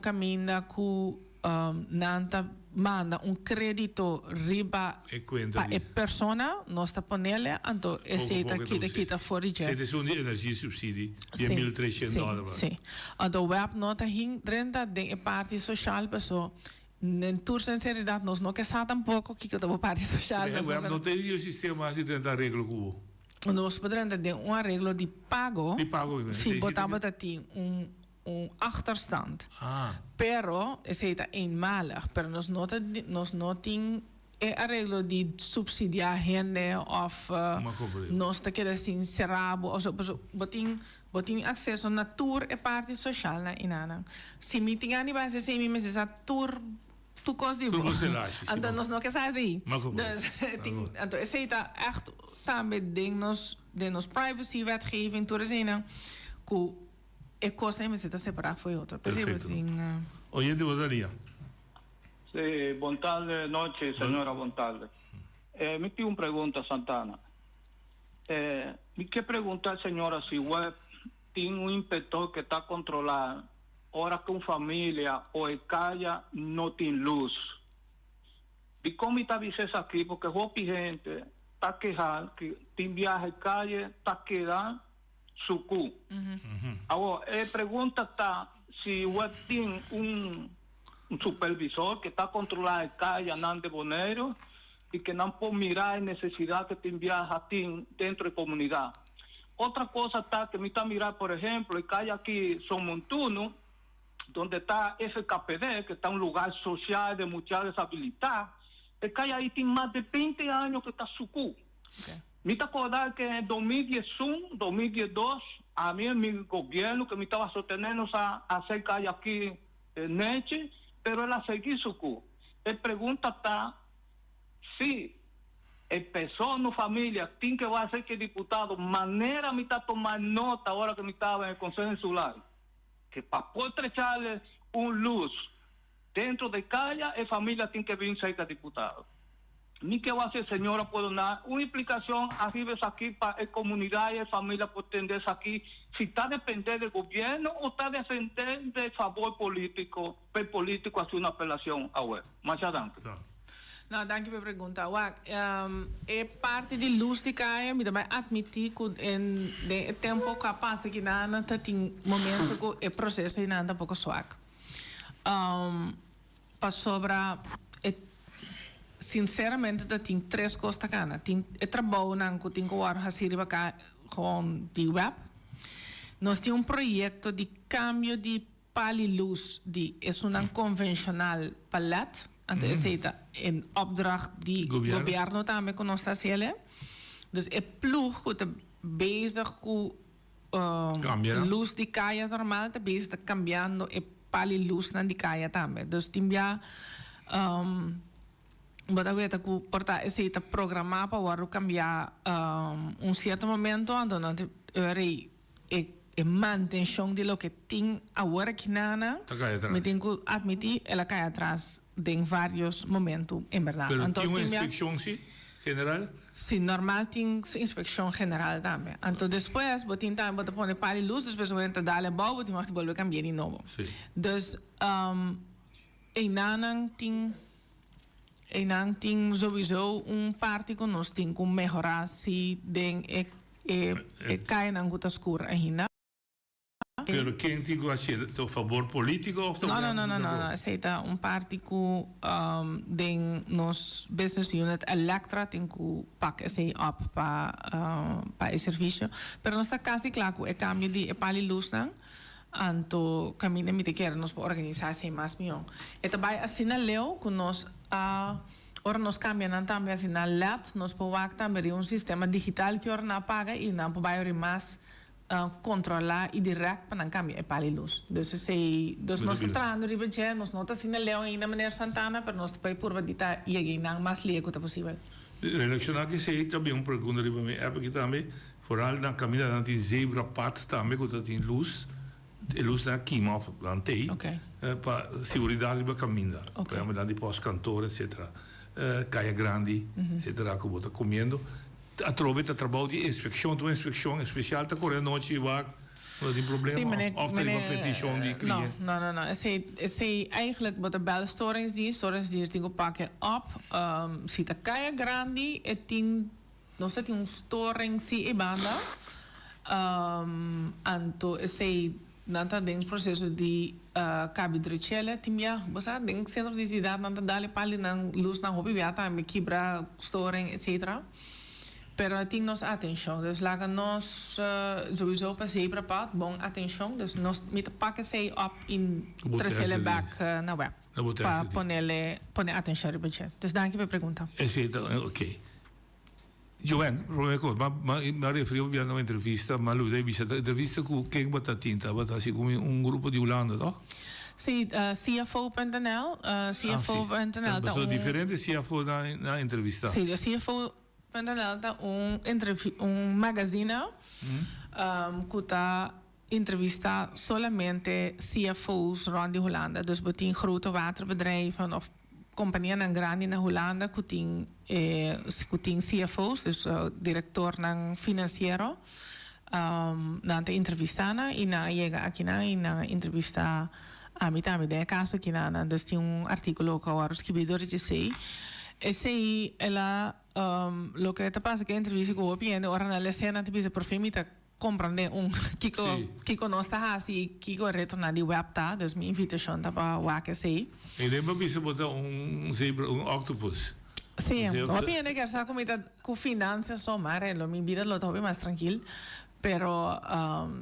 caminda cu nan ta manda un credito riba pa e persona, nos ta ponele, anto esey ta kita kita for di dje. Esey ta esun di energiesubsidie, di e 1300 dollar. Si, si. Anto web no ta hin drenta den e parti social paso den tur sinceridad nos no ke sa tampoco kico ta bo parti social. E web no ta e sistema asi drenta areglo cu bo. Nos por drenta den un areglo di pago. Di pago mi Si bo tabata tin un un achterstand. Pero esey ta eenmalig pero nos no ta nos no tin e areglo di subsidia hende of nos ta keda sin cera bo of so bo tin Bo tin akseso na tur e parti soshalnan i nanan. Si mi tin gana di bai hasi mi mester sa tur tur kos di bo. Tur bo selashi, si Anto bo. nos no ke sa hasi. Ma ku bo. Dus tin anto esei ta ègt tambe den nos den nos privacy wetgeving tur eseinan ku e kosnan mester ta separá for e otro. P'esei bo Perfecto. tin. Oyente bo ta lia. Sí, bon tarde, nochi, señora, bon tarde. Eh, mi tin un pregunta, Santana. Eh, mi ke pregunta señora si web tin un inspector ke ta controla ora ke un familia o e caya no tin luz. Dicon mi ta bisa esaki? Porque hopi hende ta keha ke tin biaha e caye ta keda sucu. Awor e pregunta ta si web tin un supervisor ke ta controla e cayanan de Bonaire y que nan por mira e necesidad que tin biaha tin dentro e comunidad. Otra cosa ta que mi ta mira por ejemplo e caya aki Son Montuno donde ta FKPD que ta un lugar social de mucha deshabilita, e caya ahi tin mas de 20 años que ta sucu. Mi ta corda que en 2011, 2012 ami en mi gobierno que mi taba sostene nos a hacer caya aki nechi pero el a sigui sucu. E pregunta ta si e persona o familia tin ke wak ser ke diputado manera mi ta tuma nota ora ke mi taba en e Conseho Insular ke pa por trechale un luz dentro de kaya e familia tin ke bin serka diputado. Mi ke wak si e señora por duna un explicacion ariba esaki pa e comunidad y e familia por tende esaki si ta depende de gobierno o ta depende de favor politico. P'e político hasi un apelacion awe. Masha danki. No, danki p'e pregunta. Wak, e parti di luz di kaya mi ta bai admiti ku den e tempo ku a pasa kinan ta tin momento ku e proceso einan ta poko swak. Pasobra e sinceramente ta tin tres kos ta kana. Tin e trabounan ku tin ku wòrdu hasi riba ka gewoon di web. Nos tin un proyecto di cambio di Pali lus di esunnan konvenshonal pa led, anto esei ta e opdracht di gobièrnu tambe ku nos ta hasi el'e. Dus e ploeg ku ta bezig ku Cambia. luz di kaya normal ta bezig ta cambiando e pali luznan di kaya tambe. Dus tin bia bo ta weta ku por ta esei ta programá pa wòrdu kambiá un sierto momento anto nan ta ora ei e e mantenshon di loke tin awor aki nan Ta kai atras. mi tin ku atmití el a kai atras den vários momento en bèrdat. Pero Anto tin un tin bia inspekshon si, general? Si, normal tin su inspekshon general tambe. Anto despues bo tin tambe bo ta pone pali lus despues bo ta dal abou bo tin wak di bolbe kambia di nobo. Si. Dus einanan tin Einan tin sowieso un parti ku nos tin ku mehorá si den e e kayanan ku ta skur ainda. Pero ken tin ku hasié? Ta fabor polítiko òf ta No, no, no, no, no, no. Esei ta un parti ku den nos business unit Elektra tin ku pak esei op pa pa e servisio. Pero nos ta kasi kla ku e kambio di e pali lusnan. Anto kaminda mi ta kere nos por organisá esei mas mihó. E ta bai asina leu ku nos a ora nos kambia nan tambe asina lèt nos por wak tambe riba un sistema digital ki ora nan a paga i nan por bai ori mas kontrolá i dirèkt pa nan kambia e pal i lus. Dus esei dus nos ta trahando riba dje, nos no ta asina leu ainda meneer Santana pero nos ta bai purba di ta yega einan mas lie ku ta posibel. Relashoná ku esei ta bin un pregunta riba mi app aki tambe. Foral na caminda nan tin zebra pad tambe cu ta tin luz, e luznan a kima of nan tey pa siguridad riba caminda. Por ehempel nan di post kantoor etcetera, caya grandi etcetera cu bo ta comiendo. Atrobe ta trabao di inspeccion, ta un inspeccion especial ta core anochi y wak no ta tin problema of ta riba peticion di cliente. No, no, no, esey, esey eigenlijk bo ta bel storingsdienst, storingsdienst tin cu pake op, si ta caya grandi e tin. Nos ta tin un storing si e banda, anto esey nan ta den proceso di cabi drechele tin bia, bo sa den centro di ciudad nan ta dal e pal di nan luznan hopi bia tambe kibra storing etcetera, pero a tin nos atencion, dus laga nos sowieso pa zebra pad bon atencion, dus nos mi ta pak esey op y trecele bek na web pa ponele pone atencion riba dje, dus danki pa e pregunta. Esey ta oke. Joen, prome kos, m'a m'a referi bo bia na un entrevista, m'a luda e bisa ta entrevista ku ken bo ta tin, tabata hasi ku un grupo di Hulanda, toh? Si, CFO.nl, CFO.nl ta un. Diferente CFO nan a entrevista. Si, CFO.nl ta un entrevi un magazine ku ta entrevista solamente CFO's rond di Hulanda. Dus bo tin grote waterbedrijven of Kompanianan grandi na Hulanda ku tin e ku tin CFO's, dus direktornan finansiero, nan ta entrevistá nan i nan a yega akinan i nan a entrevistá ami tambe den e kaso akinan. Nan dus tin un artíkulo ku a wòrdu skibí dor di esei. Esei el a loke ta pasa ku e entrevista ku hopi hende ora nan lesa nan ta bisa por fin mi ta Comprende un kico kico nos ta haci y kico e retonan di web ta, dus mi invitacion ta pa wak esey. E den pa bisa bo ta un zebra, un octopus. Sí, hopi hende kier sa cu mi ta cu financias so, maar lo mi bida lo ta hopi mas trankil. Pero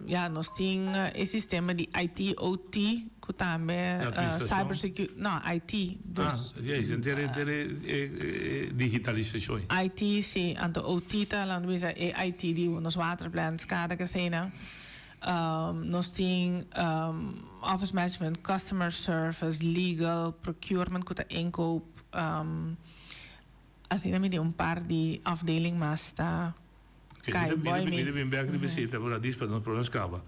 ya nos tin e sistema di IT, OT cu tambe cyber secu, no IT, dus. Ah, ya, henter henter e digitalisacion. IT si, anto OT ta laat bisa e IT di nos waterplant, SCADA kesena. Nos tin office management, customer service, legal, procurement cu ta inkoop. Asina mi tin un par di afdeling mas ta kai boy mi. Mi ta bin bek riba esei ta ora dis pa nos por nos caba.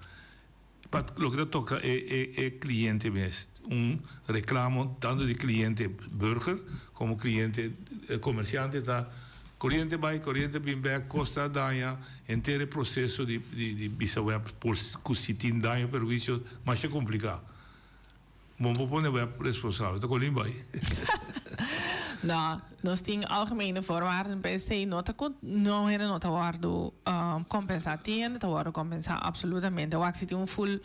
Pa loke ta toca e e cliente mes, un reclamo tanto di cliente burger como cliente comerciante ta coriente bay, coriente bin bek, cos ta daña, henter e proceso di di bisa web por cu si tin daño perhuicio masha complica. Bo por pone web responsabel, ta con bay. No, nos tin algemene voorwaarden pa esey, no ta cu no hende no ta wordo compensa, tin hende ta wordo compensa absolutamente, wak si tin un full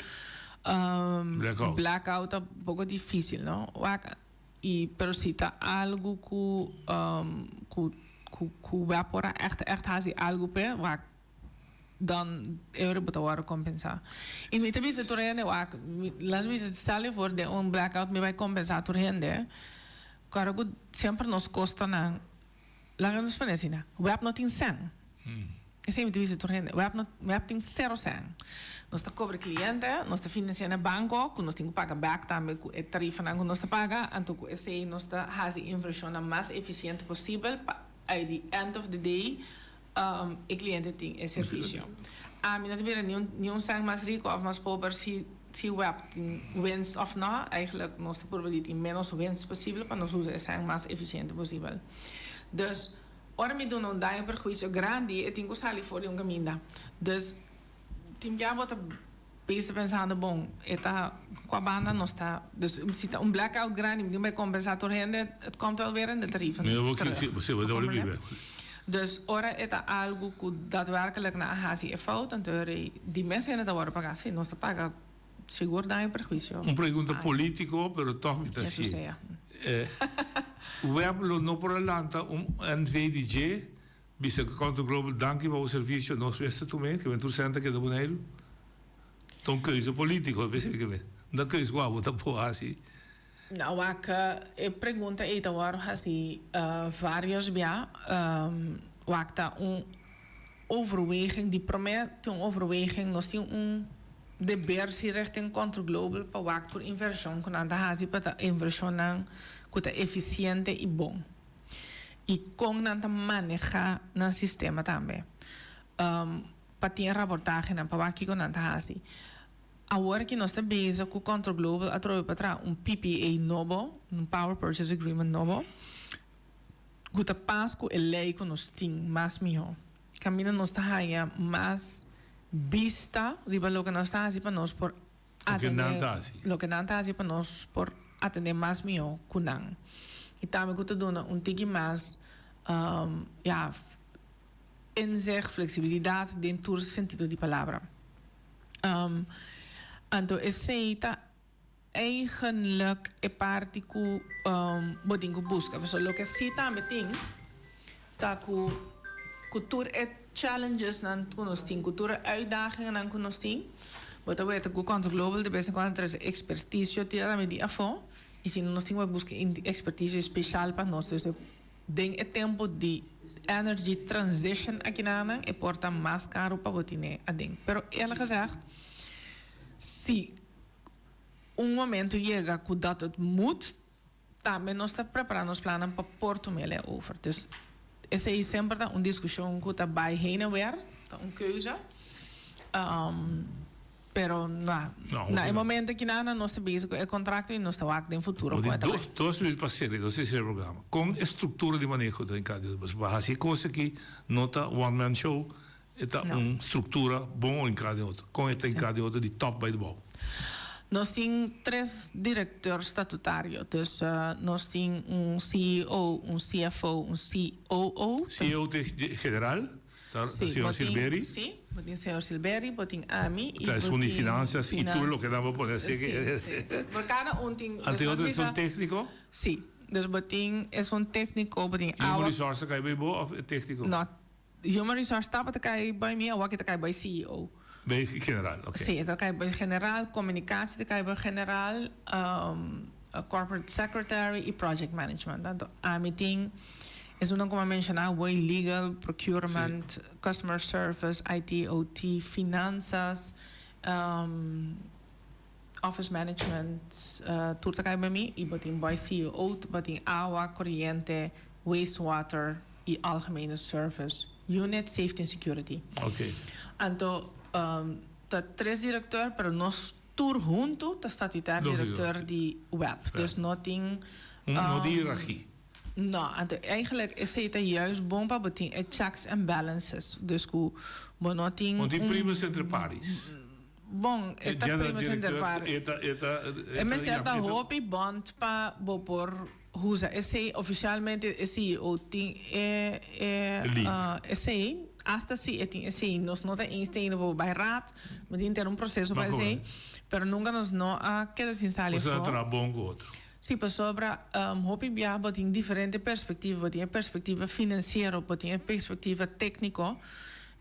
Blackout. blackout ta poco dificil no, wak y pero si ta algo cu cu cu web por a echt echt haci algo p'e wak dan e ora bo ta wòrdu kompensá. I mi ta bisa tur hende, wak, laat mi bisa, stel je voor den un blackout mi bai kompensá tur hende, kòrda ku semper nos kostonan, laga nos pone asina, web no tin sèn. Esei mi ta bisa tur hende. Web no, web tin sero sèn. Nos ta kobra kliente, nos ta finansiá na banko, ku nos tin ku paga bèk tambe ku e tarifanan ku nos ta paga, anto ku esei nos ta hasi invershonnan mas efisiente posibel pa at the end of the day e kliente tin e servisio. Ami no ta bira ni un ni un sèn mas riku òf mas pober si si web tin winst òf nò. Eigentlik nos ta purba di tin ménos winst posibel pa nos usa e sèn mas efisiente posibel. Dus. Ora mi duna un daño perhuisio grandi e tin ku sali for di un kaminda. Dus tin bia bo ta bisa pensando bon e ta kua banda nos ta dus si ta un blackout grandi mi tin bai kompensá tur hende het komt wel weer in de tarieven terug. Bo comprende? Dus ora e ta algu ku daadwerkelijk nan a hasi e fout anto di mes hende ta wòrdu pagá si nos ta paga Sigur daño perhuisio. Un pregunta politico, pero toch mi ta hacié. Web lo no por a lanta un NV di dje, bisa cu Counter Global danki pa bo servicio, nos mester tum'é, ke men tur cent ta keda Boneiru. Ta un keuze politico, bes ke men. No ta keuze cu abo ta por haci. Nou wak, e pregunta ei ta wòrdu hasi varios bia. Wak ta un overweging, di promé tin un overweging, nos tin un deber si richting Control Global pa wak tur invershon ku nan ta hasi pa ta invershonnan ku ta efisiente i bon. I kon nan ta manehá nan sistema tambe. Pa tin e raportahenan pa wak kiko nan ta hasi. Awor ki nos ta bezig ku Control Global atrobe pa traha un PPA nobo, un Power Purchase Agreement nobo, ku ta pas ku e lei ku nos tin mas mihó. Kaminda nos ta haña mas bista riba loke nos ta hasi pa nos por atendé loke nan ta hasi pa nos por atendé mas mihó ku nan. I tambe ku ta duna un tiki mas, ya, inzicht, fleksibilidat den tur sentido di palabra. Anto esei ta eigenlik e parti ku bo tin ku buska. Pasobra loke si tambe tin ta ku ku tur e challengesnan ku nos tin, ku tur e uitdagingennan ku nos tin, bo ta weta ku Contra Global de bes en kuando ta trese ekspertisio tira tambe di afó i si no nos tin ku bai buska ekspertisio speshal pa nos. Den e tempu di energy transition akinanan e por ta mas karu pa bo tine aden. Pero eerlijk gezegd, si un momento yega ku dat het moet, tambe nos ta prepara nos plannan pa por tum'el e over. Dus esei semper ta un diskushon ku ta bai heen en weer, ta un keuze. Pero na na e momento aki nan nos ta bezig cu e contracto y nos ta wak den futuro con e ta bai. Dos minuut pa cera, nos ta cera e programa. Con e structura di maneho ta den cada di nos? Pasobra haci e cos aki no ta one man show, e ta un structura bon orincá den otro. Con e ta hincá den otro di top bai di bou? Nos tin tres director statutario, dus nos tin un CEO, un CFO, un COO. CEO ta e general? Ta señor Silberi? Sí, bo tin señor Silberi, bo tin ami y bo tin Un di finanzas y tur loke nan bo pone así que. Sí, sí. Por cada un tin. Anto e otro es un técnico? Sí, dus bo tin esun técnico, bo tin awa. Human resource ta kai bay bo of e técnico? No, human resource tabata kai bay mi, awor aki ta kai bay CEO. Bay general, ok. Sí, e ta kai bay general, communicatie ta kai bay general, corporate secretary y project management. Anto ami tin. Esunnan ku mi a menshoná awor, legal, procurement, customer service, IT, OT, finanzas, office management, tur ta kai by mi. I bo tin boy CEO, bo tin awa, koriente, wastewater i algemene service unit, safety and security. Anto ta tres directeur, pero nos tur huntu ta statutair directeur di web. Dus no tin. No tin hiërarchie. No, anto eigenlijk esey ta juist bon pa bo tin e checks and balances. Dus ku bo no tin un. Bo tin primus inter pares. Bon, e ta primus inter pares. E ta, e ta, e mester ta hopi bond pa bo por usa esey. Oficialmente e CEO tin e, e, esey. Hasta si e tin esey, nos no ta eens teniendo pa bo bay raad. Bo tin ter un proceso pa esey. Pero nunca nos no a keda sin sali afo. Boso ta traha bon ku otro. Sí, pasobra hopi biaha bo tin diferente perspectiva. Bo tin e perspectiva financiero, bo tin e perspectiva tecnico.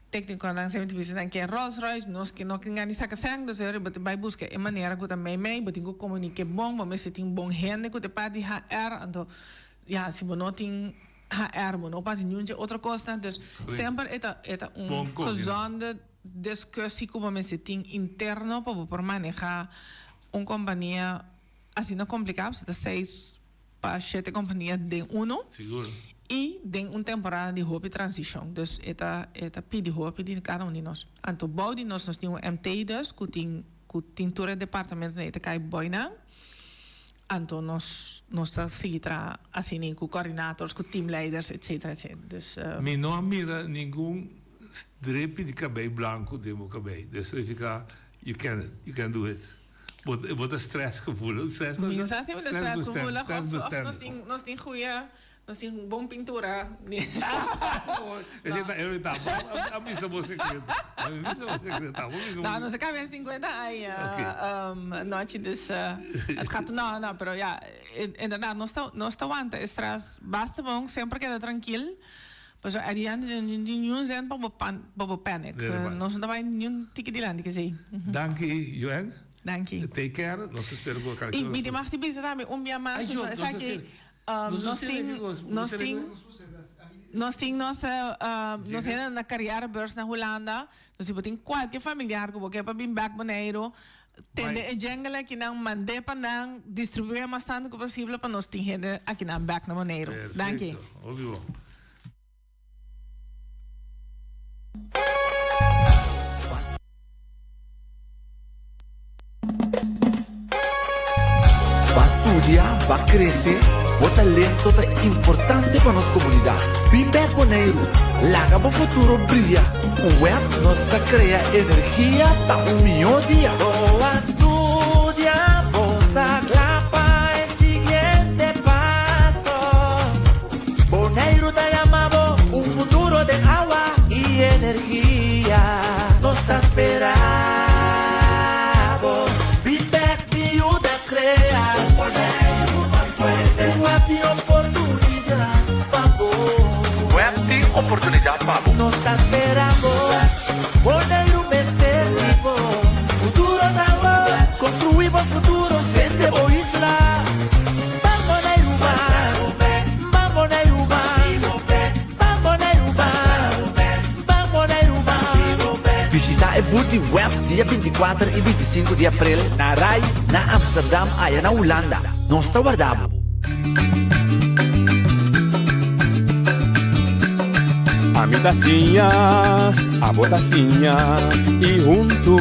Tecniconan semper ta bisa nan ke Rolls Royce, nos ke no ke gana di saca sèn, dus ora bo ta bai busca e manera cu ta mei mei, bo tin cu comunique bon, bo mester tin bon hende cu ta parti di HR, anto ya si bo no tin. HR, bo no por hasi niun dje otro kosnan. Dus semper e ta e ta un gezonde discussie ku bo mester tin interno pa bo por maneha un kompania asina kompliká, pasobra ta seis pa shete kompania den uno. Sigur. I den un temporada di hopi transishon. Dus e ta e ta pidi hopi di kada un di nos. Anto bou di nos nos tin un MT dus ku tin ku tin tur e departamentonan e ta kai bou nan. Anto nos nos ta sigui traha asina ku coordinators, ku teamleiders etcetera etcetera. Dus. Mi no a mira ningun strepi di kabei blanku den bo kabei. Dus significa you can it, you can do it. Bo bo ta stress gevoelig. Stress Mi no sa si mi ta stress gevoelig of of nos tin nos tin goeie nos tin bon pintura. Esei ta irritá bo. A bisa bo secreto. A bisa bo secreto. A bisa bo. No, nos a cambia 50 aña nochi dus het gaat no no pero ya inderdaad nos ta nos ta wanta e stress basta bon semper keda trankil. Pasobra adiante no tin niun zin pa bo pan pa bo panic. Nos no ta bai niun tiki dilanti kesey. Danki Joen. Danki. Take care. Nos ta spera ku I mi tin mag di bisa tambe un bia mas pasobra esaki nos tin nos tin nos tin nos nos hende na carrièrebeurs na Hulanda. Dus si bo tin kualke familiar ku bo ke pa bin bek Boneiru tende e jingle akinan mand'é pa nan distribuí mas tantu ku posibel pa nos tin hende akinan bek na Boneiru. Danki. Perfecto. Hopi bon. Ba studia, ba crece, bo talento ta importante pa nos comunidad. Bin bek Boneiru, laga bo futuro bria. Cu web nos ta crea energia pa un miho dia. Bo a studia, bo ta cla pa e siguiente paso. Boneiru ta yama bo, un futuro den awa y energia. Nos ta spera bo. Bin bek bin yuda crea. Un Boneiru mas fuerte. Un web di oportunidad pa bo. Web di oportunidad pa bo. Nos ta spera bo. Boneiru mester di bo. Futuro ta bo. Construi bo futuro, sente bo isla. Ban Boneiru ban. Ban Boneiru ban. Ban Boneiru ban. Ban Boneiru ban. Bishita e booth di web dia 24 i 25 di april na Rai na Amsterdam aya na Hulanda. Nos ta warda bo. Ami ta siña, abo ta siña i huntu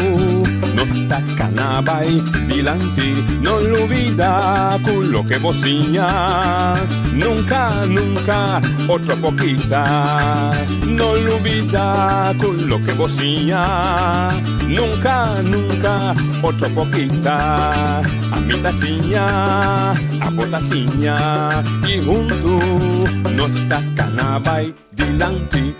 nos ta kana bai dilanti. No lubida ku loke bo siña nunka, nunka otro por kita. No lubida ku loke bo siña nunka, nunka otro por kita. Ami ta siña, abo ta siña i huntu nos ta kana bai dilanti.